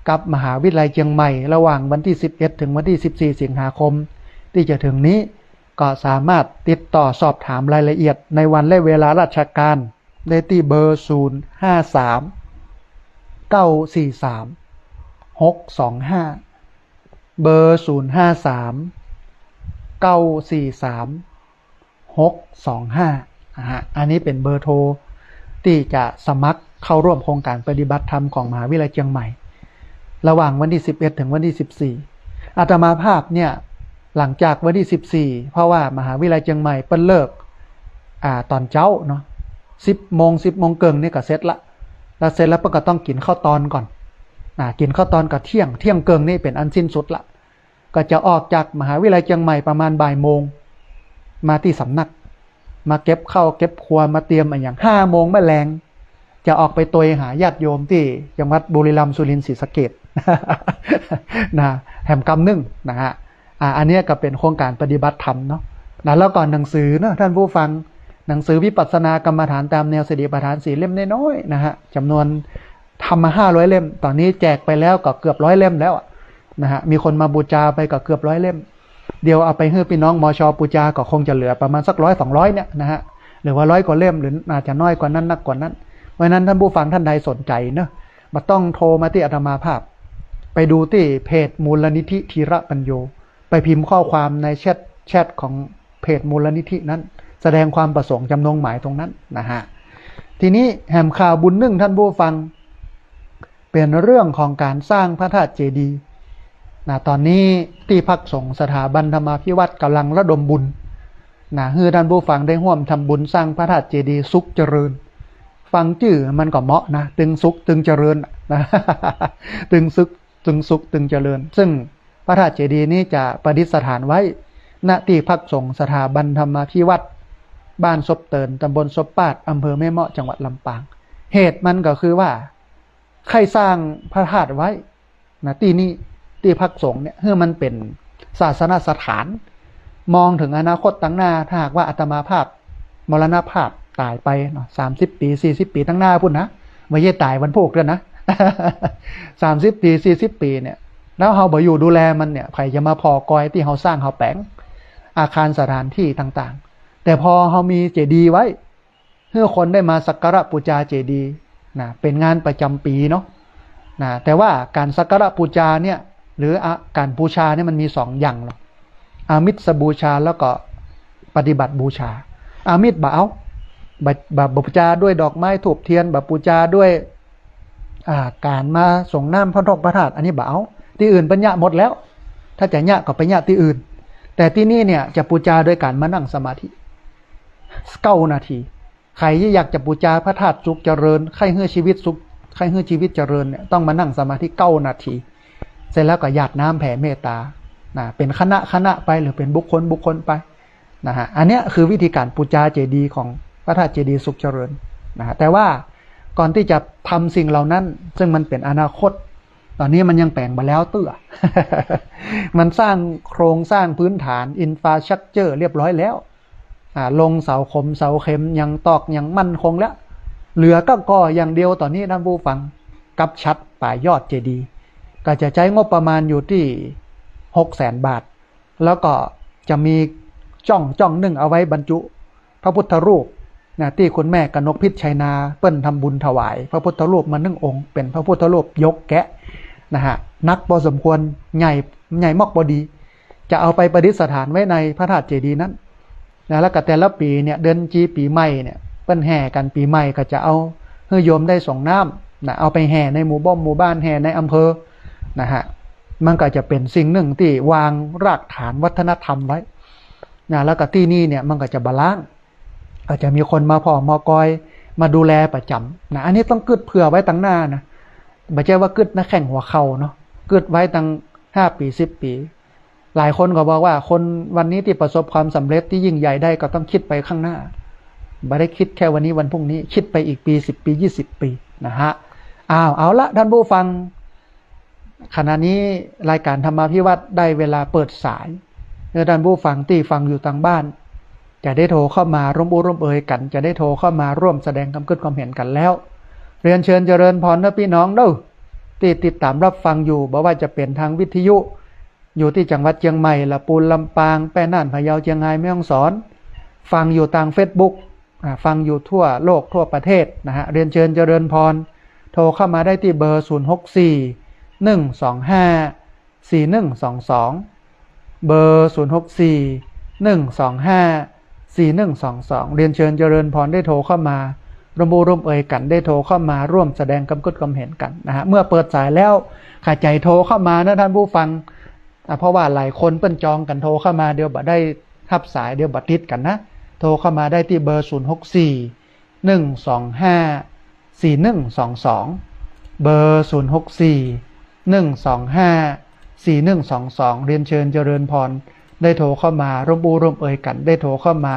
กับมหาวิทยาลัยเจียงใหม่ ระหว่างวันตี้สิบเอ็ดถึงวันตี้สิบสี่สิงหาคมตี้จะเถิงนี้ ก็สามารถติดต่อสอบถามรายละเอียดในวันและเวลาราชการได้ตี้เบอร์ ศูนย์ห้าสาม เก้าสี่สาม หกสองห้า เบอร์ ศูนย์ห้าสาม เก้าสี่สาม หกสองห้า นะฮะ อันนี้เป๋นเบอร์โทรตี้จะสมัครเข้าร่วมโครงก๋านปฏิบัติธรรมของมหาวิทยาลัยเจียงใหม่ ระหว่างวันตี้สิบเอ็ดถึงวันตี้สิบสี่ อาตมาภาพเนี่ย หลังจากวันตี้สิบสี่ เพราะว่ามหาวิทยาลัยเจียงใหม่เปิ้นเลิก อ่า ต๋อนเจ๊าเนาะ สิบโมง สิบโมงเกิ่งนี่ก็เสร็จละ แล้วเสร็จแล้วเปิ้นก็ต้องกิ๋นข้าวตอนก่อน อ่า กิ๋นข้าวตอนก็เที่ยง เที่ยงเกิ่งนี่เป๋นอันสิ้นสุดละ ก็จะออกจากมหาวิทยาลัยเจียงใหม่ประมาณบ่ายโมง มาตี้สำนัก มาเก็บข้าวเก็บครัว มาเตรียมอะหยัง ห้าโมงแม่แลง จะออกไปตวยหาญาติโยมตี้จังหวัดบุรีรัมย์ สุรินทร์ ศรีสะเกษ นะ แหมกำนึ่งนะฮะ อ่า อันเนี้ยก็เป๋นโครงก๋านปฏิบัติธรรมเนาะ นะ แล้วก็หนังสือเนาะ ท่านผู้ฟัง หนังสือวิปัสสนากรรมฐานต๋ามแนวสติปัฏฐานสี่เล่มน้อยๆ นะฮะ จ๋ำนวน ทำมาห้าร้อยเล่ม ต๋อนนี้แจกไปแล้วก็เกือบร้อยเล่มแล้วอะนะฮะ มีคนมาบูชาไปก็เกือบร้อยเล่ม เดี๋ยวเอาไปหื้อปี้น้อง มช บูชาก็คงจะเหลือประมาณสักร้อยสองร้อยเนี่ยนะฮะ หรือว่าร้อยกว่าเล่ม หรืออาจจะน้อยกว่านั้นนักกว่านั้น เพราะฉะนั้นท่านผู้ฟังท่านใดสนใจ๋เนาะ บ่ต้องโทรมาตี้อาตมาภาพ ไปดูตี้เพจมูลนิธิธีระปัญโญ ไปพิมพ์ข้อความในแชท แชทของเพจมูลนิธินั้น แสดงความประสงค์จ๋ำนงหมายตรงนั้นนะฮะ ทีนี้แหมข่าวบุญนึ่ง ท่านผู้ฟัง เป๋นเรื่องของก๋านสร้างพระธาตุเจดีย์นะ ต๋อนนี้ตี้พักสงฆ์สถาบันธรรมาภิวัตน์ก๋ำลังระดมบุญนะ หื้อท่านผู้ฟังได้ฮ่วมทำบุญสร้างพระธาตุเจดีย์สุขเจริญ ฟังจื้อมันก็เหมาะนะ ตึงสุขตึงเจริญนะ ตึงสุข ตึงสุขตึงเจริญ ซึ่งพระธาตุเจดีย์นี้จะประดิษฐานไว้ ณ ตี้พักสงฆ์สถาบันธรรมาภิวัตน์ บ้านซบเติน ตำบลซบปาด อำเภอแม่เมาะ จังหวัดลำปาง เหตุมันก็คือว่า ใค่สร้างพระธาตุไว้นะ ตี้นี่ ตี้พักสงฆ์เนี่ย หื้อมันเป๋นศาสนสถาน มองเถิงอนาคตตังหน้า ถ้าหากว่าอาตมาภาพมรณภาพต๋ายไปเนาะ สามสิบปี๋ สี่สิบปี๋ตังหน้าปู้นนะ บ่ใจ้ต๋ายวันพูกเตื้อนะ สามสิบปี๋ สี่สิบปี๋เนี่ย แล้วเฮาบ่อยู่ดูแลมันเนี่ย ใผจะมาผ่อกอยตี้เฮาสร้างเฮาแป๋ง อาคารสถานตี้ต่างๆ แต่พอเฮามีเจดีย์ไว้ หื้อคนได้มาสักการะบูชาเจดีย์นะ เป๋นงานประจ๋ำปี๋เนาะนะ แต่ว่าก๋านสักการะบูชาเนี่ย หรืออะ ก๋านบูชาเนี่ยมันมีสองอย่างเนาะ อามิสบูชาแล้วก็ปฏิบัติบูชา อามิสบ่เอา บ่ บ่ บ่บูชาด้วยดอกไม้ธูปเทียน บ่บูชาด้วย อ่า ก๋านมาสรงน้ำพระนกพระธาตุ อันนี้บ่เอา ตี้อื่นเปิ้นเยียะหมดแล้ว ถ้าจะเยียะก็ไปเยียะตี้อื่น แต่ตี้นี่เนี่ยจะบูชาโดยก๋านมานั่งสมาธิ เก้านาที ใผอยากจะบูชาพระธาตุสุขเจริญ ใค่หื้อชีวิตสุข ใค่หื้อชีวิตเจริญเนี่ย ต้องมานั่งสมาธิเก้านาที เสร็จแล้วก็หยาดน้ำแผ่เมตตานะ เป๋นคณะคณะไป หรือเป๋นบุคคลบุคคลไปนะฮะ อันเนี้ยคือวิธีก๋านบูชาเจดีย์ของพระธาตุเจดีย์สุขเจริญนะฮะ แต่ว่าก่อนตี้จะทำสิ่งเหล่านั้น ซึ่งมันเป๋นอนาคต ต๋อนนี้มันยังแป๋งบ่แล้วเตื้อ มันสร้างโครงสร้างพื้นฐาน infrastructure เรียบร้อยแล้ว อ่า ลงเสาขมเสาเข็ม หยังตอกหยังมั่นคงแล้ว เหลือก้าก่ออย่างเดียว ต๋อนนี้ท่านผู้ฟัง กับฉัตรป่ายยอดเจดีย์ ก็จะใจ๊งบประมาณอยู่ตี้หกแสนบาท แล้วก็จะมีจ้องจ้องนึ่งเอาไว้บรรจุพระพุทธรูปนะ ตี้คุณแม่กนกพิชชัยนา เปิ้นทำบุญถวายพระพุทธรูปมานึ่งองค์ เป๋นพระพุทธรูปยกแกะนะฮะ หนักพอสมควร ใหญ่ ใหญ่มอกพอดี จะเอาไปประดิษฐานไว้ในพระธาตุเจดีย์นั้นนะ แล้วก็แต่ละปี๋เนี่ย เดือนจีปี๋ใหม่เนี่ย เปิ้นแห่กั๋น ปี๋ใหม่ก็จะเอาหื้อโยมได้สรงน้ำนะ เอาไปแห่ในหมู่บ้านหมู่บ้าน แห่ในอำเภอนะฮะ มันก็จะเป๋นสิ่งนึ่งตี้วางรากฐานวัฒนธรรมไว้นะ แล้วก็ตี้นี่เนี่ยมันก็จะบ่ล้าง อาจจะมีคนมาผ่อมากอย มาดูแลประจ๋ำนะ อันนี้ต้องกึ๊ดเผื่อไว้ตังหน้านะ บ่ใจ้ว่ากึ๊ดนะ แข้งหัวเข่าเนาะ กึ๊ดไว้ตั้งห้าปี๋ สิบปี๋ หลายคนก็บอกว่าคนวันนี้ตี้ประสบความสำเร็จตี้ยิ่งใหญ่ได้ก็ต้องกึ๊ดไปข้างหน้า บ่ได้กึ๊ดแค่วันนี้วันพรุ่งนี้ กึ๊ดไปอีกปี๋ สิบปี๋ ยี่สิบปี๋นะฮะ อ้าว เอาละท่านผู้ฟัง ขณะนี้รายการธรรมาภิวัฒน์ได้เวลาเปิดสาย เมื่อท่านผู้ฟังตี้ฟังอยู่ตางบ้าน จะได้โทรเข้ามาร่วมอู้ร่วมเอยกั๋น จะได้โทรเข้ามาร่วมแสดงความกึ๊ดความเห็นกั๋นแล้ว เรียนเชิญเจริญพรเน้อปี้น้องเน้อ ตี้ติดต๋ามรับฟังอยู่ บ่ว่าจะเป๋นตางวิทยุ อยู่ตี้จังหวัดเจียงใหม่ ละปูน ลำปาง แป้น่าน พะเยา เจียงฮาย แม่ฮ่องสอน ฟังอยู่ตางเฟซบุ๊ก อ่า ฟังอยู่ทั่วโลกทั่วประเทศนะฮะ เรียนเชิญเจริญพร โทรเข้ามาได้ตี้เบอร์ ศูนย์หกสี่ หนึ่งสองห้า สี่หนึ่งสองสอง เบอร์ ศูนย์หกสี่ หนึ่งสองห้า สี่หนึ่งสองสอง เรียนเชิญเจริญพรได้โทรเข้ามาร่วมอู้ร่วมเอยกั๋น ได้โทรเข้ามาร่วมแสดงความกึ๊ดความเห็นกั๋นนะฮะ เมื่อเปิดสายแล้ว ใผใจ๋โทรเข้ามาเน้อท่านผู้ฟัง อ่ะ เพราะว่าหลายคนเปิ้นจองกั๋นโทรเข้ามา เดี๋ยวบ่ได้ฮับสาย เดี๋ยวบ่ติดกั๋นนะ โทรเข้ามาได้ตี้เบอร์ ศูนย์หกสี่ หนึ่งสองห้า สี่หนึ่งสองสอง เบอร์ ศูนย์หกสี่ หนึ่งสองห้า สี่หนึ่งสองสอง เรียนเชิญเจริญพร ได้โทรเข้ามาร่วมอู้ร่วมเอยกั๋น ได้โทรเข้ามา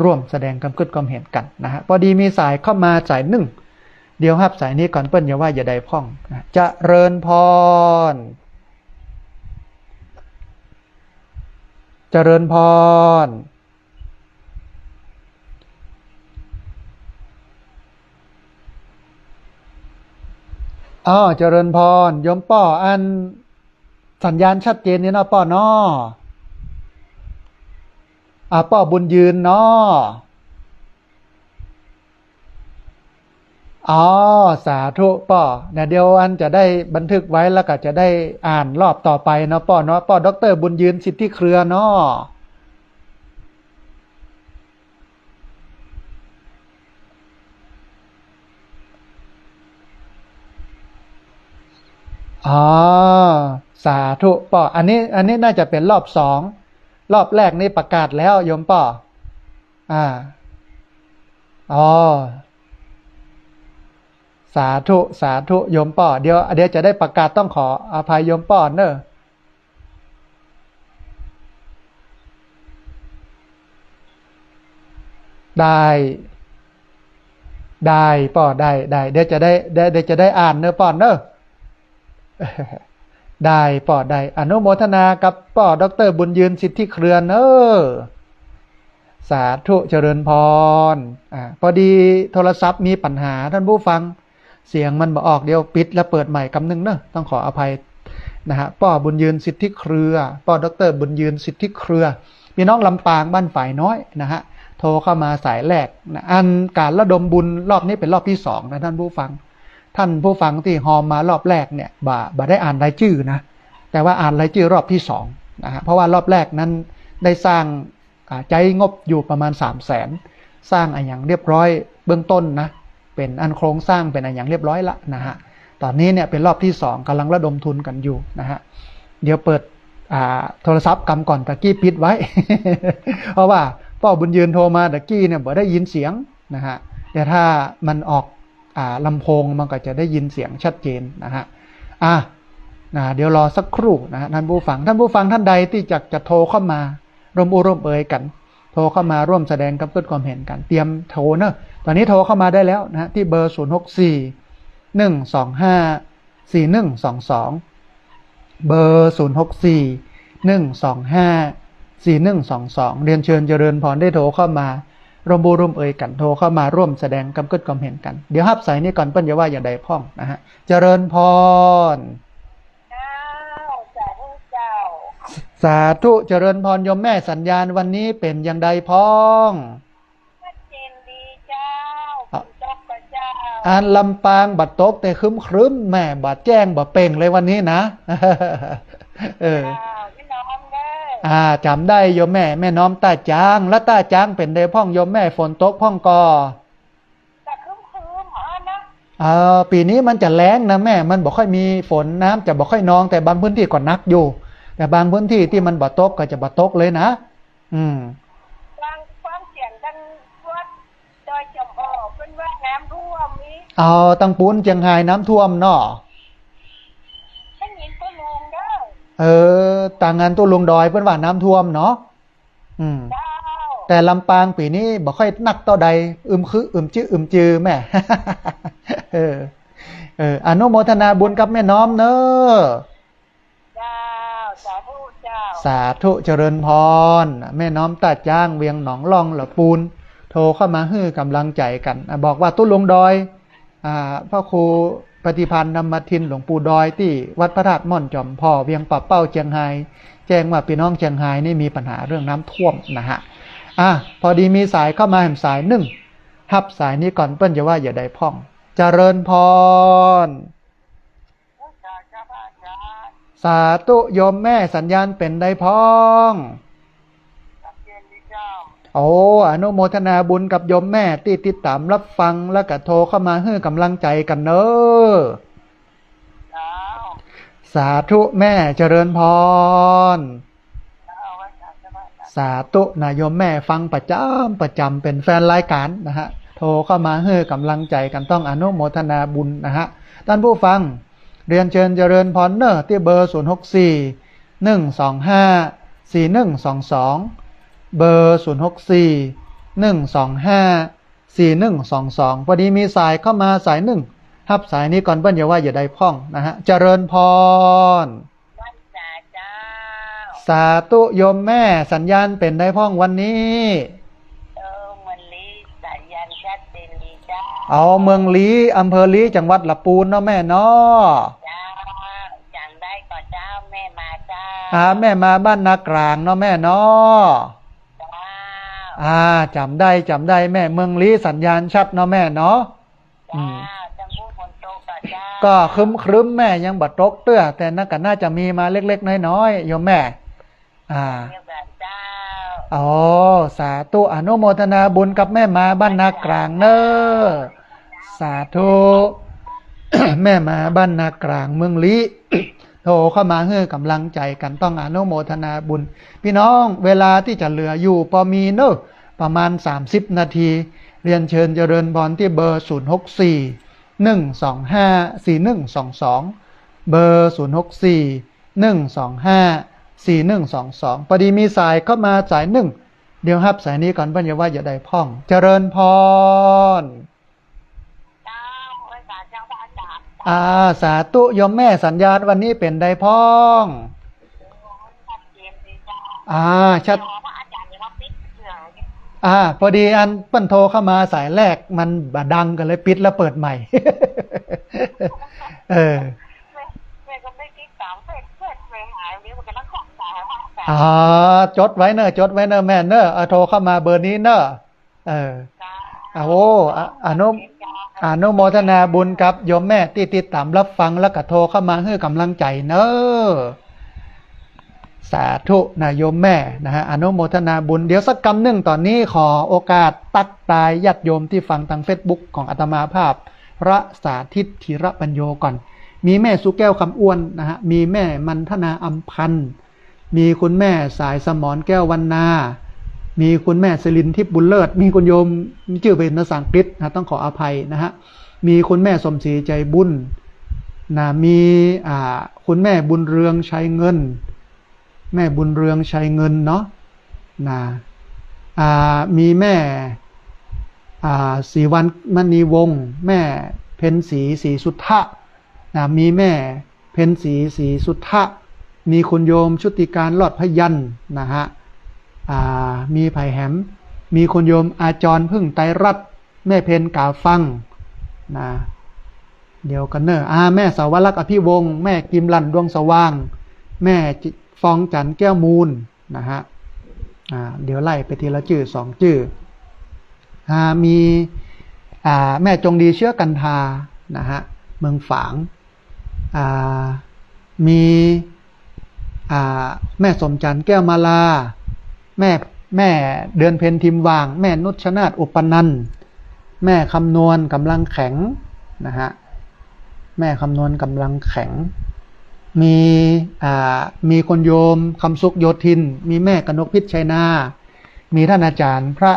ร่วมแสดงความกึ๊ดความเห็นกั๋นนะฮะ พอดีมีสายเข้ามาสายนึ่ง เดี๋ยวฮับสายนี้ก่อน เปิ้นจะว่าจะใดพ่องนะ เจริญพร เจริญพร อ้อ เจริญพร โยมป้อ อันสัญญาณชัดเจนนี่เนาะป้อเนาะ อ่า ป้อบุญยืนเนาะ อ๋อ สาธุป้อ เนี่ย เดี๋ยวอันจะได้บันทึกไว้ แล้วก็จะได้อ่านรอบต่อไปเนาะป้อเนาะ ป้อด็อกเตอร์บุญยืนสิทธิเครือเนาะ อ๋อ สาธุป้อ อันนี้ อันนี้น่าจะเป๋นรอบสอง รอบแรกนี่ประกาศแล้วโยมป้อ อ่า อ๋อ สาธุ สาธุโยมป้อ เดี๋ยว เดี๋ยวจะได้ประกาศ ต้องขออภัยโยมป้อเน้อ ได้ ได้ป้อ ได้ ได้ เดี๋ยวจะได้ เดี๋ยว เดี๋ยวจะได้อ่านเน้อป้อเน้อ ได้ป้อ ได้ อนุโมทนากับป้อด็อกเตอร์บุญยืนสิทธิเครือเน้อ สาธุ เจริญพร อ่า พอดีโทรศัพท์มีปัญหาท่านผู้ฟัง เสียงมันบ่ออก เดี๋ยวปิดแล้วเปิดใหม่กำนึ่งเน้อ ต้องขออภัยนะฮะ ป้อบุญยืนสิทธิเครือ ป้อด็อกเตอร์บุญยืนสิทธิเครือ พี่น้องลำปางบ้านฝายน้อยนะฮะ โทรเข้ามาสายแรกนะ อันก๋านระดมบุญรอบนี้เป๋นรอบตี้สองนะท่านผู้ฟัง ท่านผู้ฟังตี้ฮอมมารอบแรกเนี่ย บ่ บ่ได้อ่านรายจื้อนะ แต่ว่าอ่านรายจื้อรอบตี้สองนะฮะ เพราะว่ารอบแรกนั้นได้สร้าง อ่า ใจ๊งบอยู่ประมาณสามแสน สร้างอะหยังเรียบร้อยเบื้องต้นนะ เป๋นอันโครงสร้างเป๋นอะหยังเรียบร้อยละนะฮะ ต๋อนนี้เนี่ยเป๋นรอบตี้สอง ก่ำลังระดมทุนกั๋นอยู่นะฮะ เดี๋ยวเปิด อ่า โทรศัพท์กำก่อน ตะกี้ปิดไว้ เพราะว่าป้อบุญยืนโทรมาตะกี้เนี่ยบ่ได้ยินเสียงนะฮะ แต่ถ้ามันออก อ่า ลำโพงมันก็จะได้ยินเสียงชัดเจนนะฮะ อ่ะ นะ เดี๋ยวรอสักครู่นะฮะ ท่านผู้ฟัง ท่านผู้ฟังท่านใดตี้อยากจะโทรเข้ามาร่วมอู้ร่วมเอยกั๋น โทรเข้ามาร่วมแสดงความกึ๊ดความเห็นกั๋น เตรียมโทรเน้อ ต๋อนนี้โทรเข้ามาได้แล้วนะฮะ ตี้เบอร์ ศูนย์หกสี่ หนึ่งสองห้า สี่หนึ่งสองสอง เบอร์ ศูนย์หกสี่ หนึ่งสองห้า สี่หนึ่งสองสอง เรียนเชิญเจริญพรได้โทรเข้ามาร่วมอู้ร่วมเอยกั๋น โทรเข้ามาร่วมแสดงความกึ๊ดความเห็นกั๋น เดี๋ยวฮับสายนี้ก่อน เปิ้นจะว่าจะใดพ่องนะฮะ เจริญพร เจ้า สาธุเจ้า สาธุ เจริญพรโยมแม่สัญญาณวันนี้เป๋นอย่างใดพ่อง ชัดเจนดีเจ้า อ่ะ ฝนตกก่อเจ้า อันลำปางบ่ตกแต่ครึ้มๆ แม่ บ่แจ้งบ่เป่งเลยวันนี้นะ เออ เจ้า แม่น้อมเด้อ อ่า จ๋ำได้โยมแม่ แม่น้อมต้าจ๊าง แล้วต้าจ๊างเป๋นใดพ่องโยมแม่ ฝนตกพ่องก่อ ก็ครึ้มๆ อ๋อนะ เออ ปี๋นี้มันจะแล้งนะแม่ มันบ่ค่อยมีฝน น้ำจะบ่ค่อยนอง แต่บางพื้นที่ก็หนักอยู่ แต่บางพื้นที่ตี้มันบ่ตกก็จะบ่ตกเลยนะ อืม ฟัง ฟังเสียงตังวัดดอยจำออก เปิ้นว่าน้ำท่วมอีก เอา ตังปู๊นเจียงฮายน้ำท่วมเนาะ เออ ตางอั้นตุ๊ลุงดอยเปิ้นว่าน้ำท่วมเนาะ อืม เจ้า แต่ลำปางปี๋นี้บ่ค่อยนักเต้าใด อึมครึอึมจื้ออึมจือแม่ เออ เออ อนุโมทนาบุญกับแม่น้อมเน้อ เจ้า สาธุเจ้า สาธุเจริญพร แม่น้อมต้าจ๊าง เวียงหนองล่อง ละปูน โทรเข้ามาหื้อกำลังใจ๋กั๋น อ่ะ บอกว่าตุ๊ลุงดอย อ่า พระครูปฏิภาณธรรมทิน หลวงปู่ดอย ตี้วัดพระธาตุม่อนจอมผ่อ เวียงป่าเป้า เจียงฮาย แจ้งว่าปี้น้องเจียงฮายนี่มีปัญหาเรื่องน้ำท่วมนะฮะ อ่ะ พอดีมีสายเข้ามาแหมสายนึ่ง ฮับสายนี้ก่อน เปิ้นจะว่าจะใดพ่อง เจริญพร สาธุโยมแม่ สัญญาณเป๋นใดพ่อง โอ้ อนุโมทนาบุญกับโยมแม่ตี้ติดต๋ามรับฟัง แล้วก็โทรเข้ามาหื้อกำลังใจ๋กั๋นเน้อ สาธุแม่ เจริญพร สาธุนะโยมแม่ ฟังประจ๋ำประจ๋ำ เป๋นแฟนรายก๋านนะฮะ โทรเข้ามาหื้อกำลังใจ๋กั๋น ต้องอนุโมทนาบุญนะฮะ ต้านผู้ฟัง เรียนเจิญเจริญพรเน้อ ตี้เบอร์ ศูนย์หกสี่ หนึ่งสองห้า สี่หนึ่งสองสอง เบอร์ ศูนย์หกสี่ หนึ่งสองห้า สี่หนึ่งสองสอง พอดีมีสายเข้ามาสายนึ่ง ฮับสายนี้ก่อน เปิ้นจะว่าจะใดพ่องนะฮะ เจริญพร วันสาเจ้า สาธุโยมแม่ สัญญาณเป๋นใดพ่องวันนี้ เออ เมืองลี้ สัญญาณชัดเจนดีเจ้า เอา เมืองลี้ อำเภอลี้ จังหวัดละปูนเนาะแม่เนาะ เจ้า จ๋ำได้ก่อเจ้า แม่มาเจ้า อ่า แม่มาบ้านนากลางเนาะแม่เนาะ เจ้า อ่า จ๋ำได้ จ๋ำได้แม่ เมืองลี้สัญญาณชัดเนาะแม่เนาะ อืม เจ้า จังหวัดฝนตกก่อเจ้า ก็ครึ้มๆ แม่ ยังบ่ตกเตื้อ แต่น่า ก็น่าจะมีมาเล็กๆ น้อยๆ โยมแม่ อ่า เดียวกั๋นเจ้า อ๋อ สาธุ อนุโมทนาบุญกับแม่มาบ้านนากลางเน้อ สาธุ แม่มาบ้านนากลาง เมืองลี้ โทรเข้ามาหื้อกำลังใจ๋กั๋น ต้องอนุโมทนาบุญ ปี้น้อง เวลาตี้จะเหลืออยู่ปอมีเน้อ ประมาณสามสิบนาที เรียนเจิญเจริญพรตี้เบอร์ ศูนย์หกสี่ หนึ่งสองห้า สี่หนึ่งสองสอง เบอร์ ศูนย์หกสี่ หนึ่งสองห้า สี่หนึ่งสองสอง พอดีมีสายเข้ามาสายนึ่ง เดี๋ยวฮับสายนี้ก่อน เปิ้นจะว่าจะใดพ่อง เจริญพร เจ้า ไหว้สาเจ้าพระอาจ๋ารย์ อ่า สาธุโยมแม่ สัญญาณวันนี้เป๋นใดพ่อง ชัดเจนดีเจ้า อ่า ชัด เดี๋ยวพระอาจ๋ารย์จะมาปิดเสียง อ่า พอดีอันเปิ้นโทรเข้ามาสายแรกมันบ่ดัง ก็เลยปิดแล้วเปิดใหม่ เออ แม่ แม่ก็ไม่ติดต๋ามเฟซ เฟซแม่หาย เดี๋ยวมันก็ต้องของสายพระอาจ๋ารย์ อ๋อ จดไว้เน้อ จดไว้เน้อแม่เน้อ เอา โทรเข้ามาเบอร์นี้เน้อ เออ เจ้า อ่ะ โอ้ อ่ะ อนุ อนุโมทนาบุญกับโยมแม่ตี้ติดต๋ามรับฟัง แล้วก็โทรเข้ามาหื้อกำลังใจ๋เน้อ สาธุนะโยมแม่นะฮะ อนุโมทนาบุญ เดี๋ยวสักกำนึ่ง ต๋อนนี้ขอโอกาสตั๊กตายญาติโยมตี้ฟังตางเฟซบุ๊กของอาตมาภาพ พระสาธิต ธีระปัญโญ ก่อน มีแม่สุแก้ว คำอ้วนนะฮะ มีแม่มันธนา อำพันธ์ มีคุณแม่สายสมร แก้ววรรณา มีคุณแม่สิรินทิพย์ บุญเลิศ มีคุณโยม จื้อเป๋นภาษาอังกฤษนะ ต้องขออภัยนะฮะ มีคุณแม่สมศรี ใจบุญ นะ มี อ่า คุณแม่บุญเรือง ชัยเงิน แม่บุญเรือง ชัยเงินเนาะ นะ อ่า มีแม่ อ่า ศรีวรรณมณีวงศ์ แม่เพ็ญศรี ศรีสุทธะ นะ มีแม่เพ็ญศรี ศรีสุทธะ มีคุณโยมชุติการ รอดพยัญชนะนะฮะ อ่า มีไผแหม มีคุณโยมอาจารย์ พึ่งไตรรัตน์ แม่เพ็ญ กาฟัง นะ เดี๋ยวก่อนเน้อ อ่า แม่สาวรักษ์ อภิวงศ์ แม่กิมลัน ดวงสว่าง แม่ฟองจันทร์ แก้วมูล นะฮะ อ่า เดี๋ยวไล่ไปทีละจื้อสองจื้อ อ่า มี อ่า แม่จงดี เชื้อกันทา นะฮะ เมืองฝาง อ่า มี อ่า แม่สมจันทร์ แก้วมาลา แม่ แม่เดือนเพ็ญ ทิมหว่าง แม่นุชนาธิ์ อุปนันท์ แม่คำนวณ กำลังแข็ง นะฮะ แม่คำนวณ กำลังแข็ง มี อ่า มีคุณโยม คำสุข โยธิน มีแม่กนกพิชชัยนา มีท่านอาจารย์พระ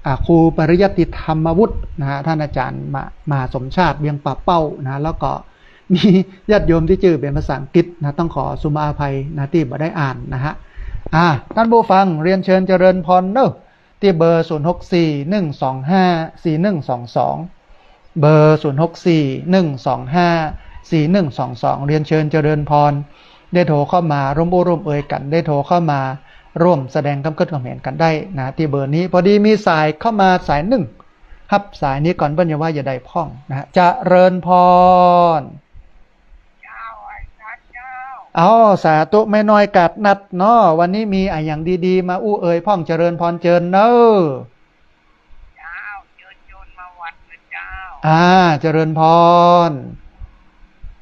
อ่า ครูปริยัติธรรมวุฒินะฮะ ท่านอาจารย์มะ มหาสมชาติ เวียงป่าเป้านะฮะ แล้วก็ มีญาติโยมตี้จื้อเป๋นภาษาอังกฤษนะ ต้องขอสุมาอภัยนะ ตี้บ่ได้อ่านนะฮะ อ่า ต้านผู้ฟัง เรียนเชิญเจริญพรเนาะ ตี้เบอร์ ศูนย์หกสี่ หนึ่งสองห้า สี่หนึ่งสองสอง เบอร์ ศูนย์หกสี่ หนึ่งสองห้า สี่หนึ่งสองสอง เรียนเชิญเจริญพร ได้โทรเข้ามาร่วมอู้ร่วมเอยกั๋น ได้โทรเข้ามาร่วมแสดงกำกึ๊ดกำเห็นกั๋นได้นะ ตี้เบอร์นี้ พอดีมีสายเข้ามาสายนึ่ง ฮับสายนี้ก่อน เปิ้นจะว่าจะใดพ่องนะฮะ เจริญพร เจ้า ไหว้พระเจ้า เอา สาธุ แม่น้อยกาดนัดเนาะ วันนี้มีอะหยังดีๆ มาอู้เอยพ่อง เจริญพรเจิญเนาะ เจ้า เจิญโยมมาวัดนะเจ้า อ่า เจริญพร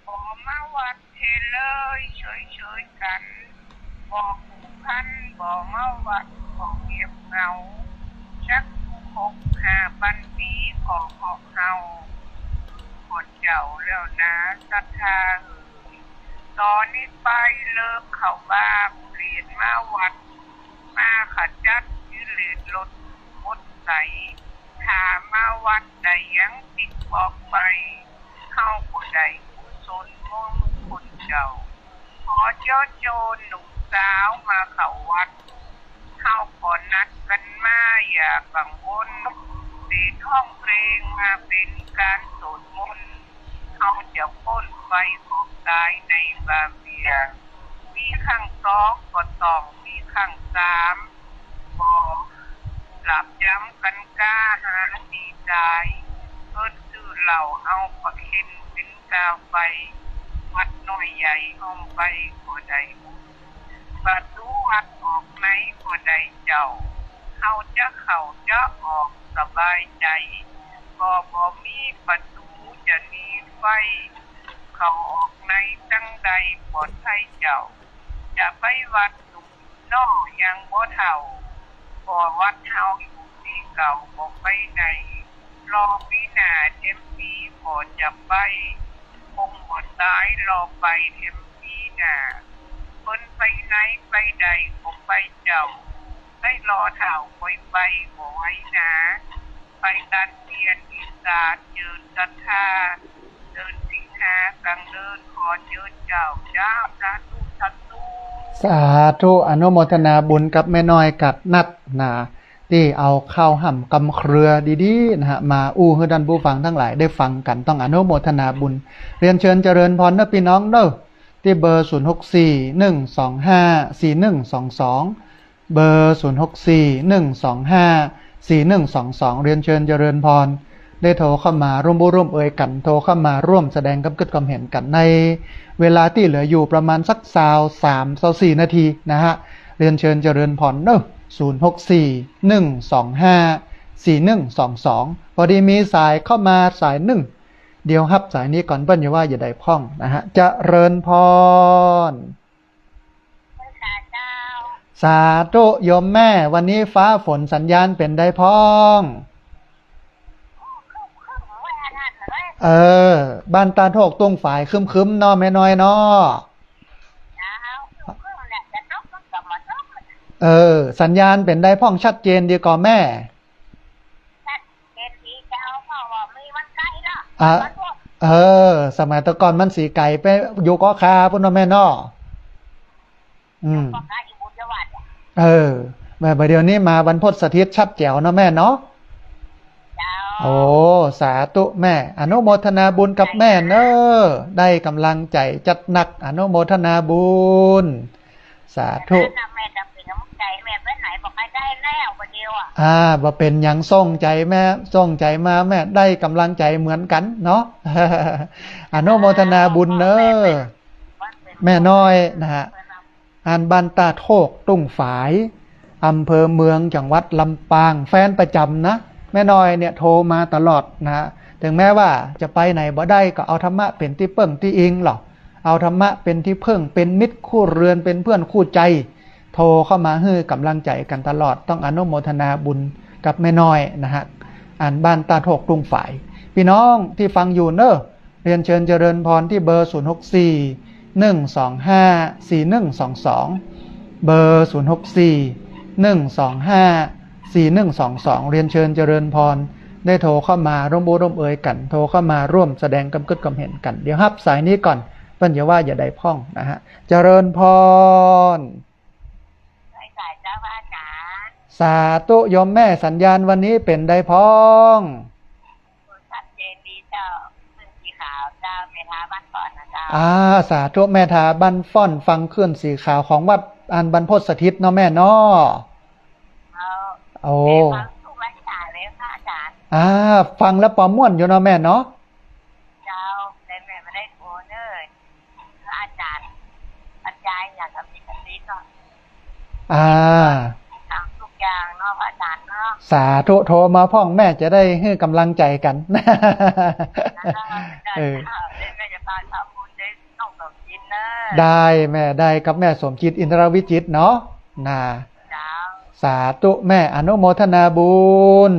ขอมาวัดเทเลย เฉยๆ กั๋น บ่ผูกพัน บ่เมาวัด บ่เงียบเหงา จักทุกข์หกห้าปันปี ขอเหาะเฮา ขอเจ้าแล้วนา ศรัทธาเอ๋ย ต๋อนนี้ไปเลิกเข้าบ้าน เรียนมาวัด มาขจัดกิเลสลดหมดไส ถ้ามาวัดได้ยังติดบอกไป เฮาก็ได้กุศลมงคลเจ้า ขอเจิญโยมหนุ่มสาวมาเข้าวัด เฮาก็นัดกั๋นมาอย่ากังวล เป๋นฮ้องเพลงมาเป๋นก๋านสวดมนต์ เฮาจะป๊นไปของต๋ายในบาเบีย มีครั้งสองก็ต้องมีครั้งสาม บ่หลาบจ๋ำกั๋นก้า หาตี้ต๋าย เปิ้นซื้อเหล้าเอาปลาเค็มเป๋นกาไฟ วัดน้อยใหญ่ห้อมไปก็ได้บุญ ประตู๋วัดออกในก็ได้เจ้า เฮาจะเข้าจะออกสบายใจ๋ ก็บ่มีประตู๋จะหนีไฟ เข้าออกในจั้งใดปลอดภัยเจ้า จะไปวัดหนุ่มน้อยังบ่เฒ่า ก็วัดเฮาอยู่ตี้เก่าบ่ไปไหน รอปี๋หน้าเต็มปี๋ก็จะไป คงบ่ต๋ายรอไปเต็มปี๋หน้า เปิ้นไปไหนไปใดก็ไปเจ้า ได้รอเฒ่าค่อยไปบ่ไหวนา ไปตันเตียนอีสานเจิญศรัทธา เจิญสิงหากลางเดินขอเจิญเจ้า เจ้า สาธุ สาธุ สาธุ อนุโมทนาบุญกับแม่น้อยกาดนัดนะ ตี้เอาข้าวห่ำกำเครือดีๆ นะฮะ มาอู้หื้อต้านผู้ฟังตังหลายได้ฟังกั๋น ต้องอนุโมทนาบุญ เรียนเชิญเจริญพรเนาะปี้น้องเนาะ ตี้เบอร์ ศูนย์หกสี่ หนึ่งสองห้า สี่หนึ่งสองสอง เบอร์ ศูนย์หกสี่ หนึ่งสองห้า สี่หนึ่งสองสอง เรียนเชิญเจริญพร ได้โทรเข้ามาร่วมอู้ร่วมเอยกั๋น โทรเข้ามาร่วมแสดงกำกึ๊ดกำเห็นกั๋น ในเวลาตี้เหลืออยู่ประมาณสักซาวสาม ซาวสี่นาทีนะฮะ เรียนเชิญเจริญพรเนาะ ศูนย์หกสี่ หนึ่งสองห้า สี่หนึ่งสองสอง พอดีมีสายเข้ามาสายนึ่ง เดี๋ยวฮับสายนี้ก่อน เปิ้นจะว่าจะใดพ่องนะฮะ เจริญพร สาธุโยมแม่ วันนี้ฟ้าฝนสัญญาณเป๋นใดพ่อง เออ บ้านตาดโฮกตุ้งฝายครึ้มๆ เนาะแม่น้อยเนาะ เออ สัญญาณเป๋นใดพ่อง ชัดเจนดีก่อแม่ ชัดเจนดีเจ้า เพราะว่ามีวันใก้เนาะ อ่ะ วันพุธ เออ สมัยแต่ก่อนมันสีไก๋ไปอยู่เกาะคาปู๊นเนาะแม่เนาะ อืม เกาะคาอยู่บุญยวัฒน์อะ เออ แม่ บ่าเดี่ยวนี้มาวันพุธสถิตชัดแจ๋วเนาะแม่เนาะ เจ้า โอ้ สาธุแม่ อนุโมทนาบุญกับแม่เน้อ ได้ก๋ำลังใจ๋จัดหนัก อนุโมทนาบุญ สาธุ แม่จะเป๋นน้ำใจ๋ แม่ไปไหนบอกให้ได้แล้ววันเดียวอะ อ่า บ่เป๋นหยัง ส่งใจ๋แม่ ส่งใจ๋มาแม่ ได้ก๋ำลังใจ๋เหมือนกั๋นเนาะ อนุโมทนาบุญเน้อ แม่น้อยนะฮะ อันบ้านตาดโฮกตุ้งฝาย อำเภอเมือง จังหวัดลำปาง แฟนประจ๋ำนะ แม่น้อยเนี่ยโทรมาตลอดนะฮะ ถึงแม้ว่าจะไปไหนบ่ได้ก็เอาธรรมะเป๋นตี้เปิ้งตี้อิงหรอ เอาธรรมะเป๋นตี้เปิ้ง เป๋นมิตรคู่เรือน เป๋นเพื่อนคู่ใจ๋ โทรเข้ามาหื้อก๋ำลังใจ๋กั๋นตลอด ต้องอนุโมทนาบุญกับแม่น้อยนะฮะ อันบ้านตาดโฮกตุ้งฝาย ปี้น้องตี้ฟังอยู่เน้อ เรียนเชิญเจริญพรตี้เบอร์ ศูนย์หกสี่ หนึ่งสองห้า สี่หนึ่งสองสอง เบอร์ ศูนย์หกสี่ หนึ่งสองห้า สี่หนึ่งสองสอง เรียนเชิญเจริญพร ได้โทรเข้ามาร่วมอู้ร่วมเอยกั๋น โทรเข้ามาร่วมแสดงกำกึ๊ดกำเห็นกั๋น เดี๋ยวฮับสายนี้ก่อน เปิ้นจะว่าจะใดพ่องนะฮะ เจริญพร สาธุโยมแม่ สัญญาณวันนี้เป๋นใดพ่อง ชัดเจนดีเจ้า ขึ้นสีขาวเจ้า เมธาบ้านฟ้อนนะเจ้า อ่า สาธุ เมธาบ้านฟ้อน ฟังคลื่นสีขาวของวัดอันบรรพตสถิตเนาะแม่เนาะ เจ้า โอ้ ฟังทุกวันเลยพระอาจ๋ารย์ อ่า ฟังแล้วปอม่วนอยู่เนาะแม่เนาะ เจ้า แต่แม่บ่ได้โทรเน่อ พระอาจ๋ารย์บรรยายอย่างกับมีสติเนาะ อ่า ถามทุกอย่างเนาะ พระอาจ๋ารย์เนาะ สาธุ โทรมาพ่องแม่จะได้หื้อกำลังใจ๋กั๋น เออ เออ แม่จะพาทำบุญได้น้องสมจิตเน่อ ได้แม่ ได้กับแม่สมจิต อินทรวิจิตรเนาะ นะ เจ้า สาธุแม่ อนุโมทนาบุญ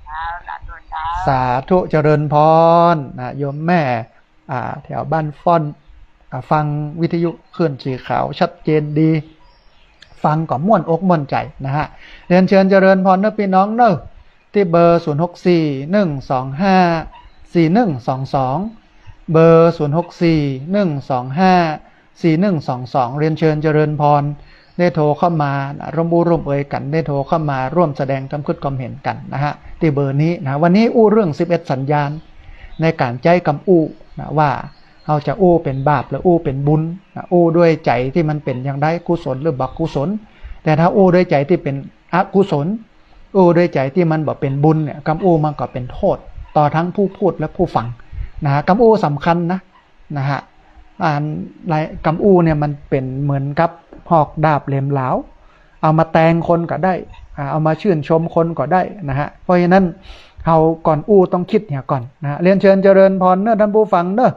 เจ้า สาธุเจ้า สาธุ เจริญพร นะ โยมแม่ อ่า แถวบ้านฟ้อน อ่า ฟังวิทยุคลื่นสีขาวชัดเจนดี ฟังก็ม่วนอกม่วนใจ๋นะฮะ เรียนเชิญเจริญพรเน่อปี้น้องเน่อ ตี้เบอร์ ศูนย์หกสี่ หนึ่งสองห้า สี่หนึ่งสองสอง เบอร์ ศูนย์หกสี่ หนึ่งสองห้า สี่หนึ่งสองสอง เรียนเชิญเจริญพร ได้โทรเข้ามานะ ร่วมอู้ร่วมเอยกั๋น ได้โทรเข้ามาร่วมแสดงกำกึ๊ดกำเห็นกั๋นนะฮะ ตี้เบอร์นี้นะ วันนี้อู้เรื่องสิบเอ็ดสัญญาณ ในก๋านใจ๊กำอู้นะ ว่าเฮาจะอู้เป๋นบาปหรืออู้เป๋นบุญนะ อู้ด้วยใจ๋ตี้มันเป๋นอย่างใด กุศลหรือบ่กุศล แต่ถ้าอู้ด้วยใจ๋ตี้เป๋นอกุศล อู้ด้วยใจ๋ตี้มันบ่เป๋นบุญเนี่ย กำอู้มันก็เป๋นโต้ษต่อทั้งผู้พูดและผู้ฟังนะฮะ กำอู้สำคัญนะ นะฮะ อัน กำอู้เนี่ยมันเป๋นเหมือนกับหอกดาบเหล็มหลาว เอามาแตงคนก็ได้ อ่า เอามาชื่นชมคนก็ได้นะฮะ เพราะฉะนั้นเฮาก่อนอู้ต้องกึ๊ดเหียก่อนนะฮะ เรียนเชิญเจริญพรเน่อต้านผู้ฟังเน่อ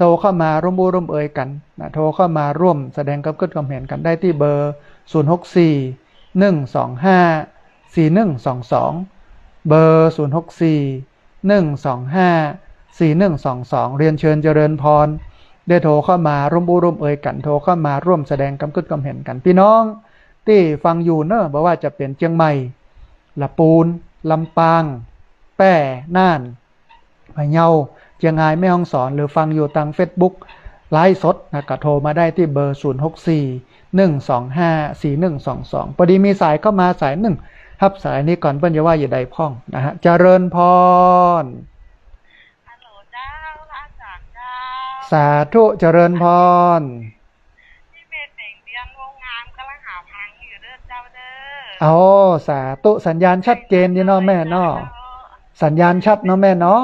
โทรเข้ามาร่วมอู้ร่วมเอยกั๋นนะ โทรเข้ามาร่วมแสดงกำกึ๊ดกำเห็นกั๋นได้ตี้เบอร์ ศูนย์หกสี่ หนึ่งสองห้า สี่หนึ่งสองสอง เบอร์ ศูนย์หกสี่ หนึ่งสองห้า สี่หนึ่งสองสอง เรียนเชิญเจริญพร ได้โทรเข้ามาร่วมอู้ร่วมเอยกั๋น โทรเข้ามาร่วมแสดงกำกึ๊ดกำเห็นกั๋น ปี้น้องตี้ฟังอยู่เน่อ บ่ว่าจะเป๋นเจียงใหม่ ละปูน ลำปาง แป้ น่าน พะเยา เจียงราย แม่ฮ่องสอน หรือฟังอยู่ตางเฟซบุ๊กไลฟ์สดนะ ก็โทรมาได้ตี้เบอร์ ศูนย์หกสี่ หนึ่งสองห้า สี่หนึ่งสองสอง ปอดีมีสายเข้ามาสายนึ่ง ฮับสายนี้ก่อน เปิ้นจะว่าจะใดพ่องนะฮะ เจริญพร ฮัลโหลเจ้า พระอาจ๋ารย์เจ้า สาธุ เจริญพร ตี้แม่แสงเดือน วงงาม ก่ำลังหาฟังอยู่เน่อเจ้าเน่อ โอ้ สาธุ สัญญาณชัดเจนดีเนาะแม่เนาะ สัญญาณชัดเนาะแม่เนาะ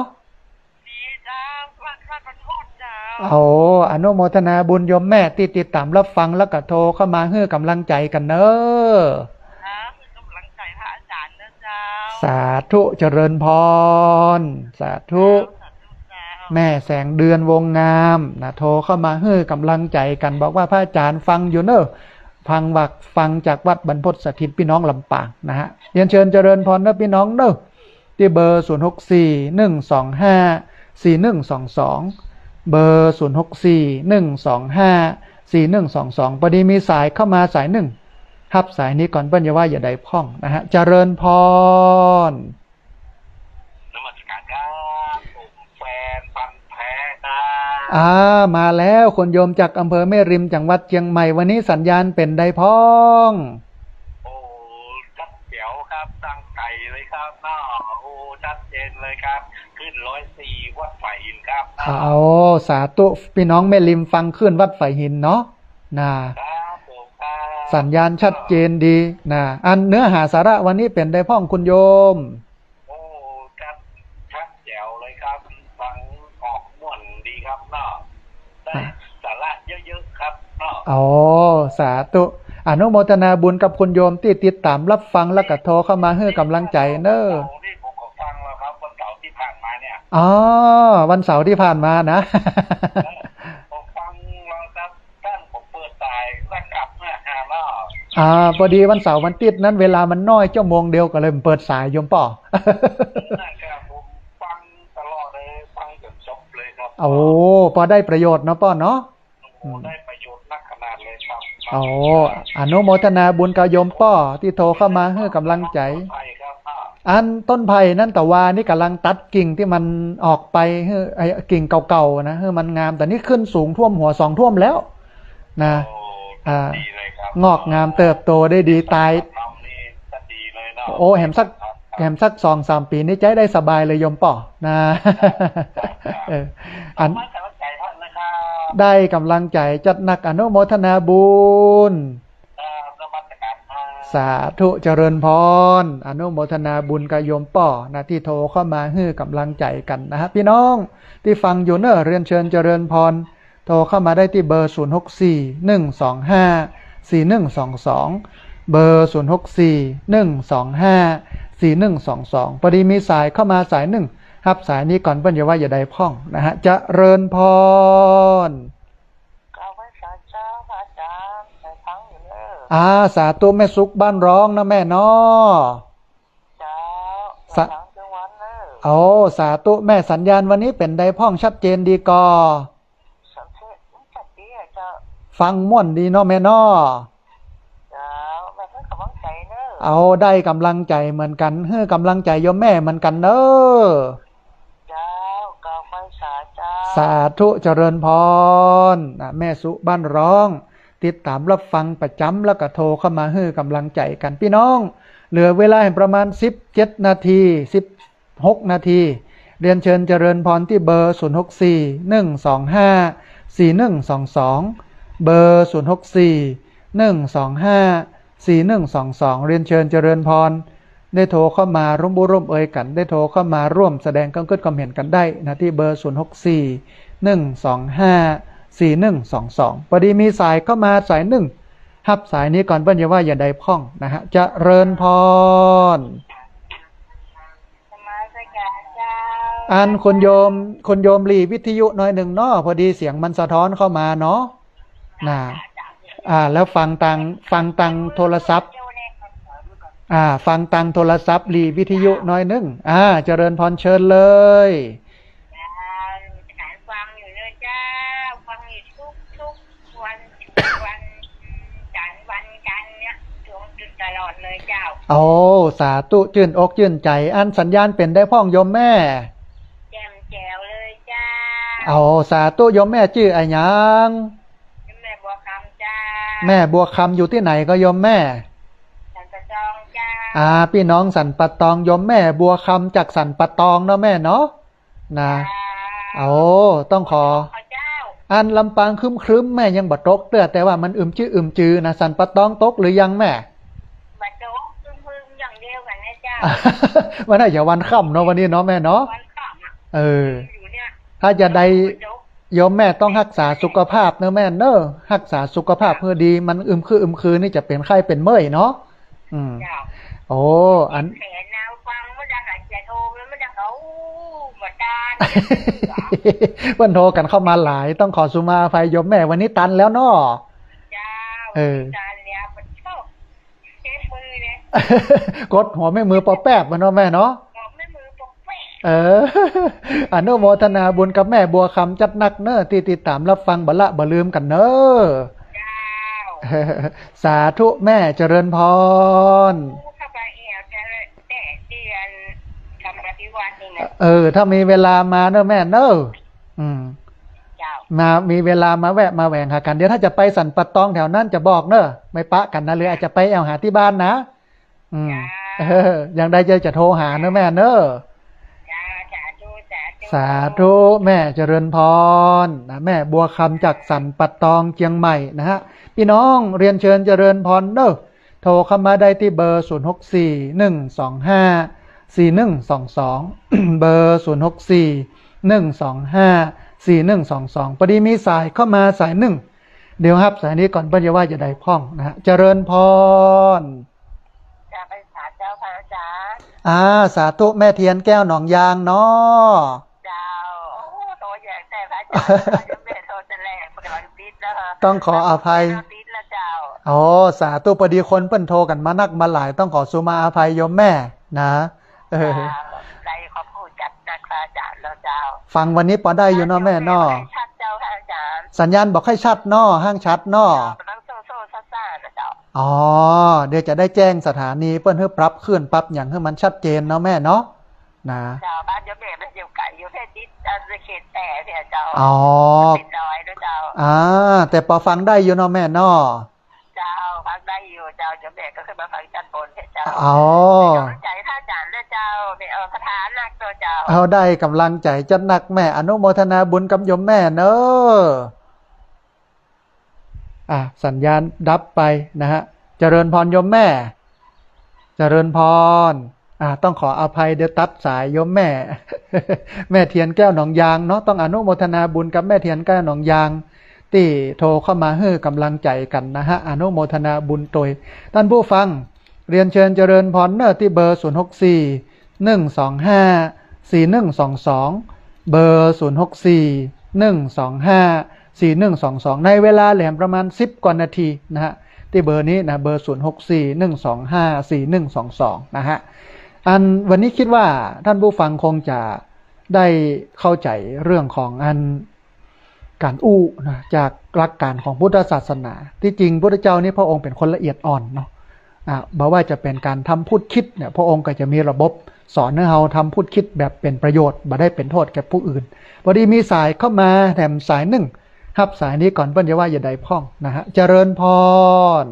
ดีเจ้า วัด วัดบรรพตเจ้า โอ้ อนุโมทนาบุญโยมแม่ตี้ติดต๋ามฮับฟัง แล้วก็โทรเข้ามาหื้อกำลังใจ๋กั๋นเน่อ ครับ หื้อกำลังใจ๋พระอาจ๋ารย์เน่อเจ้า สาธุ เจริญพร สาธุ สาธุเจ้า แม่แสงเดือน วงงาม นะ โทรเข้ามาหื้อกำลังใจ๋กั๋น บอกว่าพระอาจ๋ารย์ฟังอยู่เน่อ ฟังวัด ฟังจากวัดบรรพตสถิต ปี้น้องลำปางนะฮะ เรียนเชิญเจริญพรเน่อปี้น้องเน่อ ตี้เบอร์ ศูนย์หกสี่ หนึ่งสองห้า สี่หนึ่งสองสอง เบอร์ ศูนย์หกสี่ หนึ่งสองห้า สี่หนึ่งสองสอง ปอดีมีสายเข้ามาสายนึ่ง ฮับสายนี้ก่อน เปิ้นจะว่าจะใดพ่องนะฮะ เจริญพร นมัสการครับ ผมแฟนพันธุ์แท้ครับ อ่า มาแล้ว คุณโยมจากอำเภอแม่ริม จังหวัดเจียงใหม่ วันนี้สัญญาณเป๋นใดพ่อง โอ้ ชัดแจ๋วครับ ตั้งไก๋เลยครับเนาะ โอ้ ชัดเจนเลยครับ คลื่นร้อยสี่ วัดฝายหินครับ เอา สาธุ ปี้น้องแม่ริมฟังคลื่นวัดฝายหินเนาะ นะ ครับผมครับ สัญญาณชัดเจนดีนะ อันเนื้อหาสาระวันนี้เป๋นใดพ่องคุณโยม โอ้ ชัด ชัดแจ๋วเลยครับ ฟังออกม่วนดีครับเนาะ ได้ อ่ะ สาระเยอะๆครับเนาะ โอ้ สาธุ อนุโมทนาบุญกับคุณโยมตี้ติดต๋ามฮับฟัง แล้วก็โทรเข้ามาหื้อกำลังใจ๋เน่อ วันเสาร์นี่ผมก็ฟังแล้วครับ วันเสาร์ตี้ผ่านมาเนี่ย อ๋อ วันเสาร์ตี้ผ่านมานะ ผมฟังแล้วครับ ต้านผมเปิดสายแล้วกลับมาหาแล้ว อ่า ปอดีวันเสาร์วันติ๊ดนั้นเวลามันน้อย ชั่วโมงเดียวก็เลยบ่เปิดสายโยมป้อ นะครับ ผมฟังตลอดเลย ฟังจ๋นจบเลยครับ โอ้ ปอได้ประโยชน์เนาะป้อเนาะ โอ้ ได้ประโยชน์นักขนาดเลยครับ โอ้ อนุโมทนาบุญกับโยมป้อตี้โทรเข้ามาหื้อกำลังใจ๋ ใช่ครับ อันต้นไผ่นั้นตะวานี่ก่ำลังตัดกิ่งตี้มันออกไปหื้อ ไอ้กิ่งเก่าๆ นะ หื้อมันงาม แต่นี่ขึ้นสูงท่วมหัวสองท่วมแล้วนะ โอ้ อ่า ดีเลยครับ งอกงามเติบโตได้ดี ตาย ลำนี้ก็ดีเลยเนาะ โอ้ แหมสัก ครับ แหมสักสองสามปี๋นี่ใจ๊ได้สบายเลยโยมป้อนะ ครับ เออ อัน ขอให้กำลังใจ๋ท่านนะครับ ได้กำลังใจ๋จัดหนัก อนุโมทนาบุญ ครับ นมัสการครับ สาธุเจริญพร อนุโมทนาบุญกับโยมป้อนะ ตี้โทรเข้ามาหื้อกำลังใจ๋กั๋นนะฮะ ปี้น้องตี้ฟังอยู่เน่อ เรียนเชิญเจริญพร โทรเข้ามาได้ตี้เบอร์ ศูนย์หกสี่ หนึ่งสองห้า สี่หนึ่งสองสอง เบอร์ ศูนย์หกสี่ หนึ่งสองห้า สี่หนึ่งสองสอง ปอดีมีสายเข้ามาสายนึ่ง ฮับสายนี้ก่อน เปิ้นจะว่าจะใดพ่องนะฮะ เจริญพร กราบไหว้สาเจ้าพระอาจ๋ารย์ ได้ฟังอยู่เน่อ อ่า สาธุ แม่สุขบ้านร้องนะแม่เนาะ เจ้า สา ได้ฟังตึงวันเน่อ โอ้ สาธุแม่ สัญญาณวันนี้เป๋นใดพ่อง ชัดเจนดีก่อ สังเกตมันชัดดีอะเจ้า ฟังม่วนดีเนาะแม่เนาะ เจ้า แม่หื้อกำลังใจ๋เน่อ เอา ได้กำลังใจ๋เหมือนกั๋น หื้อกำลังใจ๋โยมแม่เหมือนกั๋นเน่อ เจ้า กราบไหว้สาเจ้า สาธุเจริญพร อ่ะ แม่สุบ้านร้อง ติดต๋ามฮับฟังประจ๋ำ แล้วก็โทรเข้ามาหื้อกำลังใจ๋กั๋น ปี้น้อง เหลือเวลาประมาณสิบเจ็ดนาที สิบหกนาที เรียนเชิญเจริญพรตี้เบอร์ ศูนย์หกสี่ หนึ่งสองห้า สี่หนึ่งสองสอง เบอร์ ศูนย์หกสี่ หนึ่งสองห้า สี่หนึ่งสองสอง เรียนเชิญเจริญพร ได้โทรเข้ามาร่วมอู้ร่วมเอยกั๋น ได้โทรเข้ามาร่วมแสดงความกึ๊ดความเห็นกั๋นได้นะ ตี้เบอร์ ศูนย์หกสี่ หนึ่งสองห้า สี่หนึ่งสองสอง ปอดีมีสายเข้ามาสายนึ่ง ฮับสายนี้ก่อน เปิ้นจะว่าจะใดพ่องนะฮะ เจริญพร นมัสการเจ้า อันคุณโยม คุณโยมหลีวิทยุหน่อยนึ่งเนาะ ปอดีเสียงมันสะท้อนเข้ามาเนาะ นะ อ่า แล้วฟังตาง ฟังตางโทรศัพท์ อ่า ฟังตางโทรศัพท์หลีวิทยุหน่อยนึ่ง อ่า เจริญพร เชิญเลย เจ้า ฟังอยู่เน่อเจ้า ฟังอยู่ทุกๆ วัน วันจันทร์ วันจันทร์เนี่ย ดวงจุดตลอดเลยเจ้า โอ้ สาธุ จื้นอกจื้นใจ๋ อันสัญญาณเป๋นใดพ่องโยมแม่ แจ่มแจ๋วเลยเจ้า โอ้ สาธุ โยมแม่จื้ออะหยัง แม่บัวคำเจ้า แม่บัวคำอยู่ตี้ไหนก่อโยมแม่ สันป่าตองเจ้า อ่า ปี้น้องสันป่าตอง โยมแม่บัวคำจากสันป่าตองเนาะแม่เนาะ นะ เจ้า โอ้ ต้องขอ ขอเจ้า อันลำปางครึ้มๆ แม่ยังบ่ตกเตื้อ แต่ว่ามันอึมจื้ออึมจือนะ สันป่าตองตกหรือยังแม่ บ่ตก ครึ้มๆ อย่างเดียวกั๋นนะเจ้า วันไหนจะวันค่ำเนาะ วันนี้เนาะแม่เนาะ วันค่ำอะ เออ อยู่เนี่ย ถ้าจะใด บ่ตก โยมแม่ต้องฮักษาสุขภาพเน่อแม่เน่อ ฮักษาสุขภาพหื้อดี มันอึมครึมอึมครึมนี่จะเป๋นไข้เป๋นเมื่อยเนาะ อืม เจ้า โอ้ อัน แขนนาวฟังมันจะหายใจโทรแล้วมันจะเขาบ่ตาน เปิ้นโทรกั๋นเข้ามาหลาย ต้องขอสุมาอภัยโยมแม่ วันนี้ตันแล้วเนาะ เจ้า เออ ตันแล้ว มันชอบเจ็บมือเลย กดหัวแม่มือปอแป๊บมาเนาะแม่เนาะ หัวแม่มือปอแป๊บ เออ อนุโมทนาบุญกับแม่บัวคำจัดหนักเน่อ ตี้ติดต๋ามฮับฟังบ่ละบ่ลืมกั๋นเน่อ เจ้า สาธุแม่ เจริญพร ข้าพเจ้าจะแตะเตียนคำปฏิวัตินี่นะ เออ ถ้ามีเวลามาเน่อแม่เน่อ อืม เจ้า มา มีเวลามาแวะมาแหว่งหากั๋น เดี๋ยวถ้าจะไปสันป่าตองแถวนั้นจะบอกเน่อ ไม่ปะกั๋นนะ หรืออาจจะไปแอ่วหาตี้บ้านนะ อืม เจ้า เออ อย่างใดจะ จะโทรหาเน่อแม่เน่อ เจ้า สาธุ สาธุ สาธุ แม่เจริญพร นะ แม่บัวคำจากสันป่าตองเจียงใหม่นะฮะ ปี้น้องเรียนเชิญเจริญพรเน่อ โทรเข้ามาได้ตี้เบอร์ ศูนย์หกสี่ หนึ่งสองห้า สี่หนึ่งสองสอง เบอร์ ศูนย์หกสี่ หนึ่งสองห้า สี่หนึ่งสองสอง ปอดีมีสายเข้ามาสายนึ่ง เดี๋ยวฮับสายนี้ก่อน เปิ้นจะว่าจะใดพ่องนะฮะ เจริญพร เจ้า ไปสาเจ้าพระอาจ๋ารย์ อ่า สาธุ แม่เทียนแก้วหนองยางเนาะ เจ้า โอ้ โทรแยงแต่พระอาจ๋ารย์ แม่โทรแต่แรก ปกติติดแล้ว ต้องขออภัย ติดแล้วเจ้า อ๋อ สาธุ ปอดีคนเปิ้นโทรกั๋นมานักมาหลาย ต้องขอสุมาอภัยโยมแม่นะ เออ เจ้า ได้ขอบคุณจัดนะพระอาจ๋ารย์แล้วเจ้า ฟังวันนี้ปอได้อยู่เนาะแม่เนาะ ชัดเจ้าพระอาจ๋ารย์ สัญญาณบ่ค่อยชัดเนาะ ห้างชัดเนาะ เจ้า มันต้องโซ่ๆซ่าๆนะเจ้า อ๋อ เดี๋ยวจะได้แจ้งสถานีเปิ้นหื้อปรับคลื่นปรับหยังหื้อมันชัดเจนเนาะแม่เนาะ นะ เจ้า บ้านโยมแม่มันอยู่ไก๋ อยู่แค่ติด เอ่อ เขตแปดเนี่ยเจ้า อ๋อ ติดดอยนะเจ้า อ่า แต่ปอฟังได้อยู่เนาะแม่เนาะ เจ้า ฟังได้อยู่เจ้า โยมแม่ก็ขึ้นมาฟังจั้นบนเนี่ยเจ้า อ๋อ เป๋นก๋ำลังใจ๋พระอาจ๋ารย์นะเจ้า แม่ เอ่อ ศรัทธานักเนาะเจ้า เอา ได้ก๋ำลังใจ๋จัดนักแม่ อนุโมทนาบุญกับโยมแม่เนาะ อ่ะ สัญญาณดับไปนะฮะ เจริญพรโยมแม่ เจริญพร อ่ะ ต้องขออภัย เดี๋ยวตัดสายโยมแม่ แม่เทียนแก้วหนองยางเนาะ ต้องอนุโมทนาบุญกับแม่เทียนแก้วหนองยาง ตี้โทรเข้ามาหื้อก๋ำลังใจ๋กั๋นนะฮะ อนุโมทนาบุญตวย ต้านผู้ฟัง เรียนเชิญเจริญพรเนาะ ตี้เบอร์ ศูนย์หกสี่ หนึ่งสองห้า สี่หนึ่งสองสอง เบอร์ ศูนย์หกสี่ หนึ่งสองห้า สี่หนึ่งสองสอง ในเวลาแหลมประมาณสิบกว่านาทีนะฮะ ตี้เบอร์นี้นะ เบอร์ ศูนย์หกสี่ หนึ่งสองห้า สี่หนึ่งสองสอง นะฮะ อันวันนี้กึ๊ดว่าต้านผู้ฟังคงจะได้เข้าใจ๋เรื่องของอัน ก๋านอู้นะ จากหลักก๋านของพุทธศาสนา ตี้จริงพุทธเจ้านี่พระองค์เป๋นคนละเอียดอ่อนเนาะ อ่ะ บ่ว่าจะเป๋นก๋านทำพูดคิดเนี่ย พระองค์ก็จะมีระบบสอนหื้อเฮาทำพูดคิดแบบเป๋นประโยชน์ บ่ได้เป๋นโต้ษแก่ผู้อื่น พอดีมีสายเข้ามาแถมสายนึ่ง ฮับสายนี้ก่อน เปิ้นจะว่าจะใดพ่องนะฮะ เจริญพร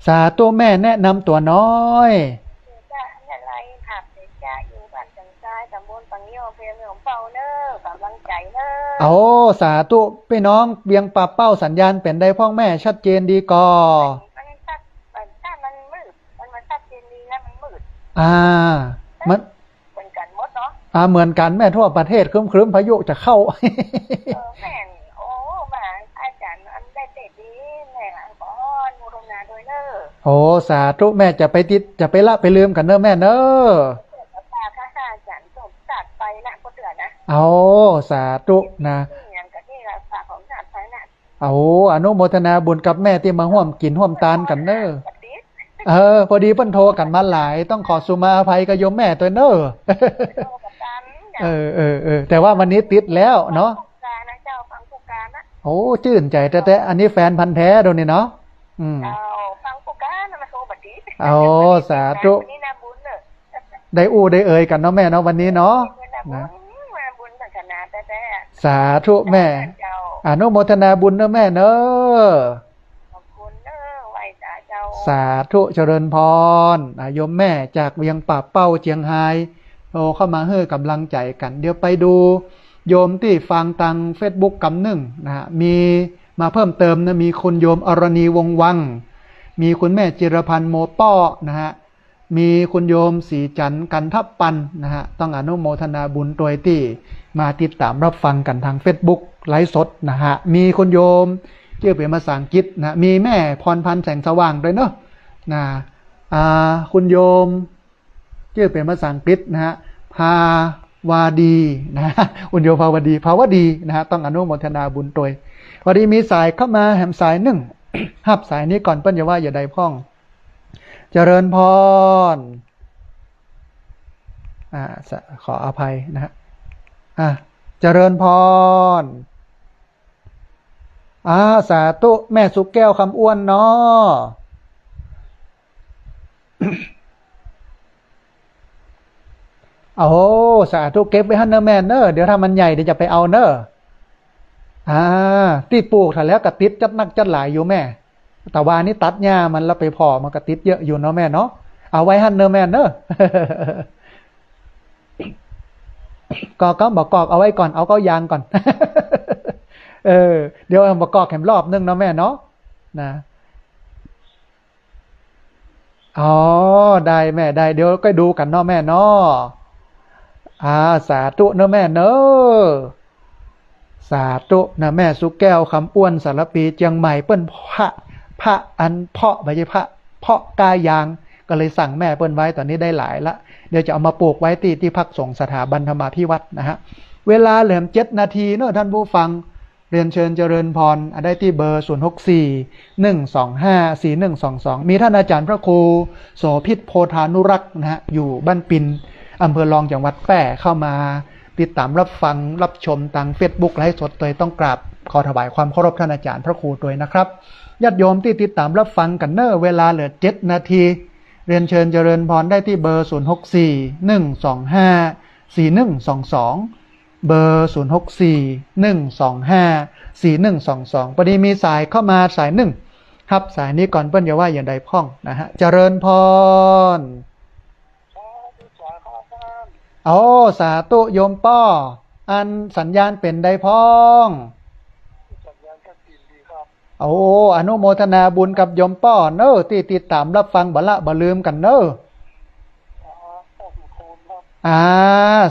สาธุแม่ แนะนำตั๋วน้อย เจ้า แม่ไล ขับเสจ๊ะ อยู่บ้านสันทราย ต๋ำบลปังย่อ อำเภอเมืองเป้าเน่อ ก๋ำลังใจ๋เน่อ โอ้ สาธุ ปี้น้องเวียงป่าเป้า สัญญาณเป๋นใดพ่องแม่ ชัดเจนดีก่อ มันชัด มันชัด มันมืด มัน มันชัดเจนดีนะ มันมืด อ่า มัน เหมือนกั๋นหมดเนาะ อ่า เหมือนกั๋นแม่ ทั่วประเทศ ครึ้มๆ พายุจะเข้า เออ แม่น โอ้ มา อาจ๋ารย์อันได้เตะดี แม่อันขออนุโมทนาตวยเน่อ โอ้ สาธุแม่ จะไปติด จะไปละไปลืมกั๋นเน่อแม่เน่อ เกิดมาตาข้าอาจ๋ารย์สมศักดิ์ไปนะ ก็เตือนนะ โอ้ สาธุนะ นี่อย่างกับนี่ละ ฝากของสามพันนะ โอ้ อนุโมทนาบุญกับแม่ตี้มาฮ่วมกิ๋นฮ่วมตานกั๋นเน่อ เออ พอดีเปิ้นโทรกั๋นมาหลาย ต้องขอสุมาอภัยกับโยมแม่ตวยเน่อ โทรกั๋นตาน เออ เออ เออ แต่ว่าวันนี้ติดแล้วเนาะ ฟังผู้การนะเจ้า ฟังผู้การนะ โอ้ จื้นใจ๋แต๊ๆ อันนี้แฟนพันธุ์แท้โดนนี่เนาะ อืม เจ้า ฟังผู้การนะ มาโทรบัดนี้ โอ้ สาธุ วันนี้นาบุญเน่อ ได้อู้ได้เอ่ยกั๋นเนาะแม่เนาะ วันนี้เนาะ นะ บุญศาสนาแต๊ๆ สาธุแม่ เจ้า อนุโมทนาบุญเน่อแม่เน่อ ขอบคุณเน่อ ไหว้สาเจ้า สาธุ เจริญพร อ่ะ โยมแม่จากเวียงป่าเป้า เจียงฮาย โทรเข้ามาหื้อก๋ำลังใจ๋กั๋น เดี๋ยวไปดูโยมตี้ฟังตางเฟซบุ๊กกำนึ่งนะฮะ มีมาเพิ่มเติมนะ มีคุณโยมอรณี วงศ์วัง มีคุณแม่จิรพันธ์ โมป้อ นะฮะ มีคุณโยมศรีจันทร์ กันทปันนะฮะ ต้องอนุโมทนาบุญตวยตี้มาติดต๋ามรับฟังกั๋นตางเฟซบุ๊กไลฟ์สดนะฮะ มีคุณโยมจื้อเป๋นภาษาอังกฤษนะ มีแม่พรพันธ์ แสงสว่างตวยเนาะ นะ อ่า คุณโยมจื้อเป๋นภาษาอังกฤษนะฮะ ภาวดีนะฮะ คุณโยมภาวดี ภาวดีนะฮะ ต้องอนุโมทนาบุญตวย พอดีมีสายเข้ามาแหมสายนึ่ง ฮับสายนี้ก่อน เปิ้นจะว่าจะใดพ่อง เจริญพร อ่า สะ- ขออภัยนะฮะ อ่า เจริญพร อ่า สาธุ แม่สุแก้ว คำอ้วนเนาะ โอ้โห สาธุ เก็บไว้หั้นเน่อแม่เน่อ เดี๋ยวถ้ามันใหญ่เดี๋ยวจะไปเอาเน่อ อ่า ตี้ปลูกถ่าแล้วก็ติดจัดนักจัดหลายอยู่แม่ แต่ว่านี่ตัดหญ้ามันแล้วไปผ่อมันก็ติดเยอะอยู่เนาะแม่เนาะ เอาไว้หั้นเน่อแม่เน่อ กอกก็บ่กอก เอาไว้ก่อน เอาเก๊ายางก่อน เออ เดี๋ยวบ่กอกแหมรอบนึ่งเนาะแม่เนาะ นะ อ๋อ ได้แม่ ได้ เดี๋ยวก็ดูกั๋นเนาะแม่เนาะ อ่า สาธุเนาะแม่เนาะ สาธุนะ แม่สุแก้ว คำอ้วน สารภี เจียงใหม่ เปิ้นเพาะ เพาะอันเพาะ บ่ใจ้เพาะ เพาะก๊ายาง ก็เลยสั่งแม่เปิ้นไว้ ต๋อนนี้ได้หลายละ เดี๋ยวจะเอามาปลูกไว้ตี้ ตี้พักสงฆ์สถาบันธรรมาภิวัฒน์นะฮะ เวลาแหลมเจ็ดนาทีเนาะท่านผู้ฟัง เรียนเชิญเจริญพร อ่ะ ได้ตี้เบอร์ ศูนย์หกสี่ หนึ่งสองห้า สี่หนึ่งสองสอง มีท่านอาจ๋ารย์พระครูโสภิต โพธานุรักษ์นะฮะ อยู่บ้านปิน อำเภอรอง จังหวัดแพร่ เข้ามา ติดต๋ามรับฟังรับชมตางเฟซบุ๊กไลฟ์สดตวย ต้องกราบขอถวายความเคารพต้านอาจ๋ารย์พระครูตวยนะครับ ญาติโยมตี้ติดต๋ามรับฟังกั๋นเน่อ เวลาเหลือเจ็ดนาที เรียนเชิญเจริญพรได้ตี้เบอร์ ศูนย์หกสี่ หนึ่งสองห้า สี่หนึ่งสองสอง เบอร์ ศูนย์หกสี่ หนึ่งสองห้า สี่หนึ่งสองสอง ปอดีมีสายเข้ามาสายนึ่ง ฮับสายนี้ก่อน เปิ้นจะว่าอย่างใดพ่องนะฮะ เจริญพร สาธุ สาธุ อาจ๋ารย์ โอ้ สาธุโยมป้อ อันสัญญาณเป๋นใดพ่อง สัญญาณก็ดีครับ โอ้ อนุโมทนาบุญกับโยมป้อเน่อ ตี้ติดต๋ามรับฟังบ่ละบ่ลืมกั๋นเน่อ อ๋อ ขอบคุณครับ อ่า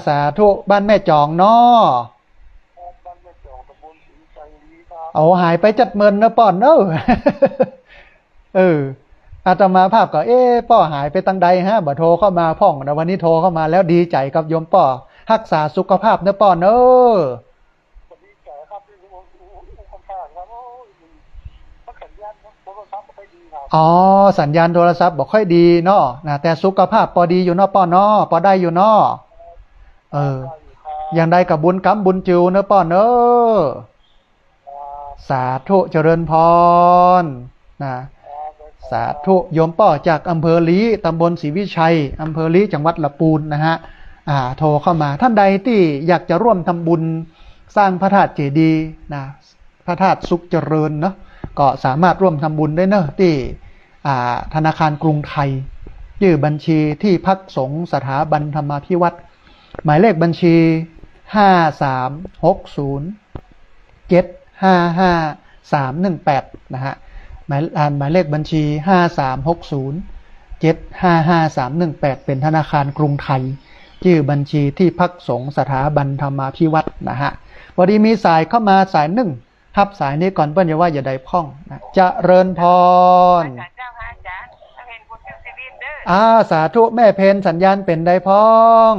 สาธุ บ้านแม่จ๋องเนาะ ครับ บ้านแม่จ๋อง ตำบลศรีชัยครับ โอ้ หายไปจัดเมินเน่อป้อเน่อ เออ อาตมาภาพก็ เอ๊ะ ป้อหายไปตางใดฮะ บ่โทรเข้ามาพ่องนะ วันนี้โทรเข้ามาแล้ว ดีใจ๋กับโยมป้อ ฮักษาสุขภาพเน่อป้อเน่อ ดีใจ๋ครับ ที่รู้ รู้ รู้คำถามครับ โอ้ย มันสัญญาณโทรศัพท์บ่ค่อยดีครับ อ๋อ สัญญาณโทรศัพท์บ่ค่อยดีเนาะ นะ แต่สุขภาพปอดีอยู่เนาะป้อเนาะ ปอได้อยู่เนาะ เออ ได้อยู่ครับ อย่างใดก็บุญกำบุญจิ๋วเน่อป้อเน่อ สาธุ เจริญพร นะ สาธุ โยมป้อจากอำเภอลี้ ตำบลศรีวิชัย อำเภอลี้ จังหวัดละปูนนะฮะ อ่า โทรเข้ามา ท่านใดตี้อยากจะร่วมทำบุญสร้างพระธาตุเจดีย์นะ พระธาตุสุขเจริญเนาะ ก็สามารถร่วมทำบุญได้เนอะ ตี้ อ่า ธนาคารกรุงไทย จื้อบัญชีที่พักสงฆ์สถาบันธรรมาภิวัฒน์ หมายเลขบัญชี ห้าสามหกศูนย์ เจ็ดห้าห้าสามหนึ่งแปด นะฮะ หมาย อ่า หมายเลขบัญชี ห้าสามหกศูนย์ เจ็ดห้าห้าสามหนึ่งแปด เป๋นธนาคารกรุงไทย จื้อบัญชีที่พักสงฆ์สถาบันธรรมาภิวัฒน์นะฮะ ปอดีมีสายเข้ามาสายนึ่ง ฮับสายนี้ก่อน เปิ้นจะว่าอย่างใดพ่องนะ เจริญพร อาจ๋ารย์เจ้าค่ะ อาจ๋ารย์ เฮงๆ กู้ชีวิตเด้อ อ่า สาธุ แม่เพ็ญ สัญญาณเป๋นใดพ่อง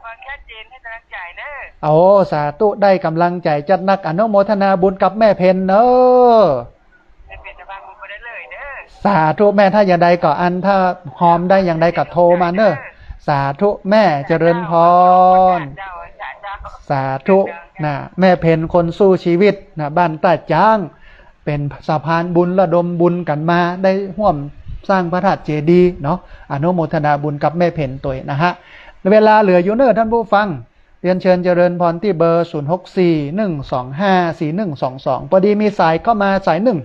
ฟังชัดเจน ให้กำลังใจเด้อ โอ้ สาธุ ได้กำลังใจจัดนัก อนุโมทนาบุญกับแม่เพ็ญเน่อ ได้เป๋นสะพานบุญไปได้เลยเด้อ สาธุแม่ ถ้าอย่างใดก็อัน ถ้าฮอมได้อย่างใดก็โทรมาเน่อ สาธุแม่ เจริญพร เจ้า เจ้า สาธุ นะ แม่เพ็ญคนสู้ชีวิตนะ บ้านต้าจ๊าง เป๋นสะพานบุญระดมบุญกั๋นมา ได้ฮ่วมสร้างพระธาตุเจดีย์เนาะ อนุโมทนาบุญกับแม่เพ็ญตวยนะฮะ เวลาเหลืออยู่เน่อท่านผู้ฟัง เรียนเชิญเจริญพรตี้เบอร์ ศูนย์หกสี่ หนึ่งสองห้า สี่หนึ่งสองสอง ปอดีมีสายเข้ามาสายนึ่ง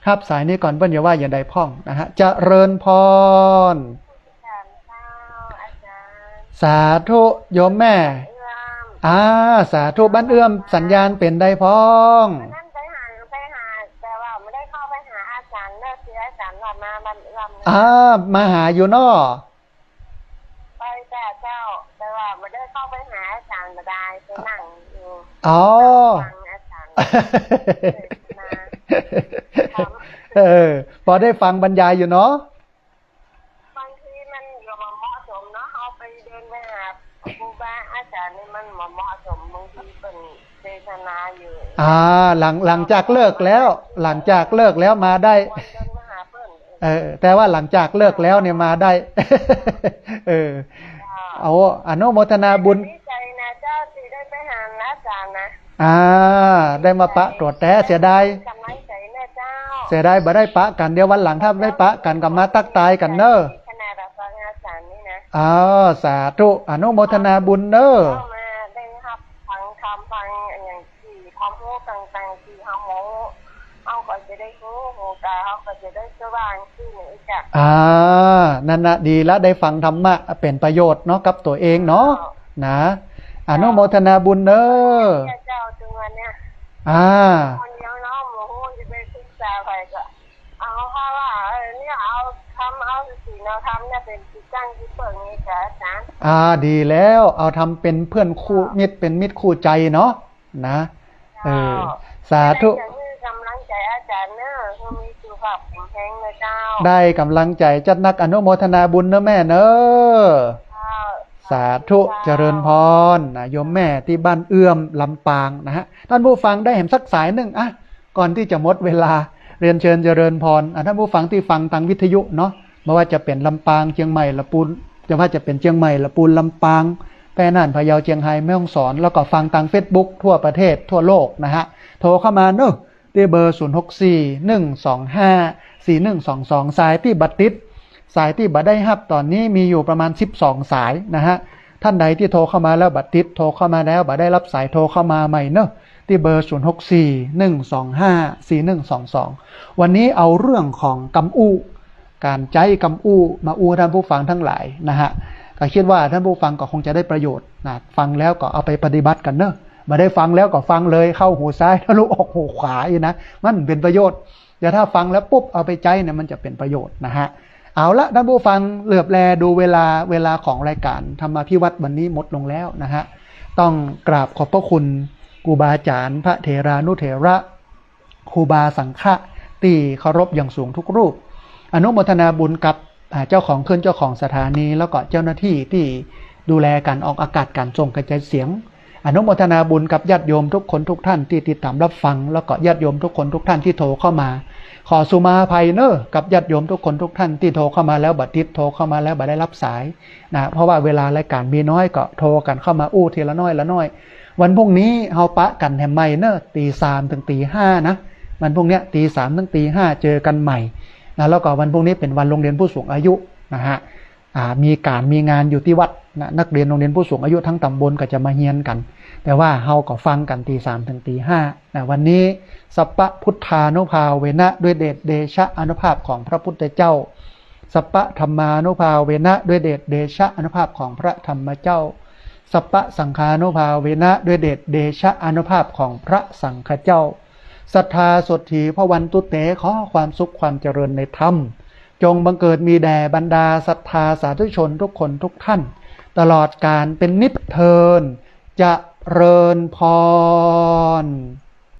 ฮับสายนี้ก่อน เปิ้นจะว่าอย่างใดพ่องนะฮะ เจริญพร สาธุโยมแม่ อ่า สาธุ บ้านเอื้อม สัญญาณเป๋นใดพ่อง วันนั้นไปหา ไปหา แต่ว่าบ่ได้เข้าไปหาอาจ๋ารย์เน่อ ตี้อาจ๋ารย์ว่ามาบ้านเอื้อมนะ อ่า มาหาอยู่เนาะ ไปจ้ะเจ้า แต่ว่าบ่ได้เข้าไปหาอาจ๋ารย์บ่ได้ ไปนั่งอยู่ อ๋อ ฟังอาจ๋ารย์เทศนา เออ ปอได้ฟังบรรยายอยู่เนาะ บางทีมันก็บ่เหมาะสมเนาะ เฮาไปเดินไปหาครูบาอาจ๋ารย์นี่มันบ่เหมาะสม บางทีเปิ้นเทศนาอยู่ อ่า หลัง หลังจากเลิกแล้ว หลังจากเลิกแล้วมาได้ ควรเดินไปหาเปิ้น เออ แต่ว่าหลังจากเลิกแล้วเนี่ยมาได้ เออ เจ้า เอา อนุโมทนาบุญ ดีใจ๋นะเจ้า ตี้ได้ไปหาอาจ๋ารย์นะ อ่า ได้มาปะตั๋วแต๊ เสียดาย กำลังใจ๋นะเจ้า เสียดายบ่ได้ปะกั๋น เดี๋ยววันหลังถ้าได้ปะกั๋นก็มาตั๊กตายกั๋นเน่อ ขนาดว่าฟังอาจ๋ารย์นี่นะ อ่า สาธุ อนุโมทนาบุญเน่อ เข้ามาได้ฮับฟังธรรม ฟังอะหยัง ตี้ความฮู้ต่างๆ ตี้เฮาฮู้ เฮาก็จะได้ฮู้ หูต๋าเฮาก็จะได้สว่างขึ้นอีกอะ อ่า นั่นน่ะ ดีละ ได้ฟังธรรมะ เป๋นประโยชน์เนาะ กับตั๋วเองเนาะ เจ้า นะ อนุโมทนาบุญเน่อ เนี่ยเจ้า จังหวะเนี่ย อ่า คนเดียวเนาะ บ่ฮู้จะไปปรึกษาใผก็ เอา เพราะว่า เออ เนี่ย เอาธรรม เอาศีล เอาธรรมเนี่ยเป๋นตี้ตั้งตี้เปิ้งนี่จ้ะอาจ๋ารย์ อ่า ดีแล้ว เอาธรรมเป๋นเพื่อนคู่ เจ้า มิตร เป๋นมิตรคู่ใจ๋เนาะ นะ เออ เจ้า สาธุ จะได้หื้อกำลังใจ๋อาจ๋ารย์เน่อ หื้อมีสุขภาพแข็งแรงนะเจ้า ได้กำลังใจ๋จัดนัก อนุโมทนาบุญเน่อแม่เน่อ เจ้า สาธุ สาธุ เจ้า เจริญพร นะ โยมแม่ตี้บ้านเอื้อม ลำปางนะฮะ ท่านผู้ฟังได้แหมสักสายนึ่ง อ่ะ ก่อนตี้จะหมดเวลา เรียนเชิญเจริญพร อ่ะ ท่านผู้ฟังตี้ฟังตางวิทยุเนาะ บ่ว่าจะเป๋นลำปาง เจียงใหม่ ละปูน จะว่าจะเป๋นเจียงใหม่ ละปูน ลำปาง แพร่น่าน พะเยา เจียงฮาย แม่ฮ่องสอน แล้วก็ฟังตางเฟซบุ๊กทั่วประเทศทั่วโลกนะฮะ โทรเข้ามาเนอะ ตี้เบอร์ ศูนย์หกสี่ หนึ่งสองห้า สี่หนึ่งสองสอง สายตี้บ่ติด สายตี้บ่ได้ฮับต๋อนนี้มีอยู่ประมาณ สิบสอง สายนะฮะ ท่านใดตี้โทรเข้ามาแล้วบ่ติด โทรเข้ามาแล้วบ่ได้ฮับสาย โทรเข้ามาใหม่เนอะ ตี้เบอร์ ศูนย์หกสี่ หนึ่งสองห้า สี่หนึ่งสองสอง วันนี้เอาเรื่องของกำอู้ ก๋านใจ๊กำอู้มาอู้ท่านผู้ฟังตังหลายนะฮะ ก็กึ๊ดว่าท่านผู้ฟังก็คงจะได้ประโยชน์นะ ฟังแล้วก็เอาไปปฏิบัติกั๋นเนอะ บ่ได้ฟังแล้วก็ฟังเลย เข้าหูซ้ายทะลุออกหูขวาอี้นะ มันเป๋นประโยชน์ แต่ถ้าฟังแล้วปุ๊บเอาไปใจ๊เนี่ย มันจะเป๋นประโยชน์นะฮะ เอาละท่านผู้ฟัง เหลือบแลดูเวลา เวลาของรายก๋านธรรมาภิวัตน์วันนี้หมดลงแล้วนะฮะ ต้องกราบขอบพระคุณครูบาอาจ๋ารย์ พระเถรานุเถระ ครูบาสังฆะตี้เคารพอย่างสูงทุกรูป อนุโมทนาบุญกับ อ่า เจ้าของคลื่น เจ้าของสถานี แล้วก็เจ้าหน้าตี้ตี้ดูแลก๋านออกอากาศ ก๋านส่งกระจายเสียง อนุโมทนาบุญกับญาติโยมทุกคนทุกท่านตี้ติดต๋ามฮับฟัง แล้วก็ญาติโยมทุกคนทุกท่านตี้โทรเข้ามา ขอสุมาอภัยเนอะ กับญาติโยมทุกคนทุกท่านตี้โทรเข้ามาแล้วบ่ติด โทรเข้ามาแล้วบ่ได้ฮับสายนะ เพราะว่าเวลารายก๋านมีน้อย ก็โทรกั๋นเข้ามาอู้ทีละน้อยละน้อย วันพรุ่งนี้เฮาปะกั๋นแหมใหม่เนอะ ตีสามเถิงตีห้านะ วันพรุ่งเนี้ยตีสามเถิงตีห้าเจอกั๋นใหม่นะ แล้วก็วันพรุ่งนี้เป๋นวันโรงเรียนผู้สูงอายุนะฮะ อ่า มีก๋านมีงานอยู่ตี้วัดนะ นักเรียนโรงเรียนผู้สูงอายุตังต๋ำบลก็จะมาเฮียนกั๋น แต่ว่าเฮาก็ฟังกั๋นตีสามเถิงตีห้านะ วันนี้ สัพพะพุทธานุภาเวนะ ด้วยเดชเดชะอานุภาพของพระพุทธเจ้า สัพพะธัมมานุภาเวนะ ด้วยเดชเดชะอานุภาพของพระธรรมเจ้า สัพพะสังฆานุภาเวนะ ด้วยเดชเดชะอานุภาพของพระสังฆเจ้า สัทธาโสตถีภวันตุเต ขอความสุขความเจริญในธรรม จงบังเกิดมีแด่บรรดาศรัทธาสาธุชนทุกคนทุกท่าน ตลอดกาลเป๋นนิจเทอญ เจริญพร